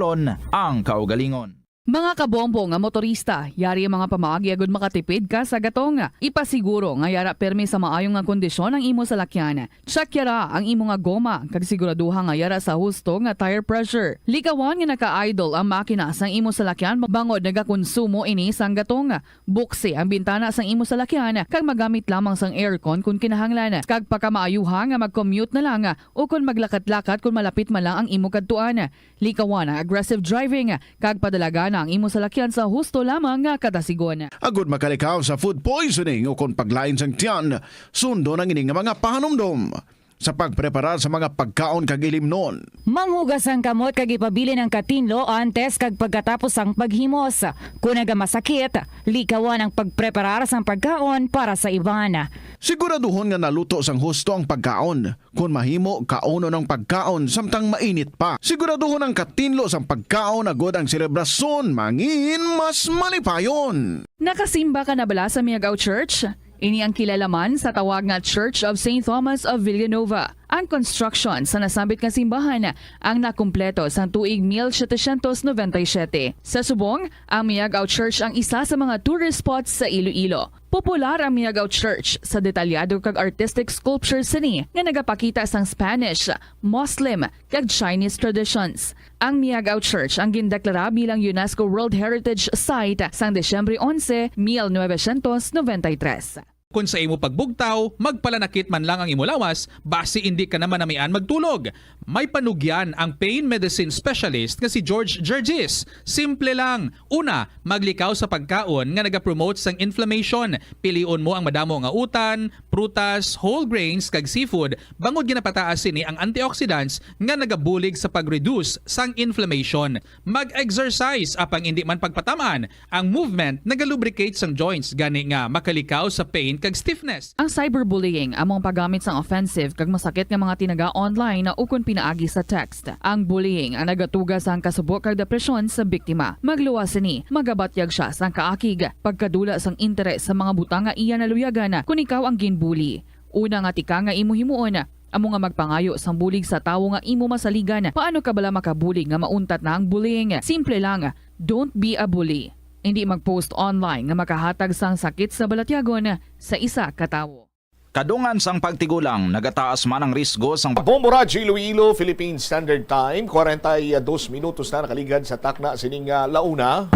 ang kaugalingon. Mga kabombo nga motorista, yari ang mga pamaagi agud makatipid ka sa gatong. Ipasiguro nga yara pirmi sa maayo nga kondisyon ang imo salakyan. Check yara ang imo nga goma, kag siguraduha nga yara sa husto nga tire pressure. Likawan nga naka-idle ang makina sang imo salakyan bangod nagakonsumo ini sang gatong. Buksi ang bintana sang imo salakyan kag magamit lamang sang aircon kon kinahanglan. Kag pakamaayuha nga mag-commute na lang o kon maglakat-lakat kon malapit man lang ang imo kadtuan. Likawan ang aggressive driving kag padalagan ang imo salakyan sa husto lamang nga kadasigon. Agud makalikaw sa food poisoning o kon paglain sang tiyan, sundon ang ini nga mga pahanumdom sa pagpreparar sa mga pagkaon kag ilimnon. Manghugas ang kamot kag ipabilin ang katinlo antes kag pagkatapos sang paghimos. Kon nagamasakit, likawan ang pagpreparar sang pagkaon para sa iban. Siguraduhon nga naluto sang husto ang pagkaon. Kon mahimo, kaunon ang pagkaon samtang mainit pa. Siguraduhon ang katinlo sang pagkaon agud ang selebrasyon mangin mas malipayon. Nakasimba ka na bala sa Miagao Church? Ini ang kilala man sa tawag nga Church of Saint Thomas of Villanova. Ang construction sa nasambit nga simbahan ang nakumpleto sang tuig mil setecientos noventa y siete. Sa subong, ang Miagao Church ang isa sa mga tourist spots sa Iloilo. Popular ang Miagao Church sa detalyado kag artistic sculpture sini nga nagapakita sang Spanish, Muslim, kag Chinese traditions. Ang Miagao Church ang gindeklara bilang UNESCO World Heritage Site sang Disyembre onse, mil novecientos noventa y tres. Kon sa imo pagbugtaw, magpalanakit man lang ang imo lawas, basi indi ka na manamian magtulog. May panugyan ang pain medicine specialist nga si George Gergis. Simple lang. Una, maglikaw sa pagkaon nga nagapromote sang inflammation. Pilion mo ang madamo nga utan, prutas, whole grains, kag seafood, bangod ginapataas sini ang antioxidants nga nagabulig sa pag-reduce sang inflammation. Mag-exercise, apang indi man pagpatam-an. Ang movement nagalubricate sang joints, gani nga makalikaw sa pain kag stiffness. Ang cyberbullying amo ang paggamit sang offensive kag masakit nga mga tinaga online ukon pinaagi sa text. Ang bullying ang nagatuga sang kasubo kag depresyon sa biktima. Magluwas sini, magabatyag sia sang kaakig, pagkadula sang interes sa mga butang nga iya naluyagan kon ikaw ang ginbully. Una nga tikang nga imo himuon, amo nga magpangayo sang bulig sa tawo nga imo masaligan. Paano ka bala makabulig nga mauntat na ang bullying? Simple lang, don't be a bully. Indi mag-post online nga makahatag sang sakit sa balatyagon sa isa ka tawo. Kadungan sang pagtigulang, nagataas man ang risgo sang Bombo Radyo Iloilo, Philippine Standard Time, kwarenta y dos minutos na nakaligad sa takna sining, ah, launa.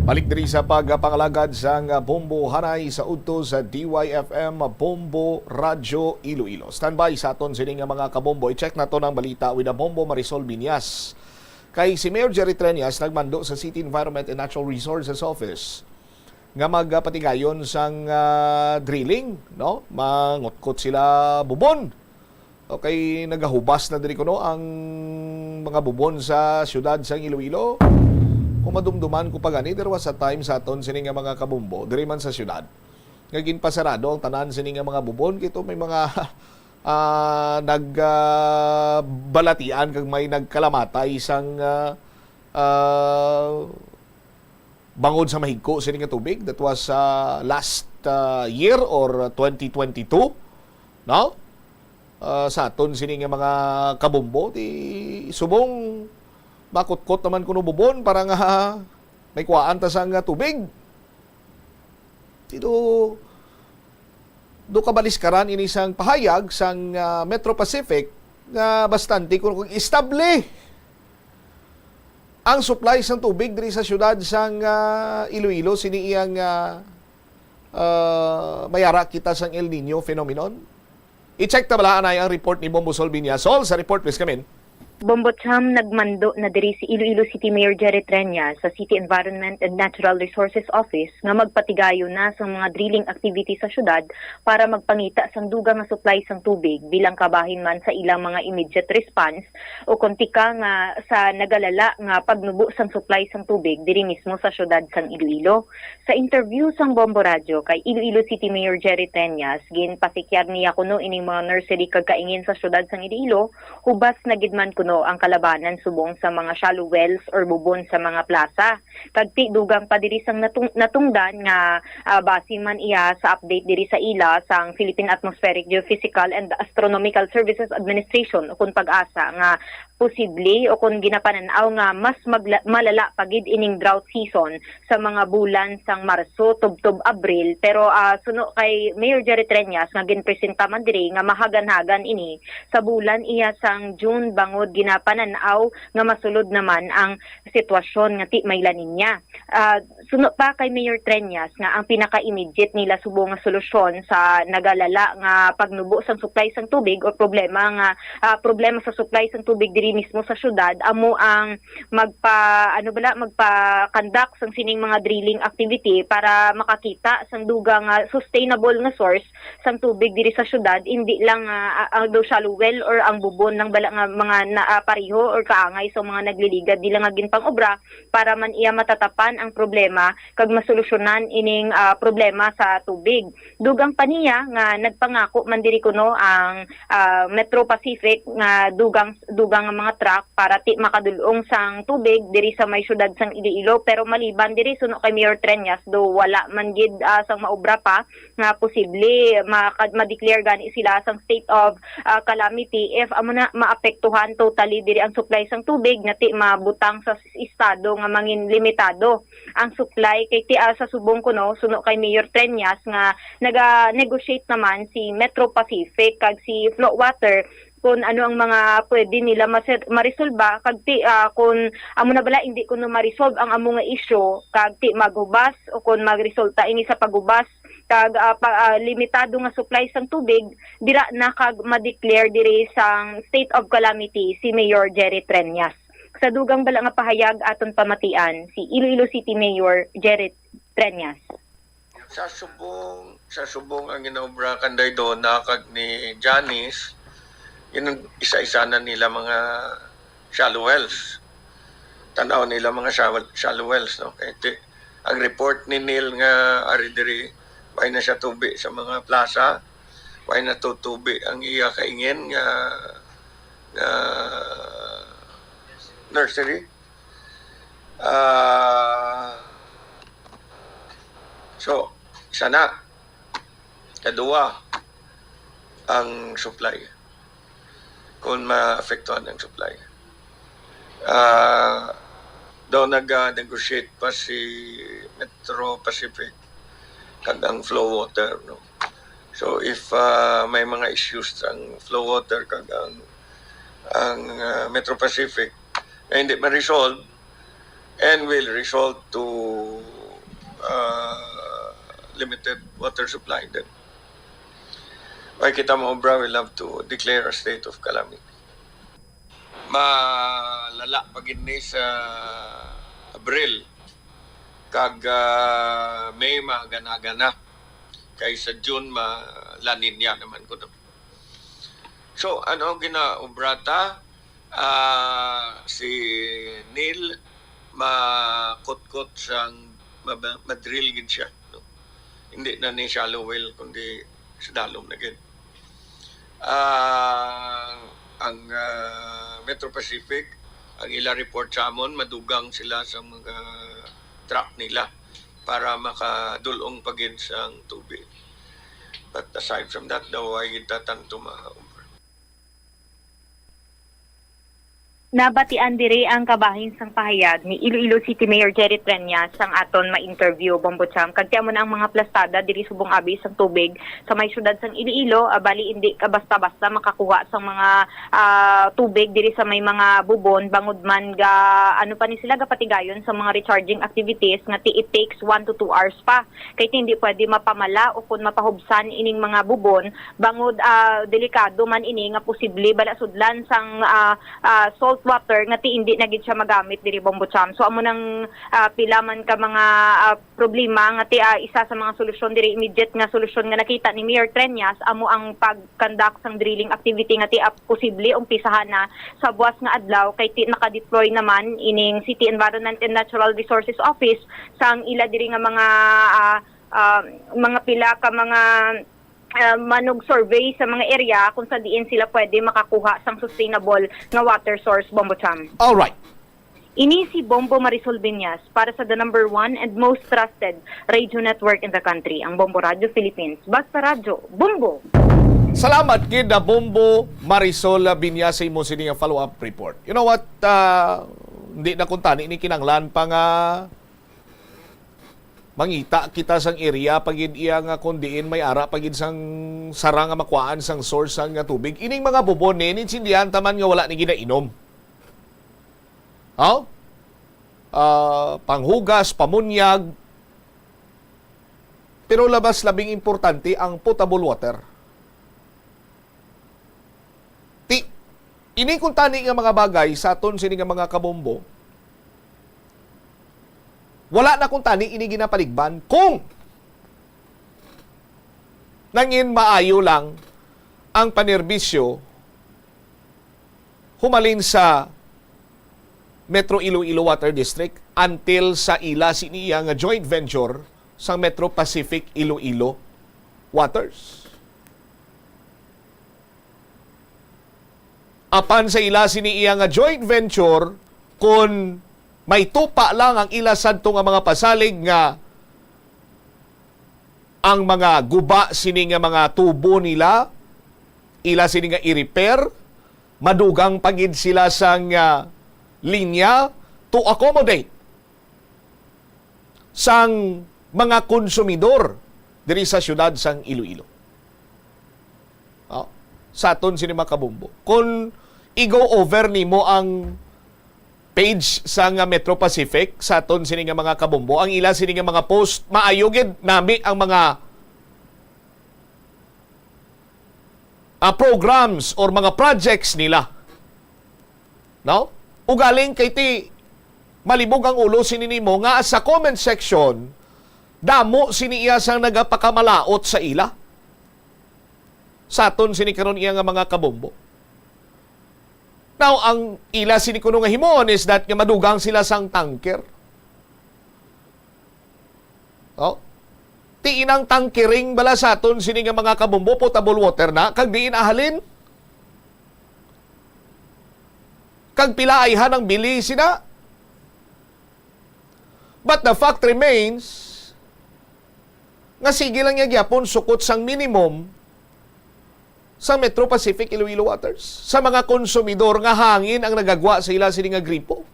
Balik diri sa pagpangalagad sang, ah, Bombo Hanay sa udto sa D Y F M Bombo Radyo Iloilo. Standby sa aton sining, ah, mga kabombo. I-check nato ang balita with a Bombo Marisol Binyas. Kay si Mayor Jerry Treñas nagmando sa City Environment and Natural Resources Office nga magapatigayon sang, ah, drilling, no? Mangutkot sila bubon. Okay, nagahubas na diri kuno ang mga bubon sa siyudad sang Iloilo. Kung madumduman ko pa gani, there was a time sa aton sini nga mga kabombo, diri man sa siyudad, nga ginpasarado ang tanan sini nga mga bubon, kay to may mga ah, nag, ah, balatian kag may nagkalamatay sang, ah, ah, bangod sa mahigko sini nga tubig. That was, ah, last, ah, year or twenty twenty-two, no? Ah, sa aton sini nga mga kabombo, di subong makutkot naman kuno bubon para nga may kuhaan ta sang, ah, tubig. Dito, do kabaliskaran ini sang pahayag sang, ah, Metro Pacific nga bastante kuno kung estable ang supply sang tubig diri sa siyudad sang, ah, Iloilo sini iyang, ah, ah, mayara kita sang El Nino phenomenon. I-check ta bala anay ang report ni Bombo Sol Viña. Sol, sa report, please, come in. Bombo Cham, nagmando na diri si Iloilo City Mayor Jerry Treñas sa City Environment and Natural Resources Office nga magpatigayon na sang mga drilling activity sa syudad para magpangita sang dugang nga supply sang tubig bilang kabahin man sa ilang mga immediate response o kon tika nga sa nagalala nga pagnubo sang supply sang tubig diri mismo sa syudad sang Iloilo. Sa interview sang Bombo Radyo kay Iloilo City Mayor Jerry Treñas, ginpasikyar niya kuno ining mga nursery kag kaingin sa syudad sang Iloilo, hubas na gid man kuno ang kalabanan subong sa mga shallow wells or bubon sa mga plaza. Kag ti dugang pa diri sang natung-, natungdan nga, ah, base man iya sa update diri sa ila sang Philippine Atmospheric Geophysical and Astronomical Services Administration o kon PAGASA nga posible o kon ginapanan-aw nga mas magla-, malala pa gid ining drought season sa mga bulan sang Marso tubtob Abril. Pero, ah, suno kay Mayor Jerry Treñas nga ginpresenta man diri nga mahaganhagan ini sa bulan iya sang June bangod ginapanan-aw nga masulod naman ang sitwasyon nga ti may La Niña. Ah, suno pa kay Mayor Treñas nga ang pinaka-immediate nila subong nga solusyon sa nagalala nga pagnubo sang supply sang tubig o problema nga, ah, problema sa supply sang tubig diri mismo sa syudad amo ang magpa, ano bala, magpa-conduct sang sining mga drilling activity para makakita sang dugang nga sustainable nga source sang tubig diri sa syudad, indi lang, ah, ah, ang daw shallow well or ang bubon lang bala nga mga na, ah, pareho or kaangay sa mga nagliligad nila nga ginpang-obra para man iya matatapan ang problema kag masolusyonan ining, ah, problema sa tubig. Dugang pa niya nga nagpangako man diri kuno ang, ah, Metro Pacific nga dugang, dugang nga mga truck para ti makadul-ong sang tubig diri sa may syudad sang Iloilo, pero maliban diri suno kay Mayor Treñas do wala man gid, ah, sang maobra pa nga posible maka-, ma-declare gani sila sang state of, ah, calamity if amo na maapektuhan totally diri ang supply sang tubig nga ti mabutang sa s-, estado nga mangin limitado ang supply kay ti, ah, sa subong kuno suno kay Mayor Treñas nga naga-negotiate naman si Metro Pacific kag si Flow Water kung ano ang mga pwede nila maser-, maresolba kag ti, ah, kung amo na bala hindi kuno ma-resolve ang amo nga isyu kag ti maghubas o kung magresulta ini sa paghubas kag, ah, pa, ah, limitado nga supply sang tubig, dira na kag ma-declare diri sang state of calamity si Mayor Jerry Treñas. Sa dugang bala nga pahayag aton pamatian si Iloilo City Mayor Jerry Treñas. Sa subong, sa subong ang ginaobra kanday Dona kag ni Janice, yun ang isa-isa na nila mga shallow wells. Tanaw nila mga shallow, shallow wells, no? Kay ti-, ang report ni Neil nga ari diri, may na siya tubi sa mga plaza, may na to tubi ang iya kaingin nga, nga nursery. Ah, so, sana, kadua, ang supply. Kung maapektuhan ang supply. Ah, daw nag-negotiate pa si Metro Pacific kag ang Flow Water, no? So, if, ah, may mga issues ang Flow Water kag ang, ang, ah, Metro Pacific na hindi ma-resolve and will result to, ah, limited water supply, then why kita maobra, we'll have to declare a state of calamity. Malala pa gid ni sa Abril, kag, ah, May, mahaganhagan na. Kay sa June, ma-, La Niña naman kuno. So, ano ang ginaobra ta? Ah, si Neil, makutkot sang, ma-, ma-drill gid siya, no? Hindi na ni shallow well, kundi sa dalom na gid. Ah, ang, ah, Metro Pacific, ang ila report sa amon, madugang sila sa mga truck nila para makadulong pa gid sang tubig. But aside from that, daw ay gid ta tanto ma-over. Nabatian diri ang kabahin sang pahayag ni Iloilo City Mayor Jerry Treñas sang aton ma-interview, Bombo Cham. Kag ti amo na ang mga plastada diri subong abi sang tubig sa may syudad sang Iloilo, ah, bali indi ka basta-basta makakuha sang mga, ah, tubig diri sa may mga bubon, bangod man ga, ano pa ni sila, gapatigayon sa mga recharging activities nga ti it takes one to two hours pa. Kay ti hindi pwede mapamala o kun mapahubsan ining mga bubon, bangod, ah, delikado man ini nga posible bala sudlan sang, ah, ah, salt water nga ti hindi na gid siya magamit diri, Bombo Cham. So amo nang, ah, pila man ka mga, ah, problema nga ti, ah, isa sa mga solusyon diri, immediate nga solusyon nga nakita ni Mayor Treñas amo ang pag-conduct sang drilling activity nga ti, ah, posible umpisahan na sa buwas nga adlaw, kay ti naka-deploy naman ining City Environment and Natural Resources Office sang ila diri nga mga, ah, ah, mga pila ka mga, ah, manug-survey sa mga area kung sa diin sila pwede makakuha sang sustainable nga water source, Bombo Cham. Alright. Ini si Bombo Marisol Biñas para sa the number one and most trusted radio network in the country, ang Bombo Radio Philippines. Basta radyo, Bombo! Salamat gid na Bombo Marisol Biñas sa imo sini nga follow-up report. You know what? Ah, hindi na kuntani ni kinanglan pa nga mangita kita sang area pa gid iya nga kung diin may ara pa gid sang sara nga makuhaan sang source sang nga tubig. Ining mga bubon ni, ninsindihan ta man nga wala ni ginainom. Oh? Ah, panghugas, pamunyag. Pero labas labing importante ang potable water. Ti, ini kuntani nga mga bagay sa aton sini nga mga kabombo, wala na kuntani ini ginapaligban kung nangin maayo lang ang panerbisyo humalin sa Metro Iloilo Water District until sa ila sini iya nga joint venture sa Metro Pacific Iloilo Waters. Apan sa ila sini iya nga joint venture, kun may tupa lang ang ila sadto nga mga pasalig nga ang mga guba sini nga mga tubo nila, ila sini nga i-repair, madugang pa gid sila sang, ah, linya to accommodate sang mga konsumidor diri sa siyudad sang Iloilo. Oh, sa aton sini mga kabombo. Kung i-go over nimo ang page sa nga Metro Pacific, sa aton sini nga mga kabombo, ang ila sini nga mga post, maayo gid nami ang mga, ah, programs or mga projects nila. No? Ugaling kay ti malibog ang ulo sini nimo nga sa comment section, damo sini iya sang nagapakamalaot sa ila. Sa aton sini karon iya nga mga kabombo. Now, ang ila sini kuno nga himuon is that nga madugang sila sang tanker. Oh? Ti inang tankering bala sa aton sini nga mga kabombo, potable water na, kag diin ahalin? Kag pila ayhan ang bili sina? But the fact remains nga sige lang niya gyapon sukot sang minimum sa Metro Pacific Iloilo Waters sa mga konsumidor nga hangin ang nagagwa sa ila sini nga gripo.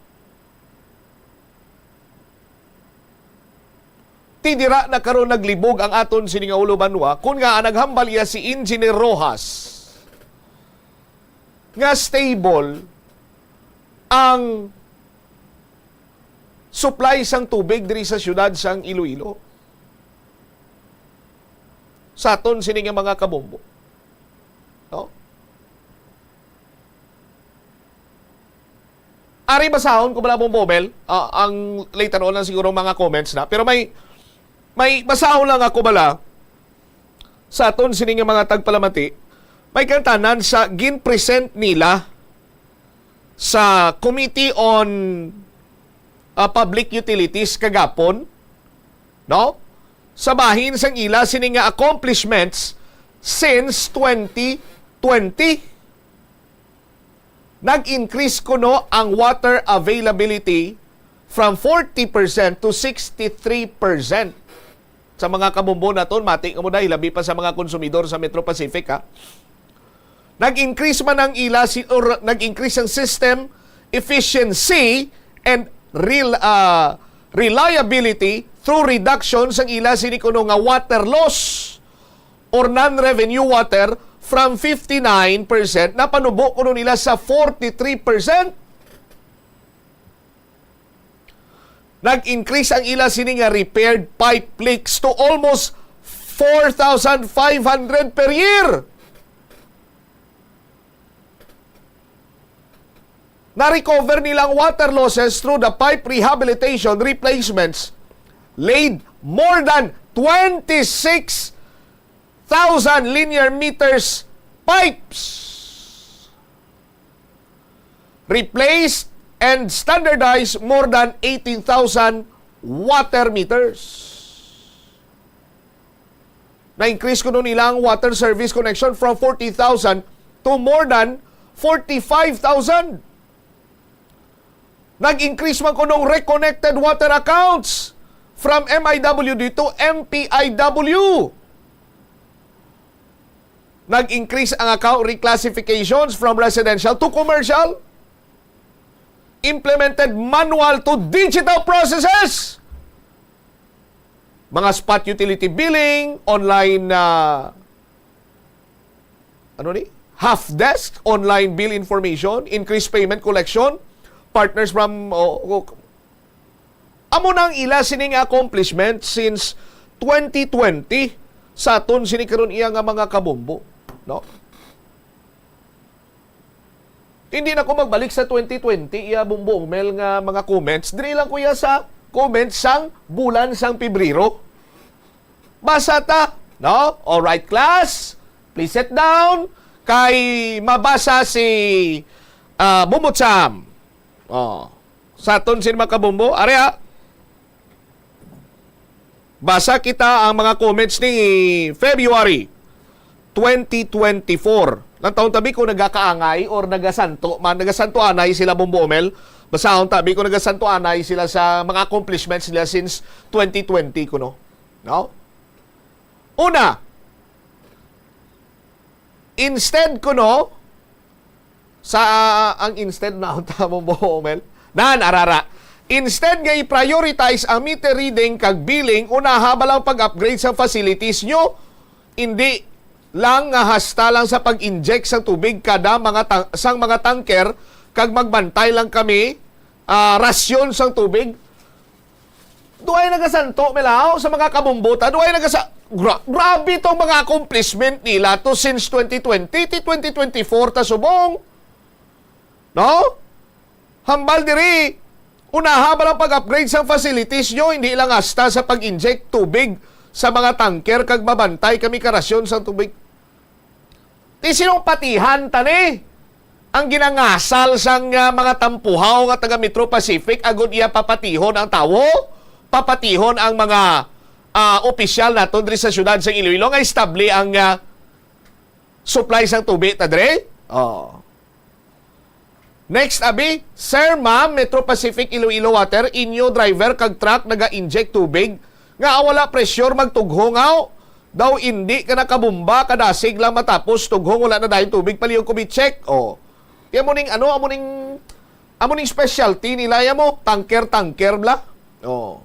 Ti dira na karon naglibog ang aton sini nga ulo banwa, kun nga naghambal iya si Engineer Rojas nga stable ang supply sang tubig diri sa siyudad sang Iloilo. Sa aton sini nga mga kabombo. No? Ari, basahon ko bala, Bombo Mel, ah, ang later on lang siguro mga comments na. Pero may, may basahon lang ako bala sa aton sini nga mga tagpalamati. May kantanan sa gin-present nila sa Committee on, ah, Public Utilities kagapon, no? Sa bahin sang ila sini nga accomplishments since twenty twenty, nag-increase kuno ang water availability from forty percent to sixty-three percent. Sa mga kabombo naton, mati nga mo dahil labi pa sa mga konsumidor sa Metro Pacific, ha? Nag-increase man ang ila si, or nag-increase ang system efficiency and real, ah, reliability through reduction sang ila sini kuno nga water loss or non-revenue water from fifty-nine percent, napanubo kuno nila sa forty-three percent. Nag-increase ang ila sini nga repaired pipe leaks to almost four thousand five hundred per year. Na-recover nila ang water losses through the pipe rehabilitation, replacements, laid more than twenty-six thousand linear meters pipes, replaced and standardized more than eighteen thousand water meters. Na-increase kuno nila ang water service connection from forty thousand to more than forty-five thousand. Nag-increase man kuno ang reconnected water accounts from M I W D to M P I W. Nag-increase ang account reclassifications from residential to commercial. Implemented manual to digital processes. Mga spot utility billing, online na, ano ni? Half desk, online bill information, increased payment collection, partners from, o, o, amo na ang ila sining accomplishment since twenty twenty sa aton sini karon iya nga mga kabombo, no? Hindi na ko magbalik sa twenty twenty, iya Bombo Mel nga mga comments. Diri lang ko iya sa comments sang bulan sang Pebrero. Basa ta, no? All right, class, please sit down. Kay mabasa si, ah, Bombo Cham. Oh. Sa aton sin mga kabombo, ari, ah. Basa kita ang mga comments ni February twenty twenty-four. Lang taon tabi ko nagakaangay or nagasanto man, nagasanto anay sila, Bombo Omel. Basahon tabi ko nagasanto anay sila sa mga accomplishments nila since twenty twenty kuno. No? Una, instead kuno, sa, ang instead na unta mo, Bo Omel? Nan, arara. Instead nga i-prioritize ang meter reading kag billing, unaha ba lang pag-upgrade sa facilities nyo? Hindi lang nga hasta lang sa pag-inject sang tubig kada mga tang-, sang mga tanker, kag magbantay lang kami, ah, rasyon sang tubig. Duay nagasanto, Melaw, sa mga kabumbuta. Duay nagasa-, gra-, grabe tong mga accomplishment nila to since twenty twenty, ti twenty twenty-four ta subong. No? Hambal diri, unaha ba lang pag-upgrade sang facilities nyo, hindi lang hasta sa pag-inject tubig sa mga tanker kag mabantay kami karasyon sang tubig. Ti sinong patihan ta ni? Ang ginangasal sang, ah, mga tampuhaw nga taga Metro Pacific agod iya papatihon ang tawo, papatihon ang mga, ah, opisyal naton diri sa siyudad sa Iloilo nga estable ang, ah, supply sang tubi ta diri? Oh. Next, abi, Sir, Ma'am, Metro Pacific Iloilo Water, inyo driver kag truck naga-inject tubig nga wala pressure, magtughong aw. Daw indi ka nakabumba, kadasig lang matapos tughong, wala na dayon tubig, palihog ko mi-check. Oh. Ti amo ning ano, amo ning, amo ning specialty nila, ya mo, tanker-tanker bla. Oh.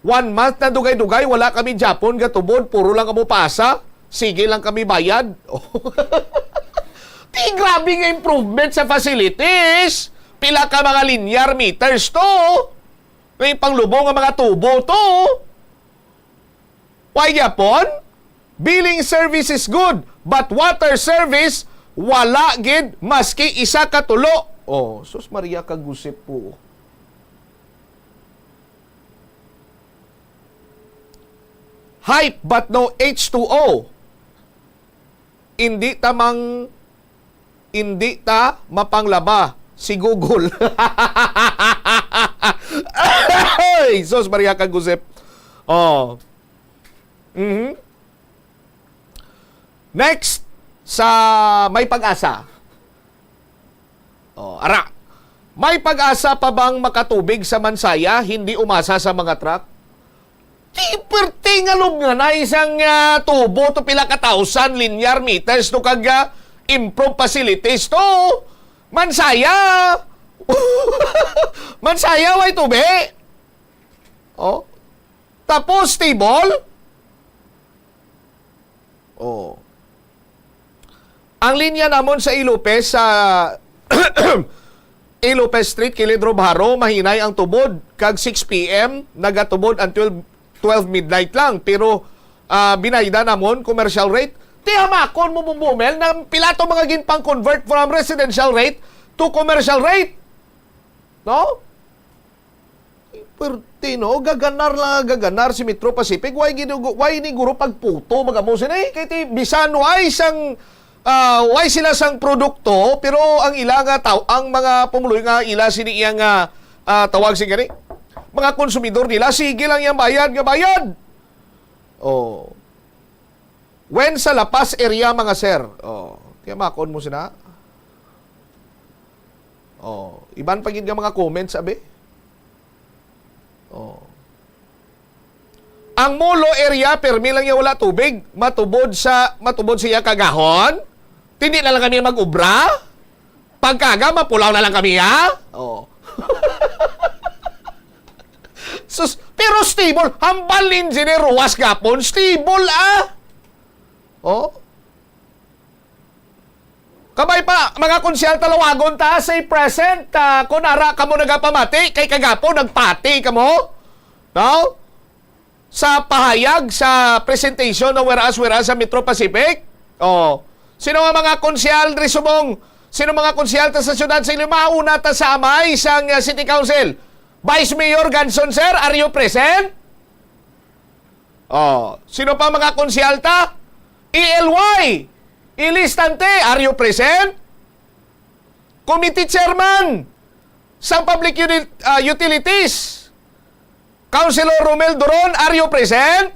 One month na dugay-dugay, wala kami Japon gatubod, puro lang kamo paasa. Sige lang kami bayad. Ti grabe nga improvement sa facilities. Pila ka mga linear meters to. May panglubong nga mga tubo to. Why gyapon? Billing service is good, but water service, wala gid maski isa ka tulo. Oh, sus Maria kag Josep po. Hype but no H two O. Hindi ta mang, hindi ta mapanglaba si Google. Ay, sus Maria kag Josep. Oh. Mhm. Next, Sa May Pag-asa. Oh, ara. May pag-asa pa bang makatubig sa Mansaya, hindi umasa sa mga truck? Di perti nga lubnganay sang, ah, tubo to pila ka thousand linear meters to kag, ah, improve facilities to. Mansaya! Mansaya, way tubi? Oh. Tapos, stable? Oh. Ang linya namon sa Ilopez, sa Ilopez Street, kilid Robjaro, mahinay ang tubod. Kag six P M, nagatubod ang twelve, twelve midnight lang. Pero, ah, binayda namon commercial rate. Tiyamakon mo, Bumbo Mel, na pila to mga ginpang-convert from residential rate to commercial rate. No? Perti, no? Gaganar lang, gaganar si Metro Pacific. Why ginugo-, why ni guro pagputo, mga mo sini? Kay ti, bisan why sang, ah, why sila sang produkto, pero ang ila nga taw-, ang mga pumuluy nga ila sini iya nga, ah, tawag sini gani, mga konsumidor nila, sige lang yang bayad nga bayad. Oh. When sa La Paz area, mga sir? Oh, tiyamakon mo sina. Oh, iban pa gid nga mga comments, abi. Oh. Ang Molo area, permi lang niya wala tubig. Matubod sa, matubod siya kagahon. Tindi na lang kami mag-ubra. Pagkaga, mapulaw na lang kami, ha? Oh. Sus, pero stable. Hambal ni Engineer Ruas gapon, stable, ah. Oh. Kabay pa, mga konsyal, talawagon ta, say present, ah, kung ara kamo nagapamati, kay kagapo, nagpati kamo. No? Sa pahayag, sa presentation ng Whereas, Whereas sa Metro Pacific. Oh. Sino nga mga konsyal, diri subong? Sino mga konsyal ta sa siyudad sa Iloilo? Mauna ta sa amay sang, ah, City Council. Vice Mayor Ganson, sir, are you present? Oh, sino pa mga konsyal ta? E L Y, Elise Tante, are you present? Committee Chairman sa Public Uni-, ah, Utilities, Councilor Romel Duron, are you present?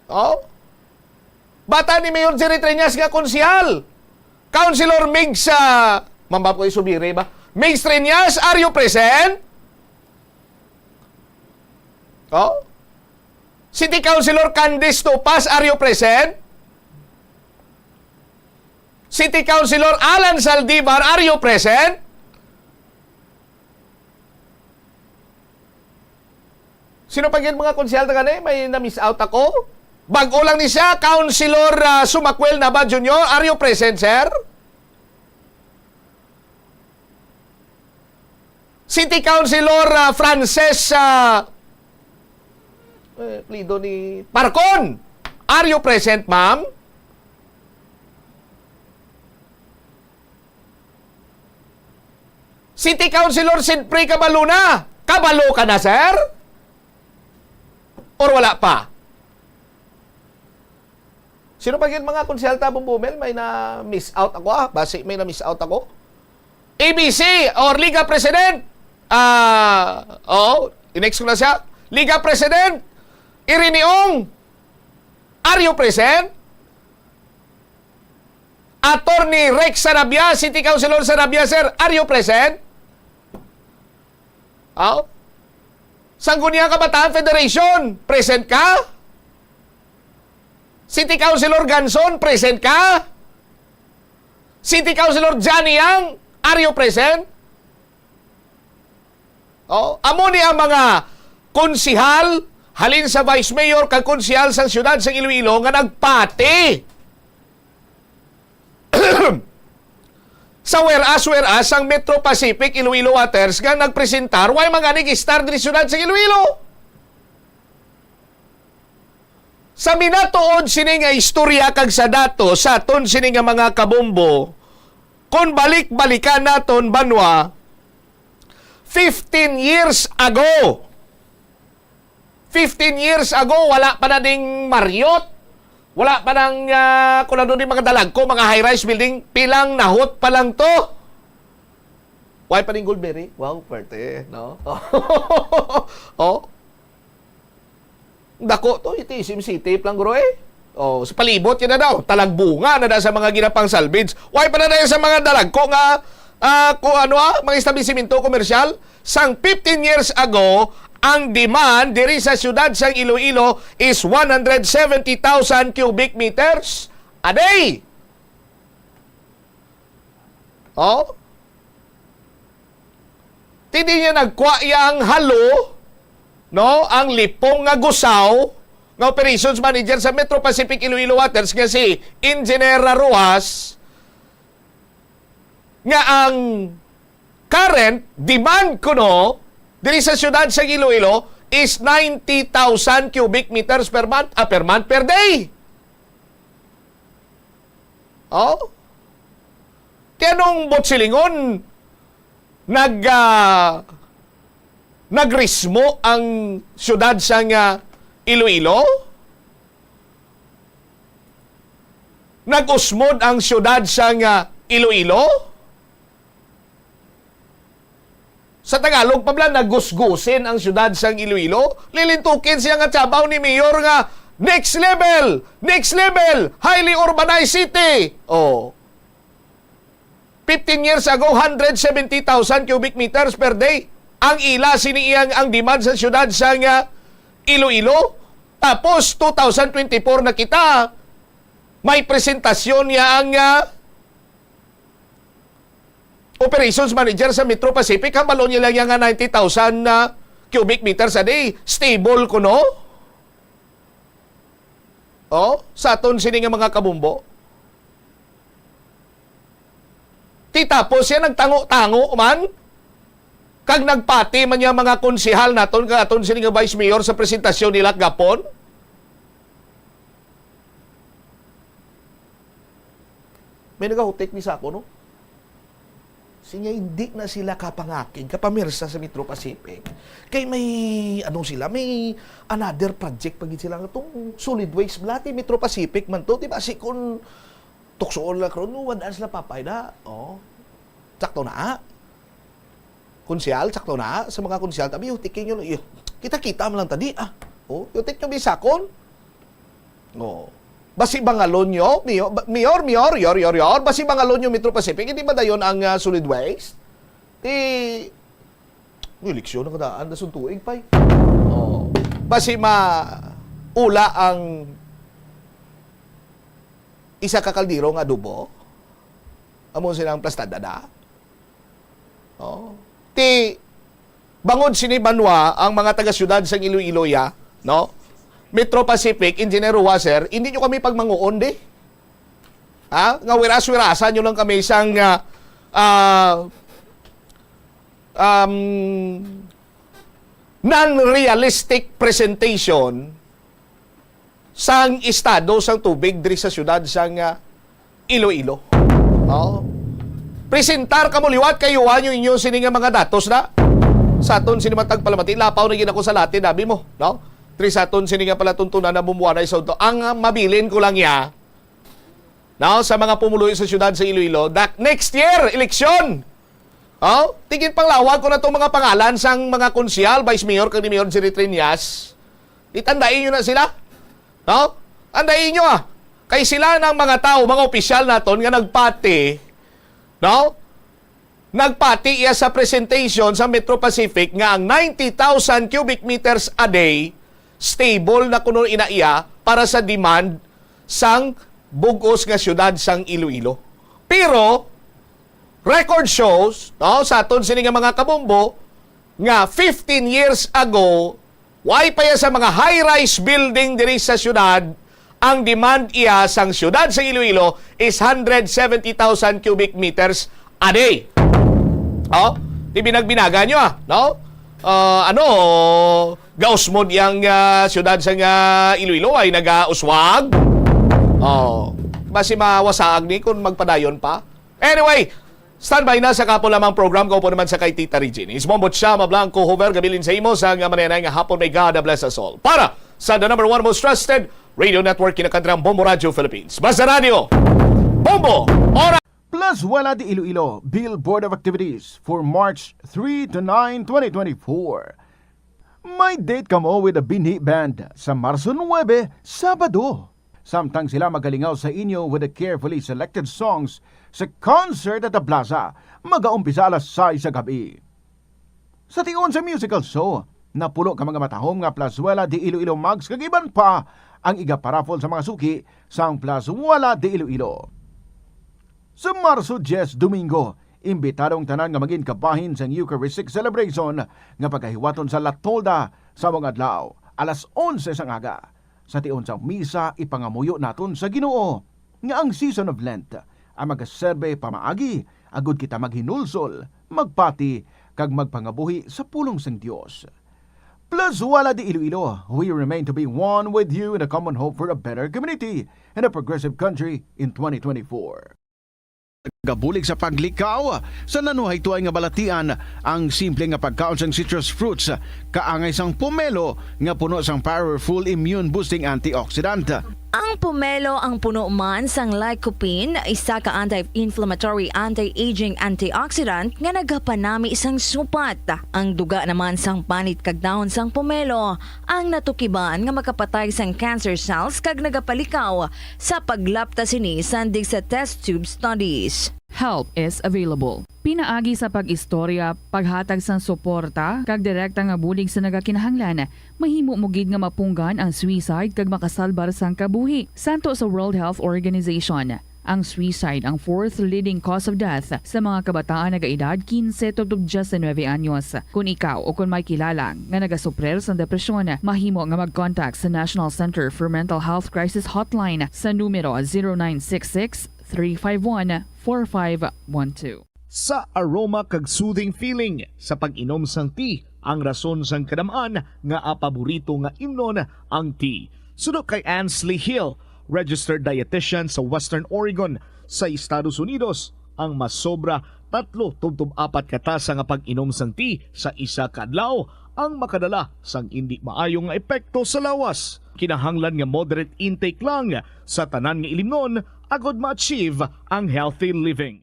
Oh? Bata ni Mayor Jerry Treñas nga konsehal. Councilor Migs, ah, Mamba ko isubiri ba? Migs Treñas, are you present? Oh? City Councilor Candice Tupas, are you present? City Councilor Alan Saldivar, are you present? Sino pa gyud mga konsehal ta gani? May na-miss out ako? Bag-o lang ni siya, Councilor, ah, Sumakwel Nava Junior. Are you present, sir? City Councilor, ah, Frances, ah, eh, plido ni Parcon. Are you present, ma'am? City Councilor Sidpre Cabaluna, kabalo ka na, sir? Or wala pa? Sino pa gyud mga konsehal ta, Bumbumel? May na-miss out ako, ah. Basi may na-miss out ako. A B C or Liga President? Ah, oo, i-next ko na siya. Liga President, Irene Ong, are you present? Attorney Rex Sarabia, City Councilor Sarabia, sir, are you present? Aw? Sangguniang Kabataan Federation, present ka? City Councilor Ganson, present ka? City Councilor Johnny Yang, are you present? Oh, amo ni ang mga konsihal, halin sa vice mayor kag konsihal sa siyudad sa Iloilo nga nagpati sa Whereas, Whereas ang Metro Pacific Iloilo Waters nga nagpresentar, way mga nag-istar diri siyudad sa Iloilo. Sa minatuod sini nga istorya kag sa datos sa aton sini nga mga kabombo, kung balik-balikan naton, banwa, fifteen years ago, fifteen years ago, wala pa na ding Marriott, wala pa nang, ah, kung ano ni mga dalagko, mga high-rise building, pilang nahot pa lang to. Why pa ning Goldberry? Wow, pwerte, no? Oh. Dako to, iti T S M City lang, guro, eh. Oh, sa palibot yun na daw, talagbunga na daw sa mga ginapang salvage. Why pa na daw sa mga dalagko nga, ah, kung ano, ah, mga establisimento komersyal? Sang fifteen years ago, ang demand diri sa siyudad sang Iloilo is one hundred seventy thousand cubic meters a day. Oh? Ti di niya nagkuha iya ang halo, no? Ang lipong nga gusaw nga operations manager sa Metro Pacific Iloilo Waters nga si Engineer Rojas, nga ang current demand kuno diri sa siyudad sa Iloilo is ninety thousand cubic meters per month, ah, per month, per day. Oh? Ti anong buot silingon? Nag, ah, nagrismo ang siyudad sang, ah, Iloilo? Nag-usmod ang siyudad sang, ah, Iloilo? Sa Tagalog pa bala, nagusgusin ang siyudad sang Iloilo. Lilintukin siya nga tiyabaw ni Mayor nga next level, next level, highly urbanized city. Oh. Fifteen years ago, hundred seventy thousand cubic meters per day ang ila sini iyang ang demand sa siyudad sang, ah, Iloilo. Tapos, two thousand twenty-four na kita, may presentasyon niya ang, ah, operations manager sa Metro Pacific, hambal-on niya lang yan nga ninety thousand na cubic meters a day. Stable kuno? Oh, sa aton sini nga mga kabumbo. Ti tapos siya nagtango-tango man. Kag nagpati man niya mga konsehal naton kag aton sini nga vice mayor sa presentasyon nila gapon. May nagahutik ni sa ako, no? Siya, hindi na sila kapangakig, kapamirsa sa Metro Pacific. Kay may, ano sila, may another project pa gid sila nga tong solid waste. Blati Metro Pacific man to, di ba? Si kun tuksoon lang karon, no, wala sila papay na. Oh. Sakto na. Konsehal, sakto na. Sa mga konsehal, tabi, yung tiking yun, yun. Kita-kita man lang tadi, ah. Oh, yung tik nyo bisakon. Oh. Basi bangalon nyo, mayor, ba-, mayor, mayor, yor, yor, yor. Basi bangalon nyo Metro Pacific, hindi ba dayon ang, ah, solid waste? Ti, eleksyon na kadaan, dason tuig, pay. Oh. Basi ma-, ula ang isa ka kaldero nga adobo. Amo silang plastada da. Oh. Ti, bangod sini banwa ang mga taga-siyudad sang Iloilo, ya, no? Metro Pacific, Engineer Wasser, hindi nyo kami pagmanguon, di? Ha? Nga wiras-wirasa nyo lang kami sang, ah, ah, um, non-realistic presentation sang estado sang tubig diri sa siyudad sang, ah, Iloilo. Oh. Presentar kamo liwat kay yuha nyo inyo sini nga mga datos na. Sa aton sini matag palamati, lapaw na gid ako sa latin, abi mo, no? Diri sa aton sini nga palatuntunan na bumuanay sa udto. Ang, ah, mabilin ko lang ya, no, sa mga pumuluyo sa siyudad sa Iloilo, that next year, eleksyon. Oh, tigin panglawag ko na tong mga pangalan sang mga konsehal, vice mayor, kag ni Mayor Jerry Triñas. Itandai nyo na sila. No? Tandai nyo, ah. Kay sila nang mga tao, mga opisyal naton nga nagpati, no? Nagpati iya sa presentation sa Metro Pacific nga ang ninety thousand cubic meters a day stable na kuno ina iya para sa demand sang bug-os nga siyudad sang Iloilo. Pero, record shows, no, sa aton sini nga mga kabombo, nga fifteen years ago, way pa iya sa mga high-rise building diri sa siyudad, ang demand iya sang siyudad sa Iloilo is hundred seventy thousand cubic meters a day. Oh, di binagbinaga nyo, ah, no? Ah, ano, gausmod yang, ah, siyudad sa nga Iloilo ay nagauswag. Oh, basi mawasaag ni kung magpadayon pa. Anyway, standby na sa kapo lamang program ko po naman sa kay Tita Regine. Is Bombo Chama Blanco Hover, gabilin sa imo sa nga mananay nga hapon. May God bless us all. Para sa the number one most trusted radio network, kinakantrang Bombo Radio Philippines. Basta Radio, Bombo, Ora. Plus Wala de Iloilo, Bill Board of Activities for March three to nine, twenty twenty-four. May date kamo with the Binhi Band sa Marso nuebe, Sabado. Samtang sila magalingaw sa inyo with the carefully selected songs sa concert at the plaza, magaumpisa alas sais sa gabi. Sa tion sa musical show, napulo ka mga matahom nga Plazuela de Iloilo mugs kag iban pa ang igaparaffle sa mga suki sang Plazuela de Iloilo. Sa Marso diyes, Domingo, imbitado ang tanan nga magin kabahin sang Eucharistic celebration nga pagahiwaton sa La Tolda sa mga adlaw, alas onse sang aga. Sa tion sang misa, ipangamuyo naton sa Ginoo nga ang season of Lent ang magaserbe pamaagi agud kita maghinulsol, magpati, kag magpangabuhi sa pulong sang Dios. Plazuela de Iloilo, we remain to be one with you in a common hope for a better community and a progressive country in twenty twenty-four. Gabulig sa paglikaw sa nanuhaytoay nga balatian, ang simple nga pagkaon sang citrus fruits kaangay sang pomelo nga puno sang powerful immune-boosting antioxidant. Ang pomelo ang puno man sang lycopene, isa ka anti-inflammatory, anti-aging antioxidant nga nagapanami sang supat. Ang duga naman sang panit kag dahon sang pomelo ang natukiban nga makapatay sang cancer cells kag nagapalikaw sa paglapta sini sandig sa test tube studies. Help is available. Pinaagi sa pag-istorya, paghatag sang suporta, kag direkta nga bulig sa nagakinahanglan, mahimo mo gid nga mapunggan ang suicide kag makasalbar sang kabuhi. Santo sa World Health Organization, ang suicide ang fourth leading cause of death sa mga kabataan nagaedad quince tubtob diecinueve anyos. Kon ikaw o kon may kilala nga nagasuprir sang depresyon, mahimo nga mag-contact sa National Center for Mental Health Crisis Hotline sa numero zero nine six six, three five one, four five one two. Sa aroma kag soothing feeling sa pag-inom sang tea ang rason sang kadam-an nga paborito nga imnon ang tea. Suno kay Ansley Hill, registered dietitian sa Western Oregon sa Estados Unidos, ang masobra tatlo tubtob apat ka tasa nga pag-inom sang tea sa isa ka adlaw ang makadala sang indi maayo nga epekto sa lawas. Kinahanglan nga moderate intake lang sa tanan nga ilimnon agod ma-achieve ang healthy living.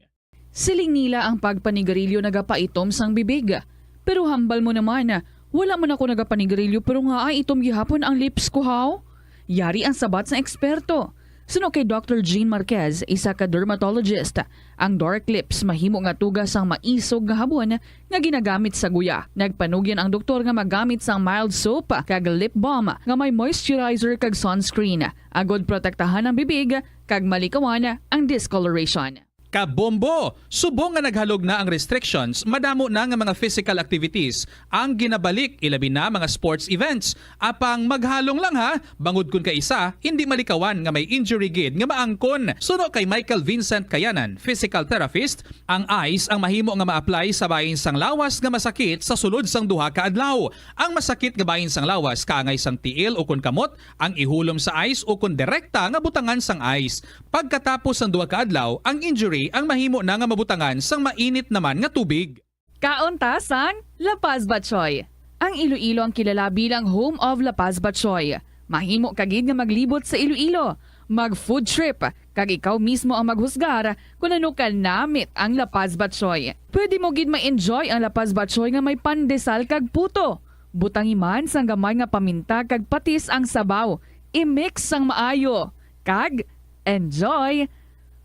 Siling nila ang pagpanigarilyo nagapaitom sang bibig. Pero hambal mo naman, wala man ako nagapanigarilyo pero ngaay itom gihapon ang lips ko, haw? Yari ang sabat sang eksperto. Suno kay Doctor Jean Marquez, isa ka dermatologist, ang dark lips mahimo nga tuga sang maisog nga habon nga ginagamit sa guya. Nagpanugyan ang doktor nga magamit sang mild soap kag lip balm nga may moisturizer kag sunscreen, agod protektahan ang bibig kag malikawan ang discoloration. Kabombo! Subong nga naghalog na ang restrictions, madamo na nga mga physical activities ang ginabalik, ilabi na mga sports events. Apang maghalong lang ha, bangod kon kaisa hindi malikawan nga may injury gid nga maangkon. Suno kay Michael Vincent Kayanan, physical therapist, ang ice ang mahimo nga ma-apply sa bahin sang lawas nga masakit sa sulod sang duha ka adlaw. Ang masakit nga bahin sang lawas kaangay sang tiil ukon kamot ang ihulom sa ice ukon direkta nga butangan sang ice. Pagkatapos sang duha ka adlaw, ang injury ang mahimo na nga mabutangan sang mainit naman nga tubig. Kaon ta sang La Paz Batchoy. Ang Iloilo ang kilala bilang home of La Paz Batchoy. Mahimo ka gid nga maglibot sa Iloilo, mag-food trip, kag ikaw mismo ang maghusgar kon ano ka namit ang La Paz Batchoy. Pwede mo gid ma-enjoy ang La Paz Batchoy nga may pandesal kag puto. Butangi man sang gamay nga paminta kag patis ang sabaw. I-mix sang maayo. Kag enjoy!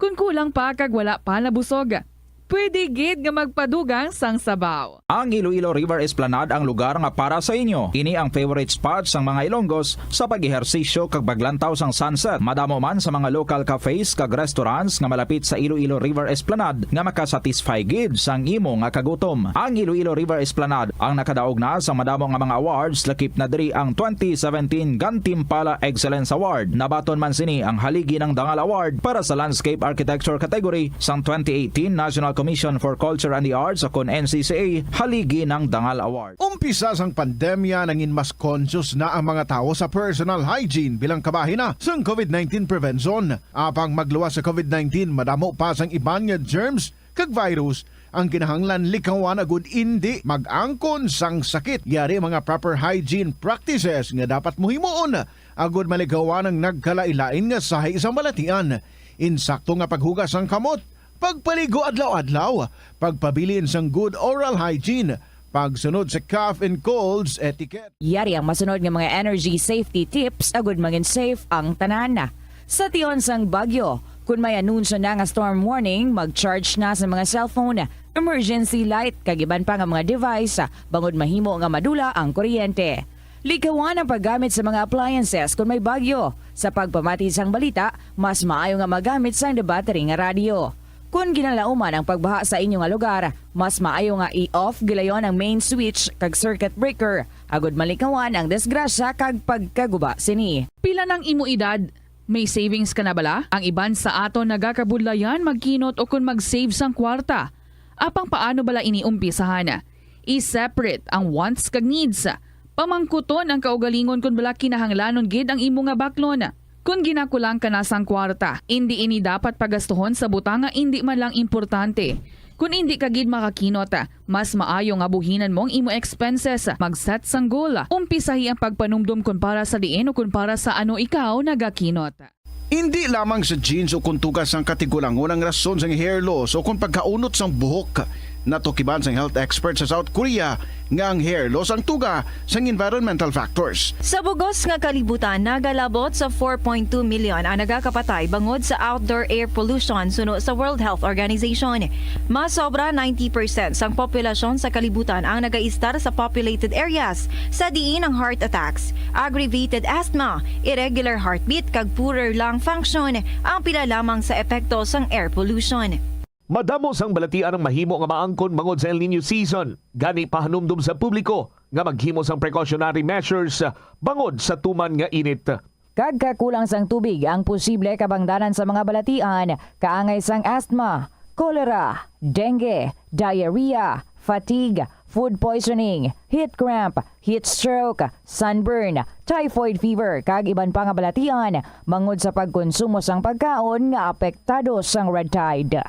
Kon kulang pa kag wala pa nabusog, pwede gid nga magpadugang sang sabaw. Ang Iloilo River Esplanade ang lugar nga para sa inyo. Ini ang favorite spot sang mga Ilonggos sa pag-ehersisyo kag paglantaw sang sunset. Madamo man sa mga local cafes kag restaurants nga malapit sa Iloilo River Esplanade nga makasatisfy gid sang imo nga kagutom. Ang Iloilo River Esplanade ang nakadaog na sa madamo nga mga awards, lakip na diri ang twenty seventeen Gantimpala Excellence Award. Nabaton man sini ang Haligi ng Dangal Award para sa Landscape Architecture category sang twenty eighteen National Commission for Culture and the Arts, o kon N C C A, Haligi ng Dangal Award. Umpisa sang pandemya, nangin mas conscious na ang mga tawo sa personal hygiene bilang kabahin na sang COVID nineteen prevention. Apang magluwas sa COVID nineteen, madamo pa sang iban nga germs kag virus ang kinahanglan likawan agud indi mag-angkon sang sakit. Yari mga proper hygiene practices nga dapat mo himuon agud malikawan ang nagkalain-lain nga sahi sang balatian. Insakto nga paghugas sang kamot, pagpaligo adlaw-adlaw, pagpabilin sang good oral hygiene, pagsunod sa cough and colds etiquette. Yari ang masunod nga mga energy safety tips agud mangin safe ang tanan. Sa tion sang bagyo, kun may anunsyo na nga storm warning, mag-charge na sa mga cellphone, emergency light, kag iban pa nga mga device, bangod mahimo nga madula ang kuryente. Likawan ang paggamit sa mga appliances kun may bagyo. Sa pagpamati sang balita, mas maayo nga magamit sang battery nga radyo. Kun ginalauman ang pagbaha sa inyo nga lugar, mas maayo nga i-off gilayon ang main switch kag circuit breaker, agud malikawan ang disgrasya kag pagkaguba sini. Pila nang imo edad? May savings ka na bala? Ang iban sa aton nagakabudlayan magkinot ukon mag-save sang kwarta. Apang paano bala ini umpisahan? I-separate ang wants kag needs. Pamangkuton ang kaugalingon kon bala kinahanglanon gid ang imo nga baklon. Kon ginakulang ka na sang kwarta, indi ini dapat pagastuhon sa butang nga indi man lang importante. Kon indi ka gid makakinot, mas maayo nga buhinan mo ang imo expenses. Mag-set sang goal. Umpisahi ang pagpanumdom kon para sa diin o kon para sa ano ikaw nagakinot. Indi lamang sa genes o kon tuga sang katigulangon ang rason sang hair loss o kon pagkaunot sang buhok. Natukiban sang health expert sa South Korea nga ang hair loss ang tuga sang environmental factors. Sa bugos nga kalibutan, nagalabot sa four point two million ang nagakapatay bangod sa outdoor air pollution suno sa World Health Organization. Mas sobra ninety percent sang populasyon sa kalibutan ang nagaistar sa populated areas, sa diin ang heart attacks, aggravated asthma, irregular heartbeat, kag poorer lung function ang pila lamang sa epekto sang air pollution. Madamo sang balatian ang mahimo nga maangkon bangod sa El Niño season. Gani, pahanumdom sa publiko nga maghimo sang precautionary measures bangod sa tuman nga init. Kag kakulang sang tubig ang posible kabangdanan sa mga balatian, kaangay sang asthma, cholera, dengue, diarrhea, fatigue, food poisoning, heat cramp, heat stroke, sunburn, typhoid fever, kag iban pa nga balatian bangod sa pagkonsumo sang pagkaon nga apektado sang red tide.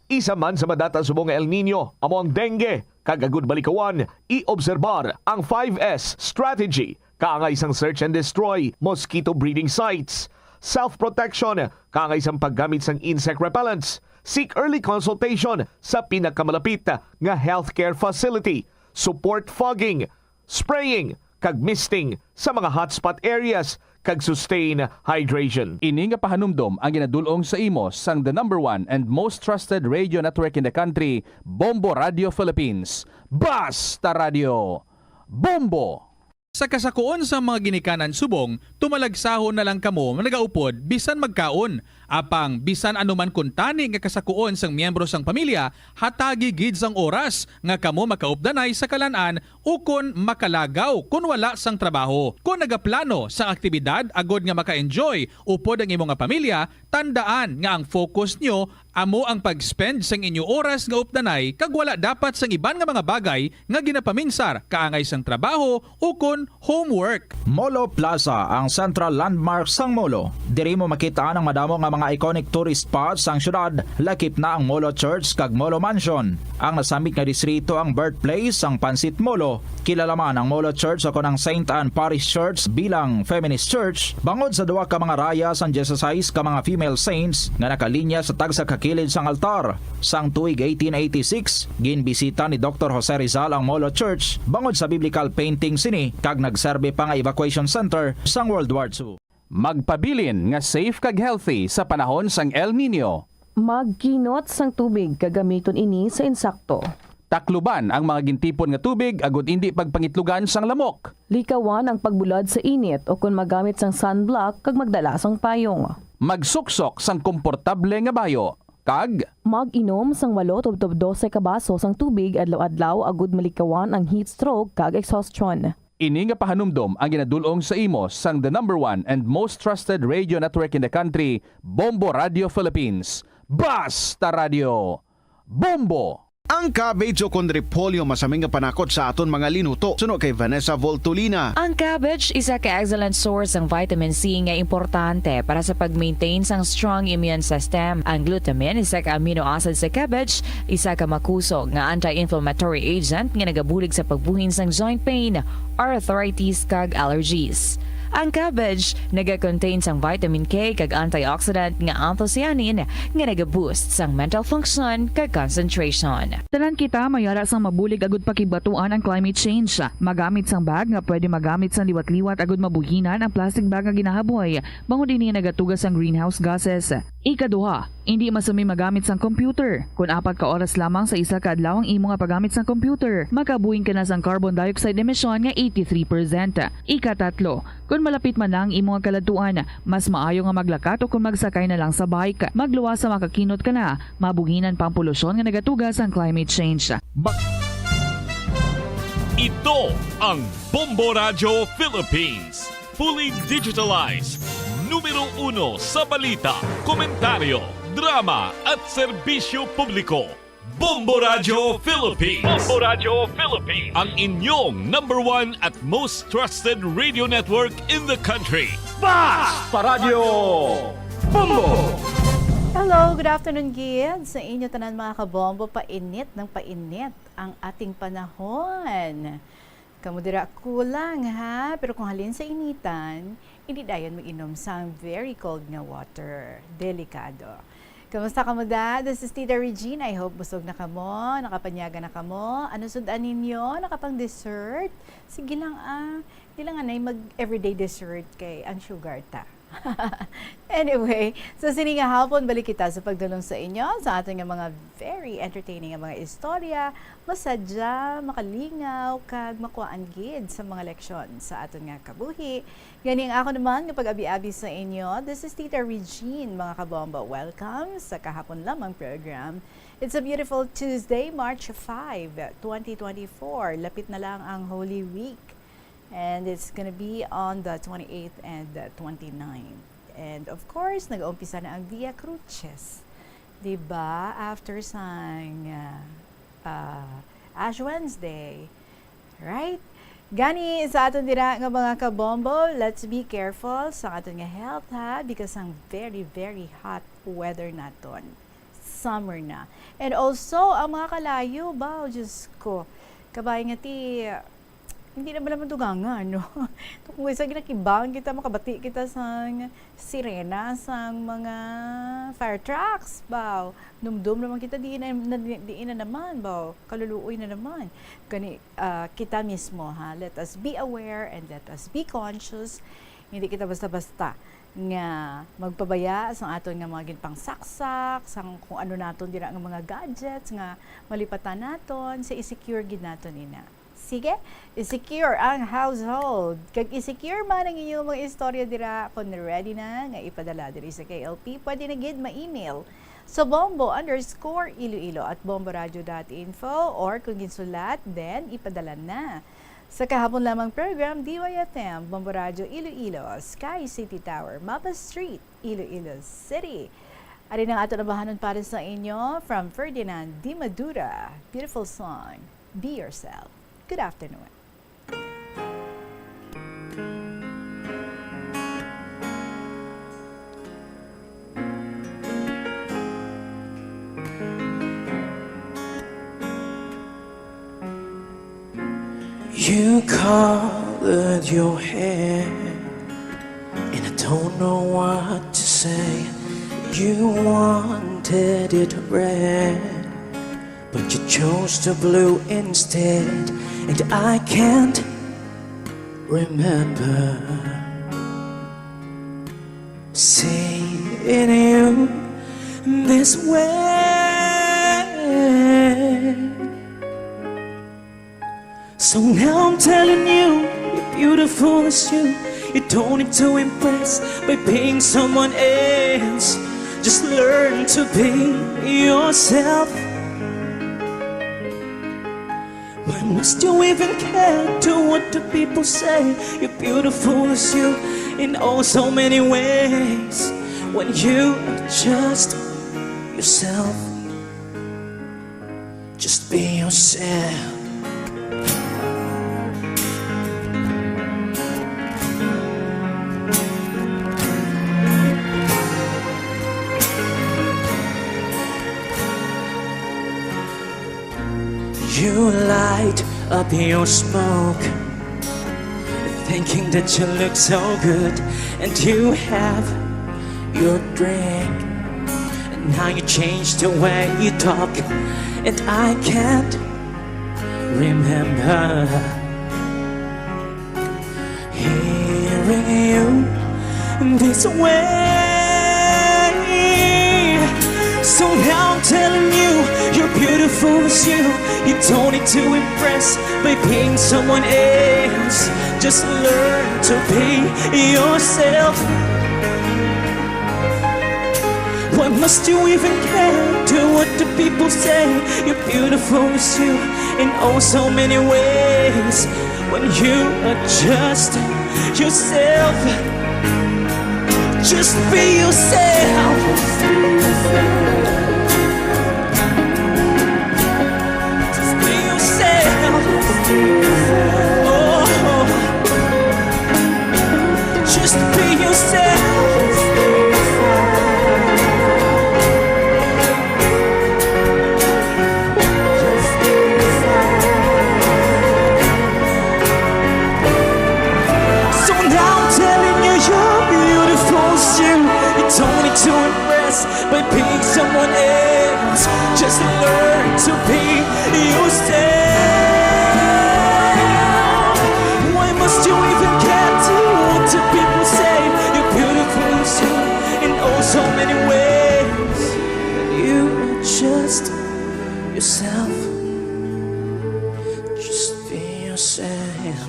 Isa man sa madata subong nga El Niño amo ang dengue, kag agud malikawan, i-obserbar ang five S strategy, kaangay sang search and destroy, mosquito breeding sites, self-protection, kaangay sang paggamit sang insect repellents, seek early consultation sa pinakamalapit nga healthcare facility, support fogging, spraying, kag misting sa mga hotspot areas, kag sustain hydration. Ini nga pahanumdom ang ginadul-ong sa imo sang the number one and most trusted radio network in the country, Bombo Radio Philippines. Basta Radio Bombo! Sa kasakuon sang mga ginikanan subong, tumalagsahon na lang kamo nga nagaupod bisan magkaon. Apang bisan ano man kuntani nga kasakuon sang miyembro sang pamilya, hatagi gid sang oras nga kamo makaupdanay sa kalan-an ukon makalagaw kon wala sang trabaho. Kon nagaplano sang aktibidad agod nga maka-enjoy upod ang imo nga pamilya, tandaan nga ang focus nyo amo ang pag-spend sang inyo oras nga updanay kag wala dapat sang iban nga mga bagay nga ginapaminsar kaangay sang trabaho ukon homework. Molo Plaza, ang central landmark sang Molo. Diri mo makit-an ang madamo nga mga iconic tourist spots sang syudad, lakip na ang Molo Church kag Molo Mansion. Ang nasambit nga distrito ang birthplace sang Pancit Molo. Kilala man ang Molo Church o kon ang Saint Anne Parish Church bilang feminist church bangod sa duha ka mga raya sang dieciséis ka mga female saints nga nakalinya sa tagsa ka kilid sang altar. Sang tuig eighteen eighty-six, ginbisita ni Doktor Jose Rizal ang Molo Church bangod sa biblical painting sini kag nagserbi pa nga evacuation center sang World War Two. Magpabilin nga safe kag healthy sa panahon sang El Niño. Magkinot sang tubig kag gamiton ini sa insakto. Takluban ang mga gintipon nga tubig agud indi pagpangitlugan sang lamok. Likawan ang pagbulad sa init ukon magamit sang sunblock kag magdala sang payong. Magsuksok sang komportable nga bayo. Kag mag-inom sang walo tubtob dose ka baso sang tubig adlaw-adlaw agud malikawan ang heat stroke kag exhaustion. Ini nga pahanumdom ang ginadul-ong sa imo sang the number one and most trusted radio network in the country, Bombo Radio Philippines. Basta Radio Bombo! Ang cabbage o kon repolyo masami nga panakot sa aton mga linuto, suno kay Vanessa Voltolina. Ang cabbage isa ka excellent source sang vitamin C nga importante para sa pag-maintain sang strong immune system. Ang glutamine, isa ka amino acid sa cabbage, isa ka makusog nga anti-inflammatory agent nga nagabulig sa pagbuhin sang joint pain, arthritis, kag allergies. Ang cabbage nagakontain sang vitamin K kag antioxidant nga anthocyanin nga nagaboost sang mental function kag concentration. Tanan kita may ara sang mabulig agud pakigbatuan ang climate change. Magamit sang bag nga pwede magamit sang liwat-liwat agud mabuhinan ang plastic bag nga ginahaboy, bangod ini nagatuga sang greenhouse gases. Ikaduha, indi masumi magamit sang computer. Kon apat ka oras lamang sa isa ka adlaw ang imo nga paggamit sang computer, makabuhin ka na sang carbon dioxide emission nga eighty-three percent. Ikatatlo, kon malapit man na ang imo nga kaladtuan, mas maayo nga maglakat o kon magsakay na lang sa bike. Magluwas sa makakinot ka na, mabuhinan pa ang polusyon nga nagatuga sang climate change. Ba- Ito ang Bombo Radyo Philippines. Fully digitalized. Numero uno sa balita, komentaryo, drama, at serbisyo publiko. Bombo Radyo Philippines. Bombo Radyo Philippines. Ang inyong number one at most trusted radio network in the country. Basta Radyo Bombo! Hello, good afternoon, gid sa inyo tanan, mga kabombo. Painit ng painit ang ating panahon. Kamo dira kulang, ha? Pero kung halin sa initan, hindi dayon mag-inom sang very cold nga water. Delikado. Kamusta kamo, da? This is Tita Regina. I hope busog na kamo, nakapanyaga na kamo. Ano sud-an ninyo? Nakapang-dessert? Sige lang, ah. Di lang anay mag-everyday dessert kay ang sugar ta. Anyway, so sini nga hapon, balik kita sa pagdulong sa inyo sa aton nga mga very entertaining nga mga istorya, masadya, makalingaw, kag makuhaan gid sa mga leksyon sa aton nga kabuhi. Gani ang ako naman nga pag-abi-abi sa inyo, this is Tita Regine, mga kabombo. Welcome sa Kahapon Lamang program. It's a beautiful Tuesday, March five, twenty twenty-four. Lapit na lang ang Holy Week. And it's gonna be on the twenty-eighth and the twenty-ninth. And of course, nag-uumpisa na ang Via Crucis. Di ba? After sang, ah, ah, Ash Wednesday. Right? Gani, sa aton dira nga mga kabombo, let's be careful sa aton nga health, ha? Because ang very, very hot weather naton. Summer na. And also, ang mga kalayo, baw, Diyos ko. Kabay nga ti, hindi na bala madugangan, no? Kung isa ginakibang kita, makabati kita sang sirena, sang mga fire trucks, baw. Dumdum naman kita, diin na, na, diin na naman, baw. Kaluluoy na naman. Gani, ah, kita mismo, ha? Let us be aware and let us be conscious. Hindi kita basta-basta nga magpabaya sa aton nga mga ginpangsaksak, sang kung ano naton dira nga mga gadgets nga malipatan naton, sa i-secure gid naton ina. Sige, i-secure ang household. Kag i-secure man ang inyong mga istorya dira, kung ready na nga ipadala diri sa K L P, pwede na gid ma-email sa bombo underscore iloilo at bomboradio dot info, or kung ginsulat, then ipadala na sa Kahapon Lamang program, D Y F M, Bombo Radyo Iloilo, Sky City Tower, Mapa Street, Iloilo City. Ari na ang aton abahanon para sa inyo from Ferdinand Di Madura. Beautiful song, Be Yourself. Good afternoon. You colored your hair, and I don't know what to say. You wanted it red, but you chose the blue instead, and I can't remember seeing you this way. So now I'm telling you, you're beautiful as you. You don't need to impress by being someone else. Just learn to be yourself. Why must you even care to what the people say? You're beautiful as you in oh so many ways. When you are just yourself, just be yourself. You light up your smoke. Thinking that you look so good and you have your drink. And now you change the way you talk, and I can't remember hearing you this way. So now I'm telling you, you're beautiful as you. You don't need to impress by being someone else. Just learn to be yourself. Why must you even care to what the people say? You're beautiful as you in oh so many ways. When you are just yourself, just be yourself. Just be yourself. Oh, just be yourself. So now I'm telling you, you're beautiful still. You don't need to impress by being someone else. Just learn to be yourself. Why must you even care to what the people say? You're beautiful still in oh so many ways. You are just yourself. Just be yourself.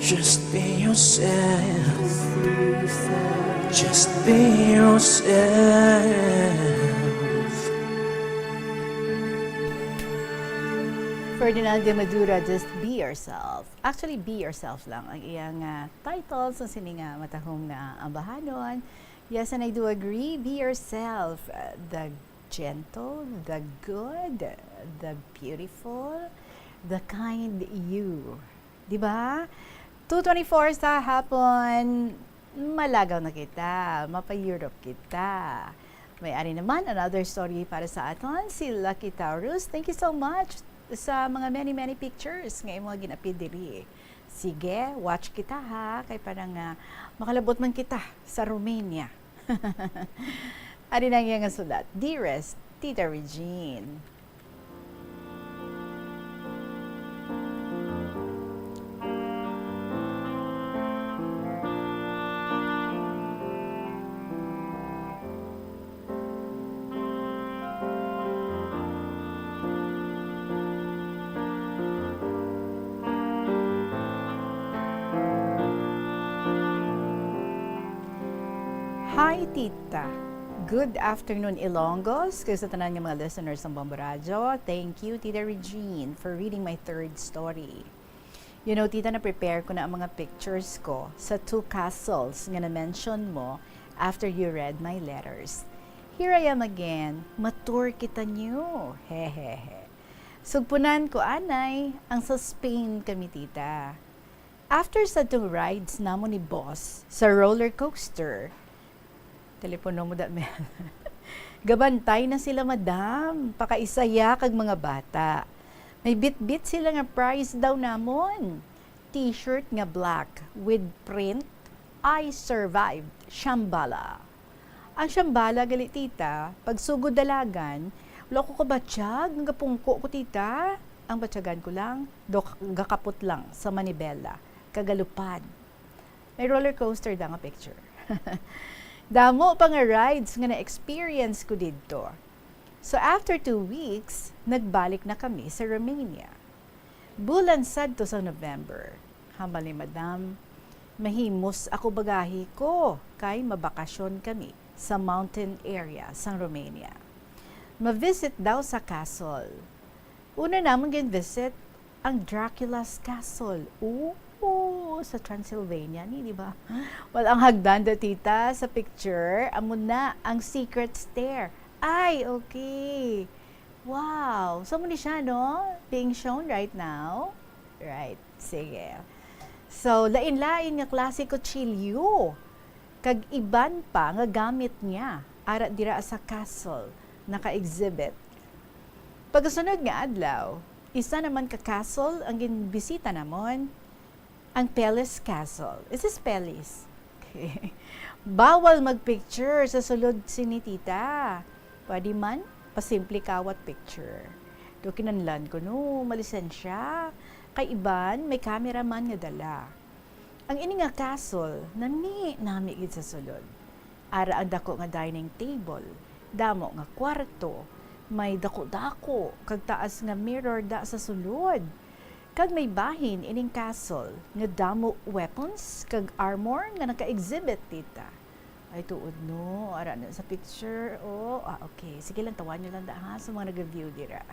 Just be yourself. Just be yourself. Just be yourself. Ferdinand de Madura, Just Be Yourself. Actually, Be Yourself lang ang iyang, ah, title sa sini nga matahom nga ambahanon. Yes, and I do agree. Be yourself. Uh, the gentle, the good, the beautiful, the kind you. Di ba? Two twenty-four sa hapon, malagaw na kita, mapa-Europe kita. May ari naman another story para sa aton, si Lucky Taurus. Thank you so much sa mga many, many pictures nga imo ginapid diri. Sige, watch kita ha, kay para nga makalabot man kita sa Romania. Ari na ang iyang sulat. Dearest Tita Regine. Hi, Tita. Good afternoon, Ilonggos, kag sa tanan nga mga listeners ng Bombo Radyo. Thank you, Tita Regine, for reading my third story. You know, Tita, na-prepare ko na ang mga pictures ko sa two castles nga na-mention mo after you read my letters. Here I am again. Ma-tour kita niyo. Hehehe. Sugpunan ko anay ang sa Spain kami, Tita. After sa two rides namo ni Boss sa roller coaster, telepono mo da, man. Gabantay na sila, Madam, pakaisaya kag mga bata. May bitbit sila nga prize daw namon. T-shirt nga black with print, "I survived Shambhala." Ang Shambhala gali, Tita, pagsugod dalagan, wala ko kabatyag nga gapungko ko, Tita. Ang batyagan ko lang, do-, gakapot lang sa manibela, kagalupad. May roller coaster da nga picture. Damo pa nga rides nga na-experience ko didto. So, after two weeks, nagbalik na kami sa Romania. Bulan sadto sa November, hambal ni Madam, mahimos ako bagahi ko kay mabakasyon kami sa mountain area sang Romania. Ma-visit daw sa castle. Una namon gin-visit ang Dracula's Castle. Oo, sa Transylvania ni, di ba? Well, ang hagdan da, Tita, sa picture, amo na ang secret stair. Ay, okay. Wow! So, amo ni siya, no? Being shown right now. Right. Sige. So, lain-lain nga klase kutsilyo kag iban pa nga gamit niya ara dira sa castle naka-exhibit. Pagkasunod nga adlaw, Isa naman ka castle ang ginbisita namon, ang Pelias Castle. Is this Pelias? Okay. Bawal mag-picture sa sulod sini, tita. Pwede man, pasimple kawat picture. Do kinahanglan ko no malisensya. Kay iban, may camera man nga dala. Ang ini nga castle, nami-nami gid sa sulod. Ara ang dako nga dining table, damo nga kwarto, may dako-dako kag taas nga mirror da sa sulod. Kag may bahin ining castle nga damo weapons kag armor nga naka-exhibit dita. Ay, tuod no, ara na sa picture. Oh, ah, okay. Sige lang, tawa nyo lang da, ha, sa mga nag-review dira.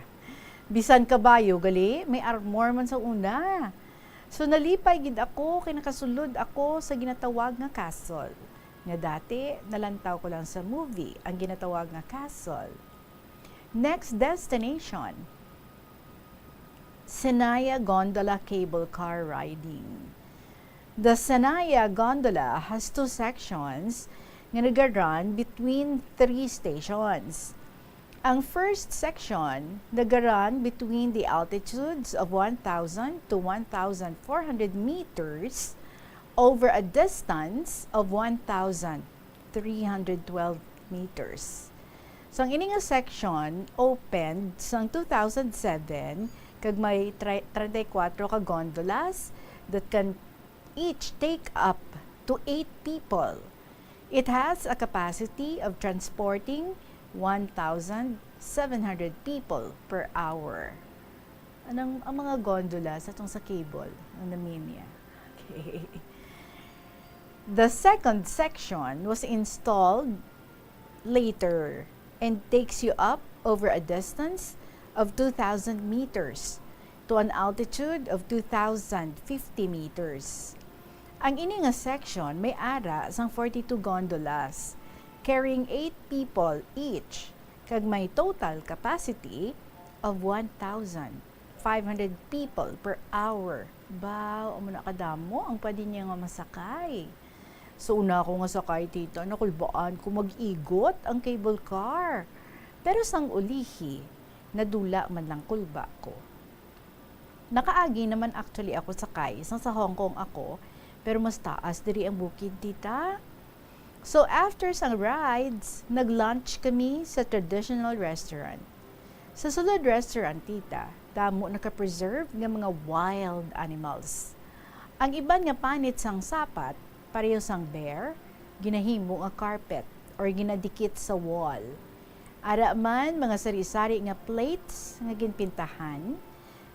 Bisan kabayo, gali, may armor man sa una. So, nalipay gid ako kay nakasulod ako sa ginatawag nga castle, nga dati nalantaw ko lang sa movie, ang ginatawag nga castle. Next destination, Senaya Gondola Cable Car Riding. The Senaya Gondola has two sections nga naga-run between three stations. Ang first section naga-run between the altitudes of one thousand to one thousand four hundred meters over a distance of one thousand three hundred twelve meters. So, ang ini nga section opened sang two thousand seven, kag may tri-, treinta y cuatro ka gondolas that can each take up to eight people. It has a capacity of transporting one thousand seven hundred people per hour. Anang, ang mga gondola sa tong sa cable, ang naminia. Okay. The second section was installed later and takes you up over a distance of two thousand meters to an altitude of two thousand fifty meters. Ang ini nga section may ara sang forty-two gondolas, carrying eight people each, kag may total capacity of one thousand five hundred people per hour. Baw, amo na kadamo ang pwede niya nga masakay. Sa una ko nga sakay, tita, nakulbaan ko mag-igot ang cable car. Pero sang ulihi, nadula man lang kulba ko. Nakaagi naman actually ako sakay sang sa Hong Kong ako, pero mas taas diri ang bukid, tita. So, after sang rides, nag-lunch kami sa traditional restaurant. Sa sulod restaurant, tita, damo naka-preserve nga mga wild animals. Ang iban nga panit sang sapat, pareho sang bear, ginahimo nga carpet or ginadikit sa wall. Ara man, mga sari-sari nga plates nga ginpintahan,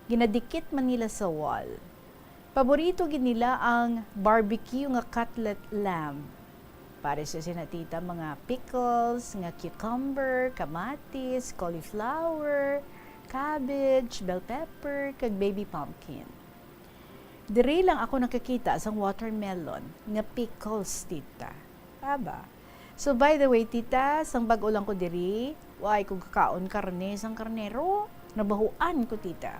ginadikit man nila sa wall. Paborito gid nila ang barbecue nga cutlet lamb. Pares sa sina tita, mga pickles nga cucumber, kamatis, cauliflower, cabbage, bell pepper, kag baby pumpkin. Diri lang ako nakakita sang watermelon nga pickles, tita. Aba. So, by the way, tita, sang bag-o lang ko diri, waay ko gakaon karne sang karnero. Nabahuan ko, tita.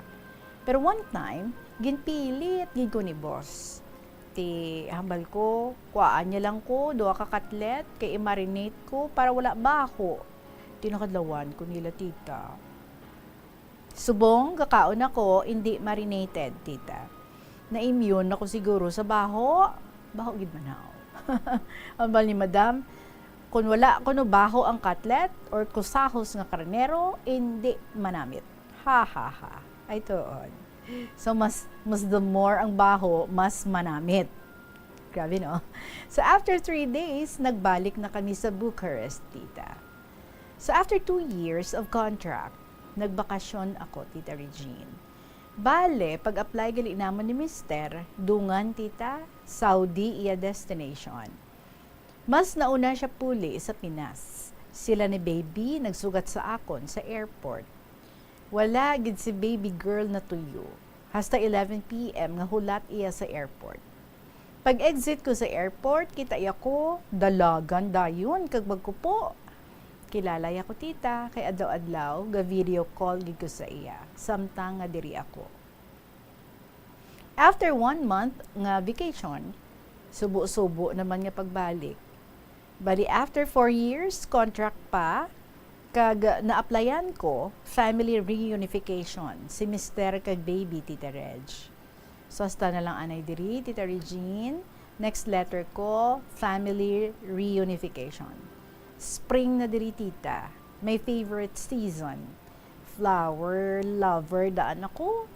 Pero one time, ginpilit gid ko ni boss. Ti hambal ko, kuhaan niya lang ko duha ka katlet kay i-marinate ko para wala baho. Ti nakadlawan ko nila, tita. Subong gakaon ako, indi marinated, tita. Na-immune ako siguro sa baho. Baho gid man haw. Hambal ni madam, kun wala kuno baho ang katlet or kusahos nga karnero, indi manamit. Ha, ha, ha. Ay, tuod. So, mas, mas the more ang baho, mas manamit. Grabe, no? So, after three days, nagbalik na kami sa Bucharest, tita. So, after two years of contract, nagbakasyon ako, Tita Regine. Bale, pag-apply gali namon ni Mister, dungan, tita, Saudi iya destination. Mas nauna siya puli sa Pinas. Sila ni baby nagsugat sa akon sa airport. Wala gid si baby girl natuyo. Hasta eleven P M nga hulat iya sa airport. Pag-exit ko sa airport, kita iya ko, dalagan dayon kag magkupo. Kilala iya ko, tita, kay adlaw-adlaw ga-video call gid ko sa iya, samtang nga diri ako. After one month nga vacation, subo-subo naman nga pagbalik. Bali, after four years contract pa, Kag naaplayan ko, family reunification, si Mister kag Baby, Tita Reg. So, hasta na lang anay diri, Tita Regine. Next letter ko, family reunification. Spring na diri, Tita. My favorite season. Flower lover daan ako.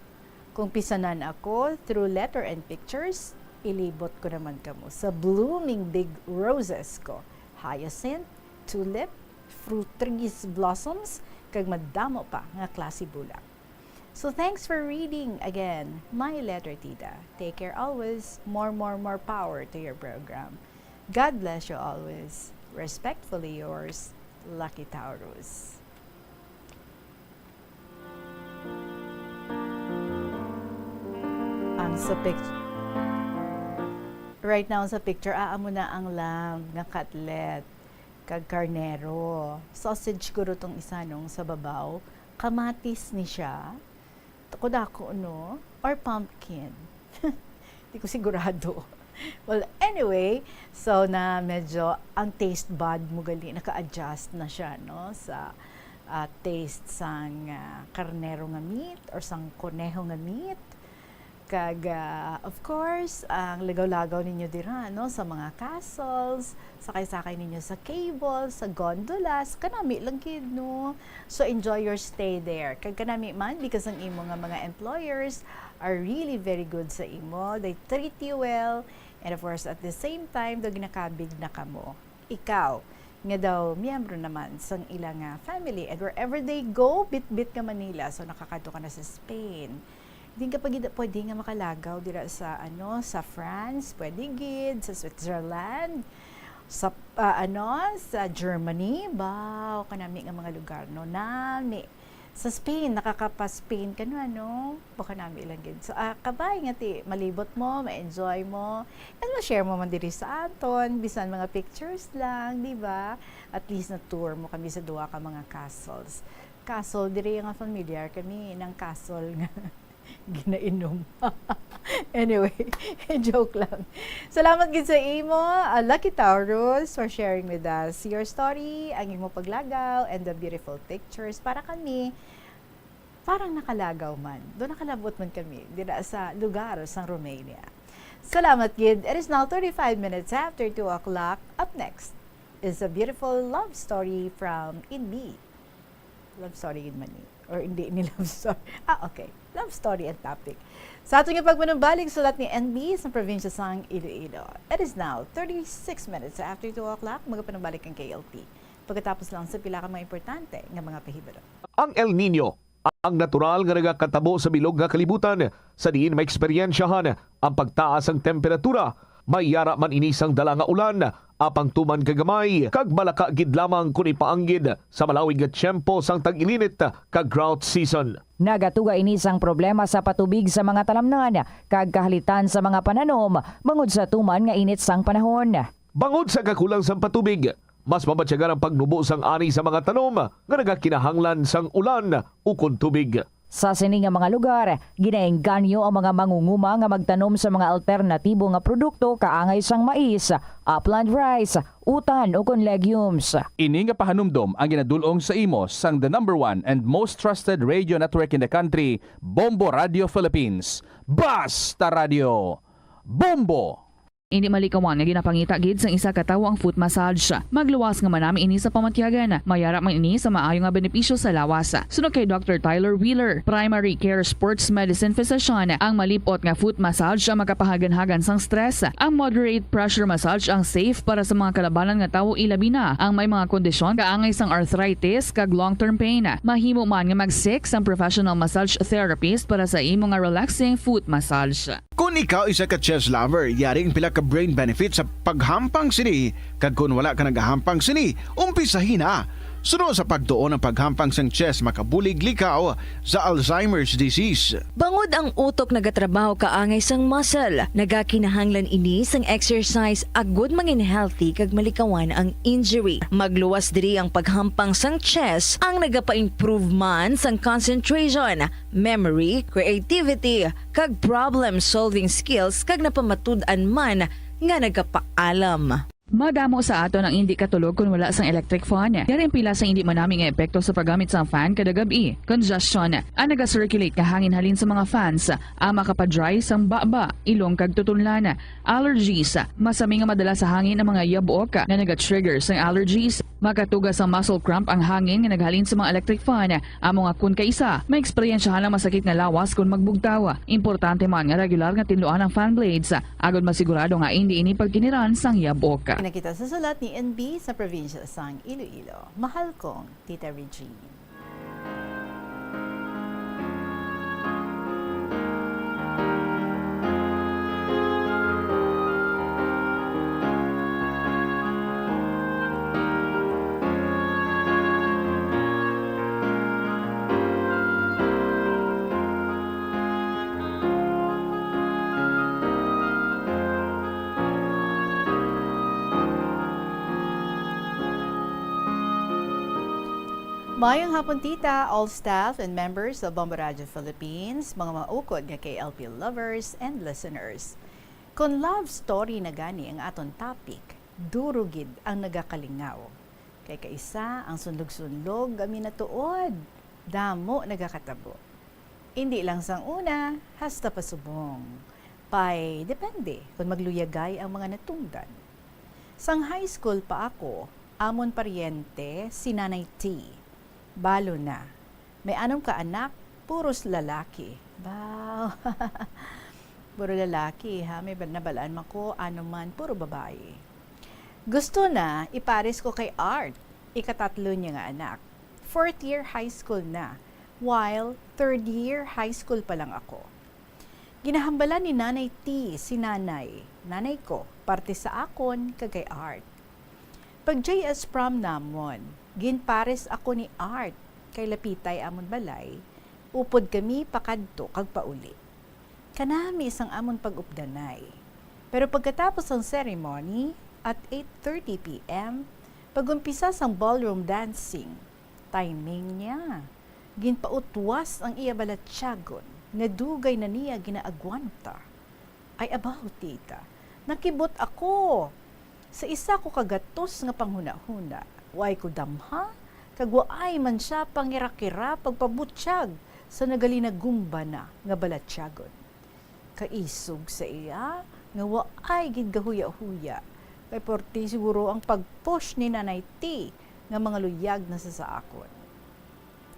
Kung pisanan ako through letter and pictures, ilibot ko naman kamo sa blooming big roses ko. Hyacinth, tulip, fruit trees, blossoms, kag madamo pa nga klase bulang. So thanks for reading again. My letter, Tita. Take care always. More, more, more power to your program. God bless you always. Respectfully yours, Lucky Taurus. Ang sa pic-, right now sa picture, ah, amo na ang lamb nga cutlet kag karnero. Sausage siguro tong isa nung sa babaw. Kamatis ni siya. Dako-dako, no? Or pumpkin. Di ko sigurado. Well, anyway, so na medyo ang taste bud mo gali naka-adjust na siya, no? Sa, ah, taste sang, ah, karnero nga meat or sang koneho nga meat. Kag, ah, of course, ang lagaw-lagaw ninyo dira, no? Sa mga castles, sakay-sakay ninyo sa cable, sa gondolas, kanami lang gid, no? So enjoy your stay there. Kag kanami man, because ang imo nga mga employers are really very good sa imo. They treat you well. And of course, at the same time, daw ginakabig na kamo. Ikaw, nga daw miyembro naman sang ila nga family. And wherever they go, bitbit nga Manila. So nakakadto ka na sa Spain. Di ka pa gid pwede nga makalagaw dira sa, ano, sa France, pwede gid, sa Switzerland, sa, ah, ano, sa Germany, baw, kanami nga mga lugar, no? Nami. Sa Spain, nakakapa-Spain ka, no, ano? Baka nami lang gid. So, ah, kabay nga ti, malibot mo, ma-enjoy mo, and ma-share mo man diri sa aton, bisan mga pictures lang, di ba? At least na-tour mo kami sa duha ka mga castles. Castle, diri nga familiar kami ng castle nga ginainom. Anyway, joke lang. Salamat gid sa imo, ah, Lucky Taurus, for sharing with us your story, ang imo paglagaw, and the beautiful pictures. Para kami, parang nakalagaw man. Doon nakalabot man kami, dira sa lugar sa Romania. Salamat gid. It is now thirty-five minutes after two o'clock. Up next is a beautiful love story from Inbi. Love story gid man ni. Or hindi ni love story. Ah, okay. Love story ang topic. Sa aton nga pagpanumbalik, sulat ni N B sa probinsya sang Iloilo. It is now thirty-six minutes after two o'clock. Magapanumbalik ang K L T. Pagkatapos lang sa pila ka mga importante nga mga pahibalo. Ang El Niño, ang natural nga nagakatabo sa bilog nga kalibutan, sa diin maeksperiensyahan ang pagtaas sang temperatura. May yara man ini sang dala nga ulan, apang tuman ka gamay, kag malaka gid lamang kon ipaanggid sa malawig nga tiyempo sang tag-ilinit kag drought season. Nagatuga ini sang problema sa patubig sa mga talamnan kag kahalitan sa mga pananom bangod sa tuman nga init sang panahon. Bangod sa kakulang sang patubig, mas mabatyagan ang pagnubo sang ani sa mga tanom nga nagakinahanglan sang ulan ukon tubig. Sa sini nga mga lugar, ginaengganyo ang mga mangunguma nga magtanom sa mga alternatibo nga produkto kaangay sang mais, upland rice, utan, ukon legumes. Ini nga pahanumdom ang ginadul-ong sa imo sang the number one and most trusted radio network in the country, Bombo Radio Philippines. Basta Radio! Bombo! Indi malikawan nga ginapangita gid sang isa ka tawo ang foot massage. Magluwas nga manami ini sa pamatyagan. Mayara man ini sa maayo nga benepisyo sa lawas. Suno kay Doctor Tyler Wheeler, primary care sports medicine physician, ang malip-ot nga foot massage ang makapahaganhagan sang stress. Ang moderate pressure massage ang safe para sa mga kalabanan nga tawo, ilabi na ang may mga kondisyon kaangay sang arthritis kag long-term pain. Mahimo man nga mag-seek sang professional massage therapist para sa imo nga relaxing foot massage. Kon ikaw isa ka chess lover, yari ang pila ka brain benefits sa paghampang sini, kag kon wala ka nagahampang sini, umpisahi na. Suno sa pagtuon ang paghampang sang chess makabulig likaw sa Alzheimer's disease. Bangod ang utok nagatrabaho kaangay sang muscle, nagakinahanglan ini sang exercise agud mangin healthy kag malikawan ang injury. Magluwas diri ang paghampang sang chess ang nagapa-improve man sang concentration, memory, creativity, kag problem-solving skills, kag napamatud-an man nga nagapaalam. Madamo sa aton ang indi katulog kon wala sang electric fan. Yari ang pila sa indi manami nga epekto sa paggamit sang fan kada gab-i. Congestion. Ang naga-circulate nga hangin halin sa mga fans, ang makapa-dry sang baba, ilong kag tutunlan. Allergies. Masami nga madala sa hangin ang mga yabok nga naga-trigger sang allergies. Makatuga sang muscle cramp ang hangin nga naghalin sa mga electric fan. Amo nga kon kaisa, maeksperiensyahan ang masakit nga lawas kon magbugtaw. Importante man nga regular nga tinluan ang fan blades, agod masigurado nga indi ini pagkiniran sang yabok. Nakita sa sulat ni N B sa probinsya sang Iloilo. Mahal kong Tita Regine. Mayong hapon, tita, all staff and members of Bombo Radio Philippines, mga maukod nga K L P lovers and listeners. Kon love story na gani ang aton topic, duro gid ang nagakalingaw. Kay kaisa ang sunlog-sunlog nga minatuod, damo nagakatabo. Indi lang sang una, hasta pa subong. Pay, depende kon magluyagay ang mga natungdan. Sang high school pa ako, amon paryente si Nanay T. Balo na. May anom ka anak, puros lalaki. Baw. Puro lalaki, ha? May ba-, nabalaan man ko, ano man, puro babayi. Gusto na ipares ko kay Art, ikatatlo niya nga anak. Fourth year high school na, while third year high school pa lang ako. Ginahambalan ni Nanay T si Nanay, nanay ko, parte sa akon kag kay Art. Pag J S prom namon, ginpares ako ni Art kay lapitay amon balay, upod kami pakadto kag pauli. Kanami sang amon pag-updanay. Pero pagkatapos sang ceremony, at eight thirty P M, pag-umpisa sang ballroom dancing, timing niya. Ginpautwas ang iya balatyagon nga dugay na niya ginaagwanta. Ay, abaw, tita, nakibot ako. Sa isa ko ka gatos nga panghunahuna, waay ko damha, kag waay man sia pangirakira pagpabutyag sa nagalinagumba na nga balatyagon. Kaisog sa iya nga waay gid gahuya-huya, kay porti siguro ang pag-push ni Nanay T nga mga luyag na sa, sa akon.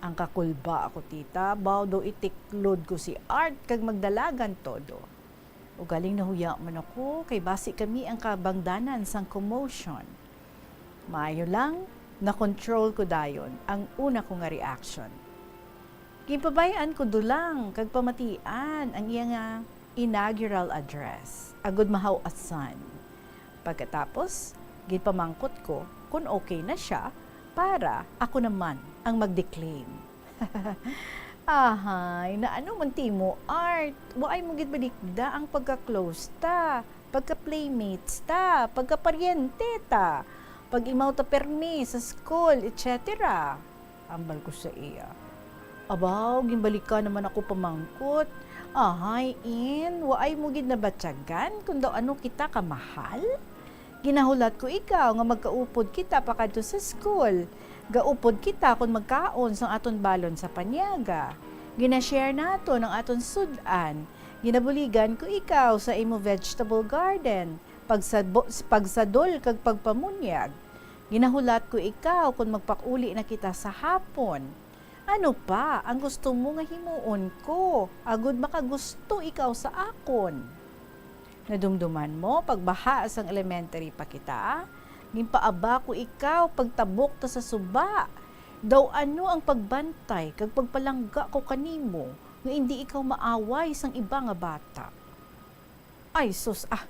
Ang kakulba ako, tita, baw daw itiklod ko si Art kag magdalagan todo. Ugaling nahuya man ako, kay basi kami ang kabangdanan sang commotion. Maayo lang, na-control ko dayon ang una ko nga reaction. Ginpabay-an ko dulang kag pamatian ang iya nga inaugural address, agud mahaw-asan. Pagkatapos, ginpamangkot ko kon okay na sia para ako naman ang mag-declaim. Ahay, naano man ti mo, Art? Waay mo gid balikda ang pagka-close ta, pagka-playmates ta, pagka-paryente ta, pag-imaw ta permi sa school, et cetera. Hambal ko sa iya. Abaw, ginbalikan naman ako pamangkot. Ahay, In, waay mo gid nabatyagan kon daw ano kita kamahal? Ginahulat ko ikaw nga magkaupod kita pakadto sa school. Gaupod kita kon magkaon sang aton balon sa panyaga. Gina-share naton ang aton sud-an. Ginabuligan ko ikaw sa imo vegetable garden, pagsabo-, pagsadol kag pagpamunyag. Ginahulat ko ikaw kon magpakuli na kita sa hapon. Ano pa ang gusto mo nga himuon ko, agud makagusto ikaw sa akon? Nadumduman mo, pagbaha sang elementary pa kita, ginpaaba ko ikaw pagtabok ta sa suba. Daw ano ang pagbantay kag pagpalangga ko kanimo nga indi ikaw maaway sang iba nga bata? Ay, sus, ah.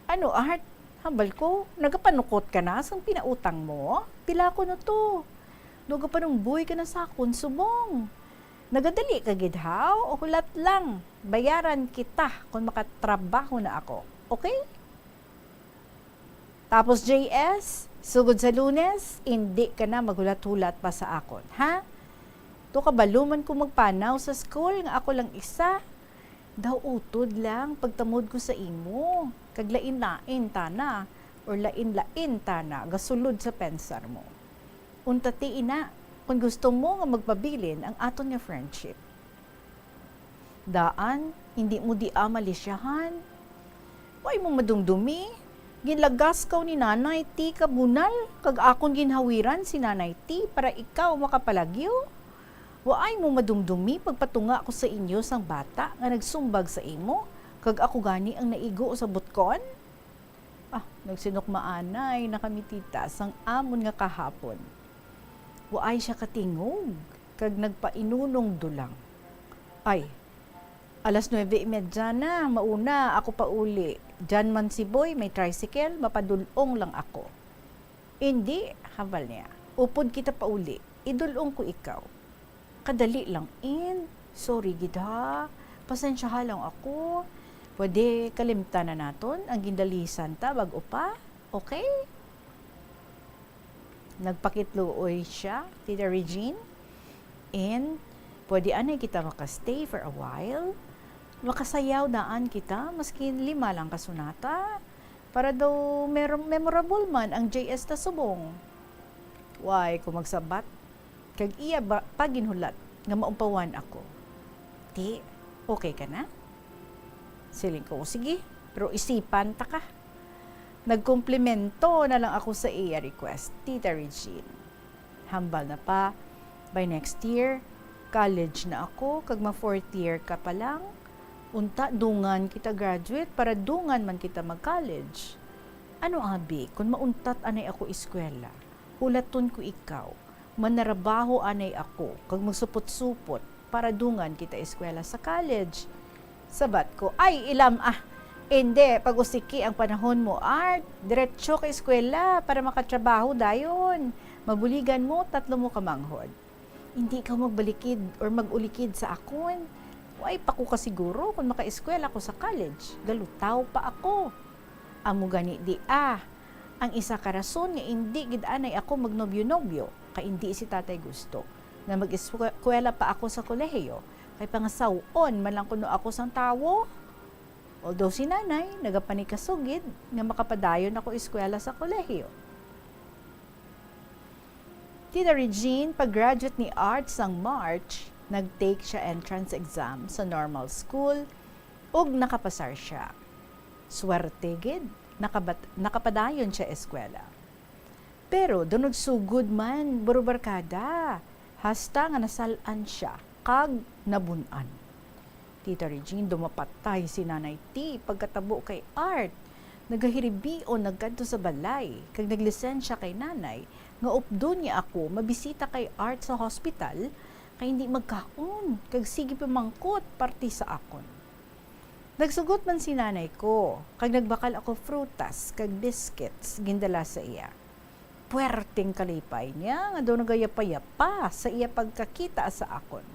Ano, Art? Hambal ko, nagapanukot ka na sang pinautang mo? Pila ko no to? Nagapanumboy ka na sa akon subong. Nagadali ka gid, haw? O hulat lang, bayaran kita kon makatrabaho na ako. Okay? Tapos, J S, sugod sa Lunes, indi ka na maghulat-hulat pa sa akon, ha? To kabalo man ko magpanaw sa school nga ako lang isa. Daw utod lang pagtamod ko sa imo, kag lain-lain tana. or lain-lain tana gasulod sa pensar mo. Unta ti ina, kon gusto mo nga magpabilin ang aton nga friendship. Daan, indi mo dia malisyahan. Way mo madumdumi. Ginlagaskaw ni Nanay T ka bunal, kag akon ginhawiran si Nanay T para ikaw makapalagyo. Waay mo madumdumi pagpatunga ko sa inyo sang bata nga nagsumbag sa imo, kag ako gani ang naigo sa butkon? Ah, nagsinukmaanay na kami, tita, sang amon nga kahapon. Waay siya katingog, kag nagpainunong dulang. Ay, alas nuebe y media na, mauna ako pauli. Diyan man si Boy, may tricycle, mapadul-ong lang ako. Indi, hambal niya. Upod kita pauli, idul-ong ko ikaw. Kadali lang, in. Sorry gid, ha. Pasensyaha lang ako. Pwede kalimtan na naton ang gindalisan ta bag-o pa. Okay? Nagpakitluoy siya, Tita Regine. And pwede anay kita makastay for a while. Makasayaw daan kita, maski lima lang ka sonata. Para daw mer-, memorable man ang J S ta subong. Way ko magsabat, kag iya ba, pa ginhulat nga maumpawan ako. Ti, okay ka na? Siling ko, "Sige, pero isipan ta ka." Nagkumplimento na lang ako sa iya request, Tita Regine. Hambal na pa, by next year, college na ako, kag ma-fourth year ka pa lang. Unta, dungan kita graduate para dungan man kita mag-college. Ano abi, kon mauntat anay ako eskwela, hulaton ko ikaw, manarabaho anay ako, kag magsupot-supot para dungan kita eskwela sa college. Sabat ko, "Ay, ilam ah! Indi, pag-usiki ang panahon mo, Art. Diretso ka eskwela para makatrabaho dayon. Mabuligan mo, tatlo mo ka manghod. Indi ka magbalikid or mag-ulikid sa akon. Way pa ko kasiguro kon makaeskwela ko sa college. Galutaw pa ako." Amo gani di ah, ang isa ka rason nga indi gid anay ako magnobyo-nobyo, kay indi si tatay gusto nga mag-eskwela pa ako sa kolehiyo, kay pangasaw-on man lang kuno ako sang tawo. Although si nanay nagapanikasugid nga makapadayon ako eskwela sa kolehiyo. Tita Regine, pag-graduate ni Art sang March, nag-take siya entrance exam sa normal school ug nakapasar siya. Swerte gid, nakabat-, nakapadayon siya eskwela. Pero daw nagsugod man, buro barkada, hasta nga nasal-an siya kag nabun-an. Tita Regine, daw mapatay si Nanay T pagkatabo kay Art. Nagahiribion nagkadto sa balay kag naglisensya kay Nanay nga updon niya ako mabisita kay Art sa hospital, kay hindi magkaon kag sige pamangkot parte sa akon. Nagsugot man si Nanay ko, kag nagbakal ako frutas kag biscuits gindala sa iya. Puwerteng kalipay niya nga daw nagayapayapa sa iya pagkakita sa akon.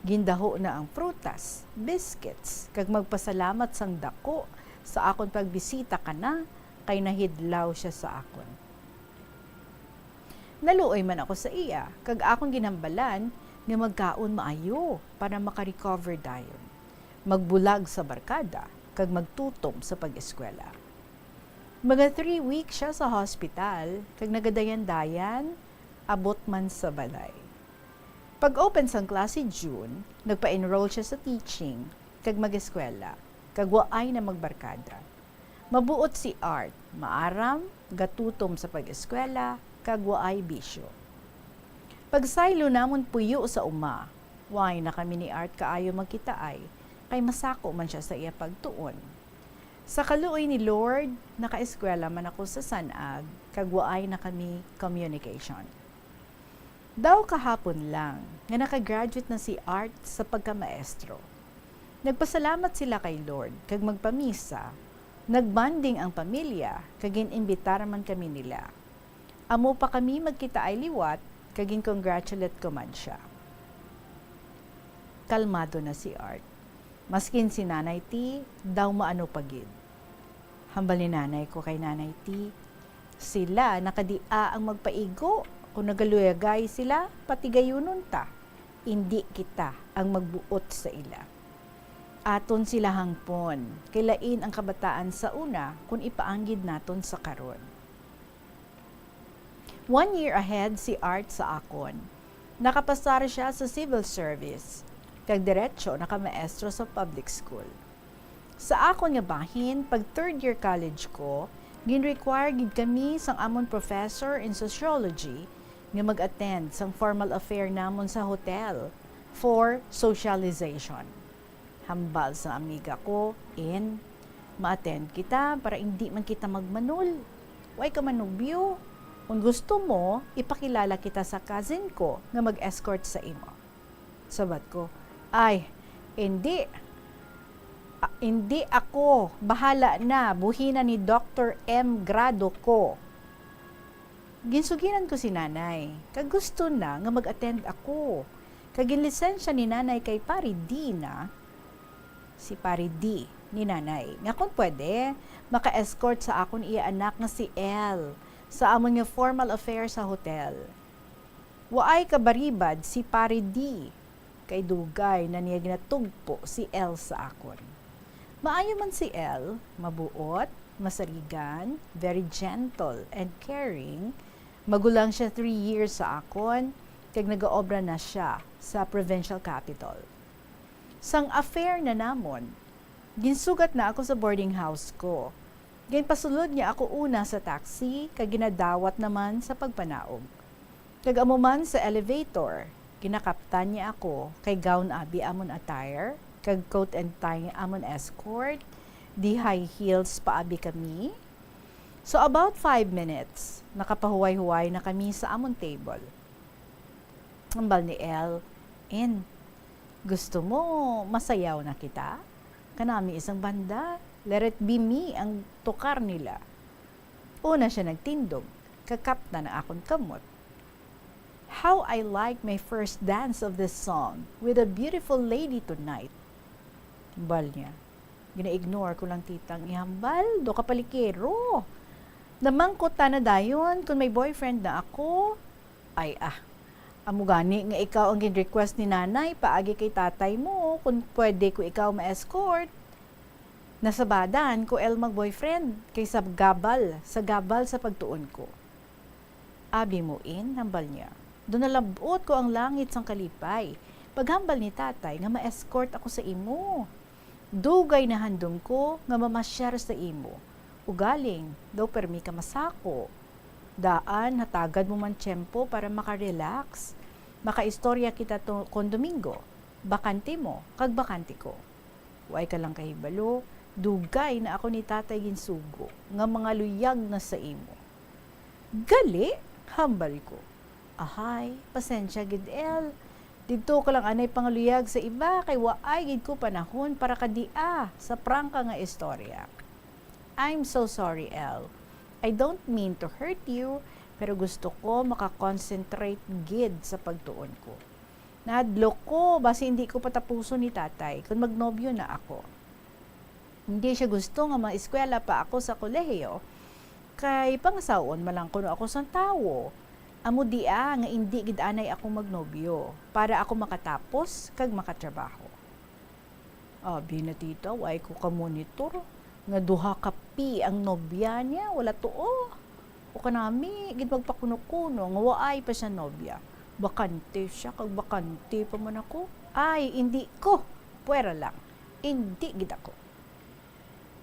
Gindaho na ang prutas, biscuits, kag magpasalamat sang dako sa akon pagbisita kana kay nahidlaw sia sa akon. Naluoy man ako sa iya, kag akon ginhambalan nga magkaon maayo para maka-recover dayon, magbulag sa barkada, kag magtutom sa pag-eskwela. Mga three weeks sia sa hospital, kag nagadayandayan, abot man sa balay. Pag-open sang klase June, nagpa-enroll sia sa teaching, kag mag-eskwela, kag waay na magbarkada. Mabuot si Art, maaram, gatutom sa pag-eskwela, kag waay bisyo. Pagsaylo namon puyo sa uma, waay na kami ni Art kaayo magkitaay, kay masako man sia sa iya pagtuon. Sa kaluoy ni Lord, nakaeskwela man ako sa San Ag, kag waay na kami communication. Daw kahapon lang nga naka-graduate na si Art sa pagkamaestro. Nagpasalamat sila kay Lord kag magpamisa. Nagbonding ang pamilya kag gin-imbitar man kami nila. Amo pa kami magkitaay liwat kag gin-congratulate ko man sia. Kalmado na si Art. Maskin si Nanay T, daw maano pa gid. Hambal ni Nanay ko kay Nanay T, "Sila nakadia ang magpaigo. Kung nagaluyagay sila, patigayunon ta. Indi kita ang magbuot sa ila." Aton sila hangpon, kay lain ang kabataan sa una kun ipaanggid naton sa karon. One year ahead si Art sa akon. Nakapasar siya sa civil service, kag diretso nakamaestro sa public school. Sa akon nga bahin, pag third year college ko, gin-require gid kami sang amon professor in sociology nga mag-attend sang formal affair namon sa hotel for socialization. Hambal sa amiga ko, "In, ma-attend kita para indi man kita magmanol. Way ka manubyo. Kung gusto mo, ipakilala kita sa cousin ko nga mag-escort sa imo." Sabat ko, "Ay, indi. A-, indi ako. Bahala na. Buhi na ni Doktor M grado ko." Ginsugiran ko si Nanay, kag gusto na nga mag-attend ako. Kag ginlisensya ni Nanay kay Pari D na, si Pari D ni Nanay, nga kon pwede, maka-escort sa akon iya anak nga si L sa amon nga formal affair sa hotel. Waay kabaribad si Pari D, kay dugay na niya ginatugpo si L sa akon. Maayo man si L, mabuot, masarigan, very gentle, and caring. Magulang siya three years sa akon, kag nagaobra na siya sa provincial capital. Sang affair na namon, ginsugat na ako sa boarding house ko. Ginpasulod niya ako una sa taxi, kag ginadawat naman sa pagpanaog. Kag amo man sa elevator, ginakaptan niya ako, kay gown abi amon attire, kag coat and tie amon escort, di high heels pa abi kami. So, about five minutes, nakapahuway-huway na kami sa amon table. Hambal ni L, "In, gusto mo masayaw na kita? Kanami isang banda, Let It Be Me ang tukar nila." Una siya nagtindog, kakaptan ang akon kamot. "How I like my first dance of this song with a beautiful lady tonight," hambal niya. Gina-ignore ko lang, tita, ang ihambal. Do ka palikero. Namangkot ta na dayon kung may boyfriend na ako. Ay, ah. Amo gani nga ikaw ang gin-request ni Nanay paagi kay tatay mo kung pwede ko ikaw ma-escort. Nasabadan ko, El, mag-boyfriend kay sa gabal, sa gabal sa pagtuon ko. "Abi mo, In," hambal niya. Do nalab-ot ko ang langit sang kalipay paghambal ni tatay nga ma-escort ako sa imo. Dugay nahandom ko nga mamasyar sa imo. Ugaling, daw permi ka masako. Daan, hatagan mo man tiyempo para makarelax. Makaistorya kita to kon Domingo. Bakante mo, kag bakante ko. Way ka lang kahibalo, dugay na ako ni tatay ginsugo nga mangaluyag na sa imo. Gali, hambal ko. Ahay, pasensya gid, El. Didto ka lang anay pangaluyag sa iba, kay waay gid ko panahon para kadia sa prangka nga istorya. I'm so sorry, El. I don't mean to hurt you, pero gusto ko makakonsentrate gid sa pagtuon ko. Nahadlok ko, basi hindi ko patapuson ni tatay kung magnobyo na ako. Hindi siya gusto nga maeskwela pa ako sa kolehiyo, kay pangasawon man lang kuno ako sang tawo. Amo dia nga indi gid anay ako magnobyo, para ako makatapos kag makatrabaho. Abi na, tita, way ko ka-monitor nga duha ka P ang nobya niya, wala tuo. O kanami gid magpakuno-kuno nga waay pa siya nobya. Bakante siya, kag bakante pa man ako. Ay, indi ko. Puwera lang. Indi gid ako.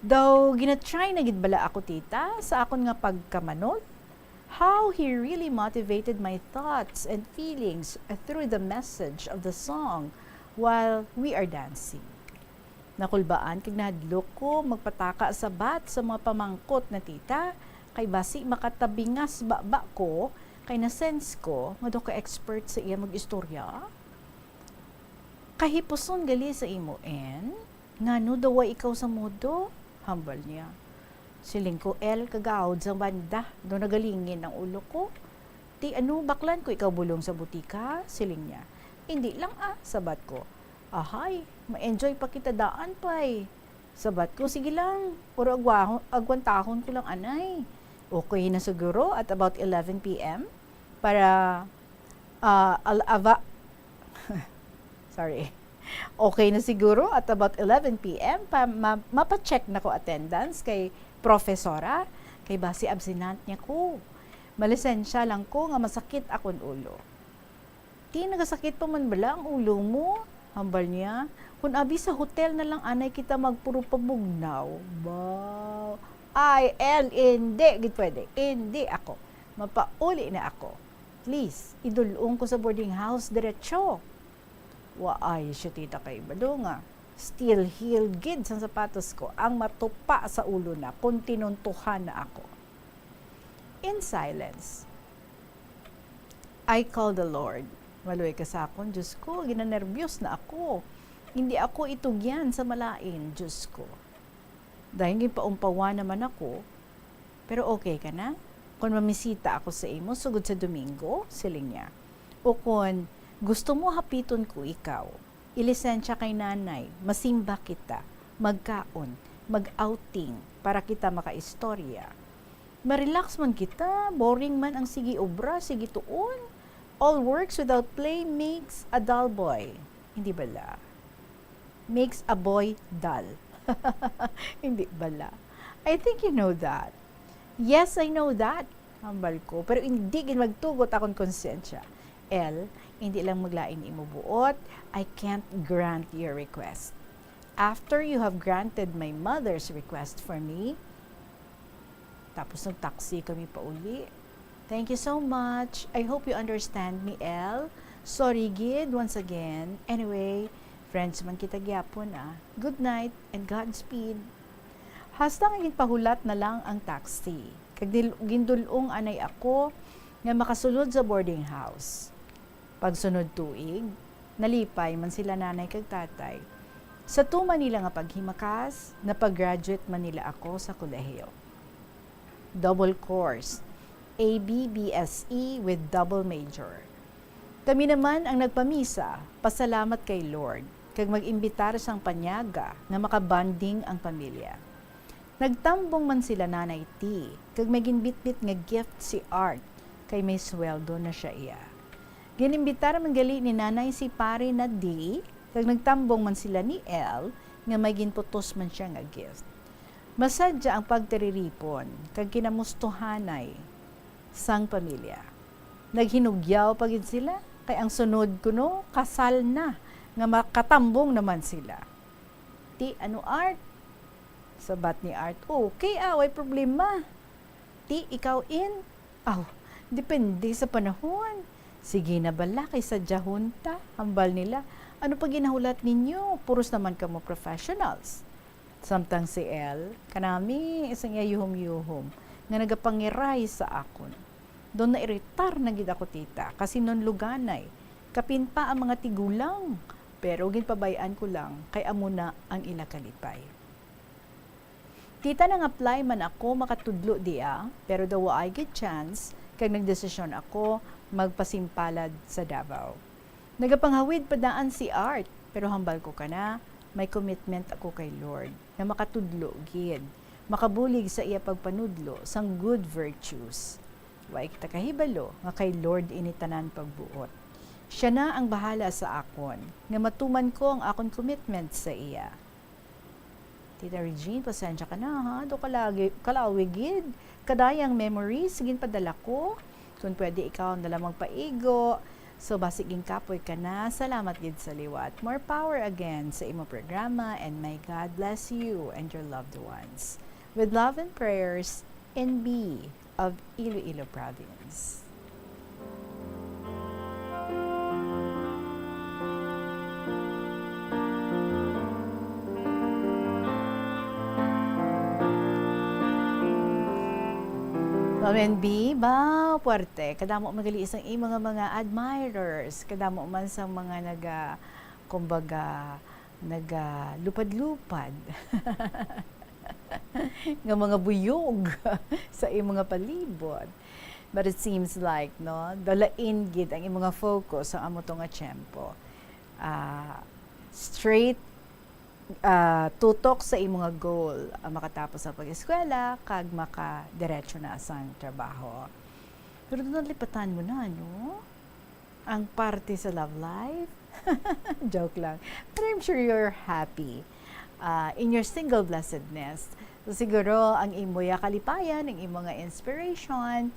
Daw gina-try na gid bala ako, tita, sa akon nga pagkamanol? How he really motivated my thoughts and feelings through the message of the song while we are dancing. Nakulbaan kag nahadlok ko magpataka sa bat sa mga pamangkot na tita, kay basi makatabingas baba ko, kay na-sense ko nga daw ka-expert sa iya mag-istorya. "Kahipuson gali sa imo, En? Ngano daw way ikaw sa modo?" hambal niya. Siling ko, "El, kagawod sang banda, daw nagalingin ang ulo ko. Ti ano, baklan ko ikaw bulong sa butika?" siling niya. "Indi lang, ah," sabat ko. "Ahay, ma-enjoy pa kita daan, pay," sabat ko. "Sige lang, pero agwahon, agwantahon ko lang anay." Okay na siguro at about eleven P M para, ah, al-, ava-, sorry. Okay na siguro at about eleven p m pa, ma-, mapacheck na ko attendance kay profesora, kay basi absent niya ko. Malisensya lang ko nga masakit akon ulo. "Ti, nagasakit pa man bala ang ulo mo?" hambal niya. "Kun abi sa hotel na lang anay kita magpuro pabugnaw." Ba, ay, El, hindi gid pwede. Hindi ako. Mapauli na ako. Please, idulong ko sa boarding house diretso. Waay siya, tita, kay balo nga steel heel gid sang sapatos ko ang matupa sa ulo na kon tinuntuhan na ako. In silence, I call the Lord. Maluoy ka sa akon, Diyos ko, ginanerbyos na ako. Hindi ako itugyan sa malain, Diyos ko. Dayon ginpaumpawan naman ako, "Pero okay ka na? Kon mamisita ako sa imo sugod sa Domingo," siling niya. "O kon gusto mo hapiton ko ikaw, ilisensya kay nanay, masimba kita, magkaon, mag-outing, para kita makaistorya. Ma-relax man kita, boring man ang sige obra, sige tuon. All works without play makes a dull boy." Hindi bala? Makes a boy dull. Hindi bala? I think you know that. Yes, I know that, hambal ko, pero hindi gid magtugot akon konsensya. El, hindi lang maglain imo buot, I can't grant your request. After you have granted my mother's request for me, tapos nag-taxi kami pauli. Thank you so much. I hope you understand me, El. Sorry gid once again. Anyway, friends man kita gyapon, ah. Good night and Godspeed. Hasta nga ginpahulat na lang ang taxi. Kag dil-, gindul-ong anay ako nga makasulod sa boarding house. Pagsunod tuig, nalipay man sila nanay kag tatay. Sa tuman nila nga paghimakas, napag-graduate man nila ako sa kolehiyo. Double course, A B B S E with double major. Kami naman ang nagpamisa, pasalamat kay Lord, kag mag-imbitar sang panyaga nga makabonding ang pamilya. Nagtambong man sila Nanay T, kag may ginbitbit nga gift si Art, kay may sweldo na siya iya. Ginimbitar man gali ni Nanay si Pare na D, kag nagtambong man sila ni L, nga may ginputos man siya nga gift. Masadya ang pagtiriripon kag kinamustuhanay sang pamilya. Naghinugyaw pa gid sila, kay ang sunod kuno kasal na, nga makatambong naman sila. "Ti, ano, Art?" sabat ni Art. "Okay, ah, way problema." "Ti, ikaw, In?" "Aw, depende sa panahon." "Sige na bala, kay sadyahon ta," hambal nila. "Ano pa ginahulat ninyo? Puros naman kamo professionals." Samtang si El, kanami sang iya yuhom-yuhom nga nagapangiray sa akon. Daw nairitar na gid ako, tita, kasi non luganay, kapin pa ang mga tigulang, pero ginpabay-an ko lang kay amo na ang ila kalipay. Tita, nang-apply man ako makatudlo dia, pero daw waay gid chance, kag nagdesisyon ako magpasimpalad sa Davao. Nagapanghawid pa daan si Art, pero hambal ko kana, may commitment ako kay Lord nga makatudlo gid, makabulig sa iya pagpanudlo sang good virtues. Way kita kahibalo nga kay Lord ini tanan pagbuot. Siya na ang bahala sa akon, nga matuman ko ang akon commitment sa iya. Tita Regine, pasensya ka na, ha? Do kalagi, kalawi gid. Kadayang memories, ginpadala ko. Kung pwede, ikaw na lang magpaigo. So, basi ginkapoy ka na. Salamat gid sa liwat. More power again sa imo programa, and may God bless you and your loved ones. With love and prayers, N B of Iloilo Province. Ma'am N B, ba, puwerte. Kadamo man gali sang imo nga mga admirers. Kadamo man sang mga naga-, kumbaga, nagalupad-lupad nga mga buyog sa imo nga palibot. But it seems like, no, dalain gid ang imo nga focus sa amo to nga tiyempo. Ah, straight, ah, tutok sa imo nga goal, ang makatapos sa pag-eskwela kag makadiretso na sang trabaho. Pero nalipatan mo na, no? Ang parte sa love life, Joke lang. But I'm sure you're happy, ah, in your single blessedness. So, siguro ang imo ya kalipayan, ang imo nga inspiration,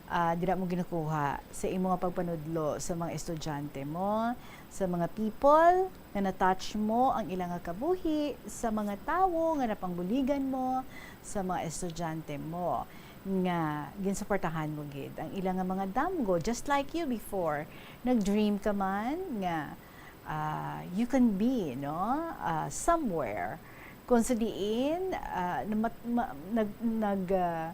ah, dira mo ginakuha sa imo nga pagpanudlo sa mga estudyante mo, sa mga people nga na-touch mo ang ila nga kabuhi, sa mga tawo nga napangbuligan mo, sa mga estudyante mo nga ginsuportahan mo gid ang ila nga mga damgo, just like you before. Nag-dream ka man nga, ah, you can be, no, ah, somewhere kung sa diin, ah, namat-, ma-, nag-, nag-, ah,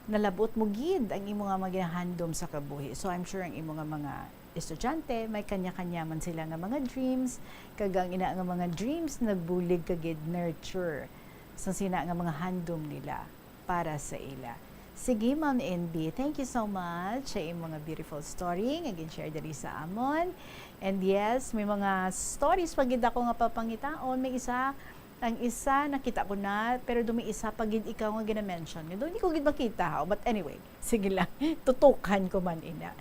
nalabot mo gid ang imo nga mga ginahandom sa kabuhi. So, I'm sure ang imo nga mga estudyante, may kanya-kanya man sila nga mga dreams, kag ang ina nga mga dreams nagbulig ka gid, nurture sang sina nga mga handom nila para sa ila. Sige, Ma'am N B, thank you so much sa imo nga beautiful story nga gin-share diri sa amon. And yes, may mga stories pa gid ako nga papangitaon. May isa, ang isa nakita ko na, pero do may isa pa gid ikaw nga gina-mention. Nga do hindi ko gid makita, ha? But anyway, sige lang, tutukan ko man ina.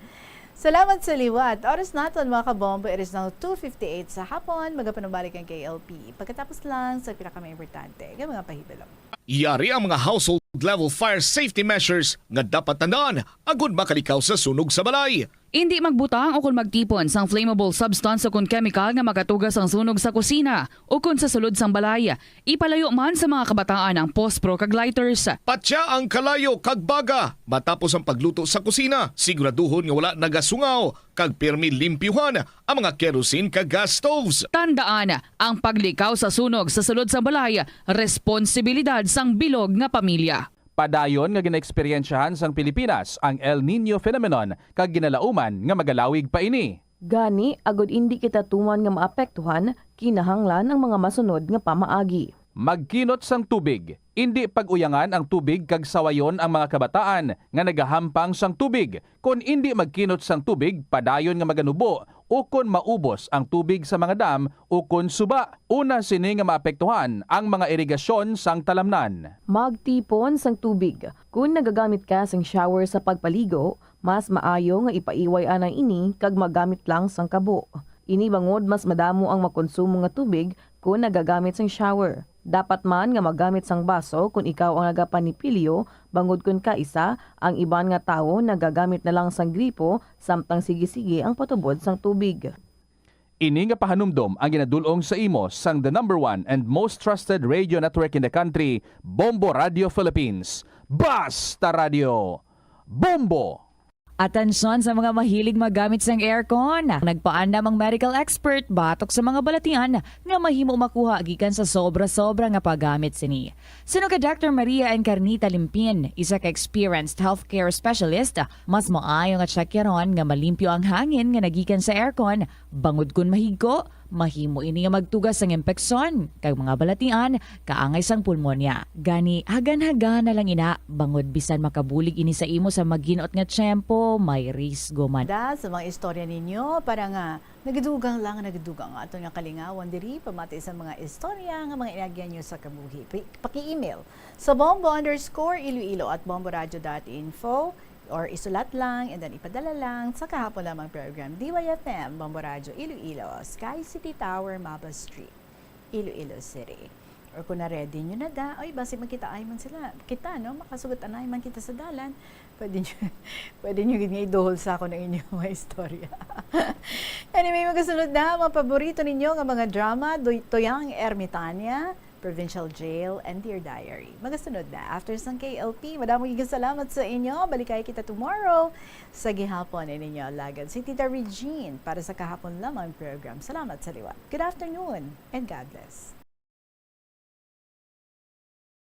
Salamat sa liwat. Oras naton, mga kabombo, it is now two fifty-eight sa hapon. Magapanubalik ang K L P pagkatapos lang sa pinakamaimportante nga mga pahibalo. Yari ang mga household level fire safety measures nga dapat tandaan agud makalikaw sa sunog sa balay. Indi magbutang o kon magtipon sang flammable substance o kon chemical nga makatuga sang sunog sa kusina o kon sa sulod sang balay. Ipalayo man sa mga kabataan ang pospro kag lighters. Patya ang kalayo kag baga matapos ang pagluto sa kusina. Siguraduhon nga wala nagasungaw kag pirmi limpyuhan ang mga kerosene kag gas stoves. Tandaan, ang paglikaw sa sunog sa sulod sang balay, responsibilidad sang bilog nga pamilya. Padayon nga ginaeksperyensyahan sang Pilipinas ang El Niño phenomenon kag ginalauman nga magalawig pa ini. Gani, agud indi kita tuman nga maapektuhan, kinahanglan ang mga masunod nga pamaagi. Magkinot sang tubig. Indi pag-uyangan ang tubig kag sawayon ang mga kabataan nga nagahampang sang tubig. Kon indi magkinot sang tubig, padayon nga maganubo ukon maubos ang tubig sa mga dam ukon suba. Una sini nga maapektuhan ang mga irigasyon sang talamnan. Magtipon sang tubig. Kon nagagamit ka sang shower sa pagpaligo, mas maayo nga ipaiway anay ini kag magamit lang sang kabo. Ini bangod mas madamo ang makonsumo nga tubig kon nagagamit sang shower. Dapat man nga magamit sang baso kon ikaw ang nagapanipilyo, bangod kon kaisa, ang iban nga tawo nagagamit na lang sang gripo samtang sige-sige ang patubod sang tubig. Ini nga pahanumdom ang ginadul-ong sa imo sang the number one and most trusted radio network in the country, Bombo Radio Philippines. Basta Radio, Bombo! Atensyon sa mga mahilig maggamit sang aircon. Nagpaandam ang medical expert batok sa mga balatian nga mahimo makuha gikan sa sobra-sobra nga paggamit sini. Suno kay Doctor Maria Encarnita Limpin, isa ka experienced healthcare specialist, mas maayo nga tsakyaron nga malimpyo ang hangin nga nagikan sa aircon, bangod kon mahigko, mahimo ini nga magtuga sang impeksyon kag mga balatian kaangay sang pulmonya. Gani, hagan-hagan na lang ina, bangod bisan makabulig ini sa imo sa maghinot nga tiyempo, may risgo man. Da sa mga istorya ninyo, para nga nagadugang lang, nagadugang ang aton nga kalingawan diri, pamati sa mga istorya nga mga inagyan nyo sa kabuhi. Pi-, paki-email sa bombo underscore iloilo at bomboradio dot info or isulat lang and then ipadala lang sa kahapon lamang program, D Y F M, Bombo Radyo Iloilo, Sky City Tower, Mabas Street, Iloilo City. Or kung na-ready nyo na da, oy, basi magkita ay man sila. Kita, no? Makasugat anay man kita sa dalan. Pwede nyo, pwede nyo gid nga iduhol sa ako ng inyong mga istorya. Anyway, magasunod na ang mga paborito ninyo nga mga drama, Doy-, Toyang Ermitania, Provincial Jail, and Dear Diary. Magasunod na. After sang K L P, madamo gid salamat sa inyo. Balikay kita tomorrow sa gihapon. Ini inyo alagad, si Tita Regine, para sa kahapon lamang program. Salamat sa liwat. Good afternoon and God bless.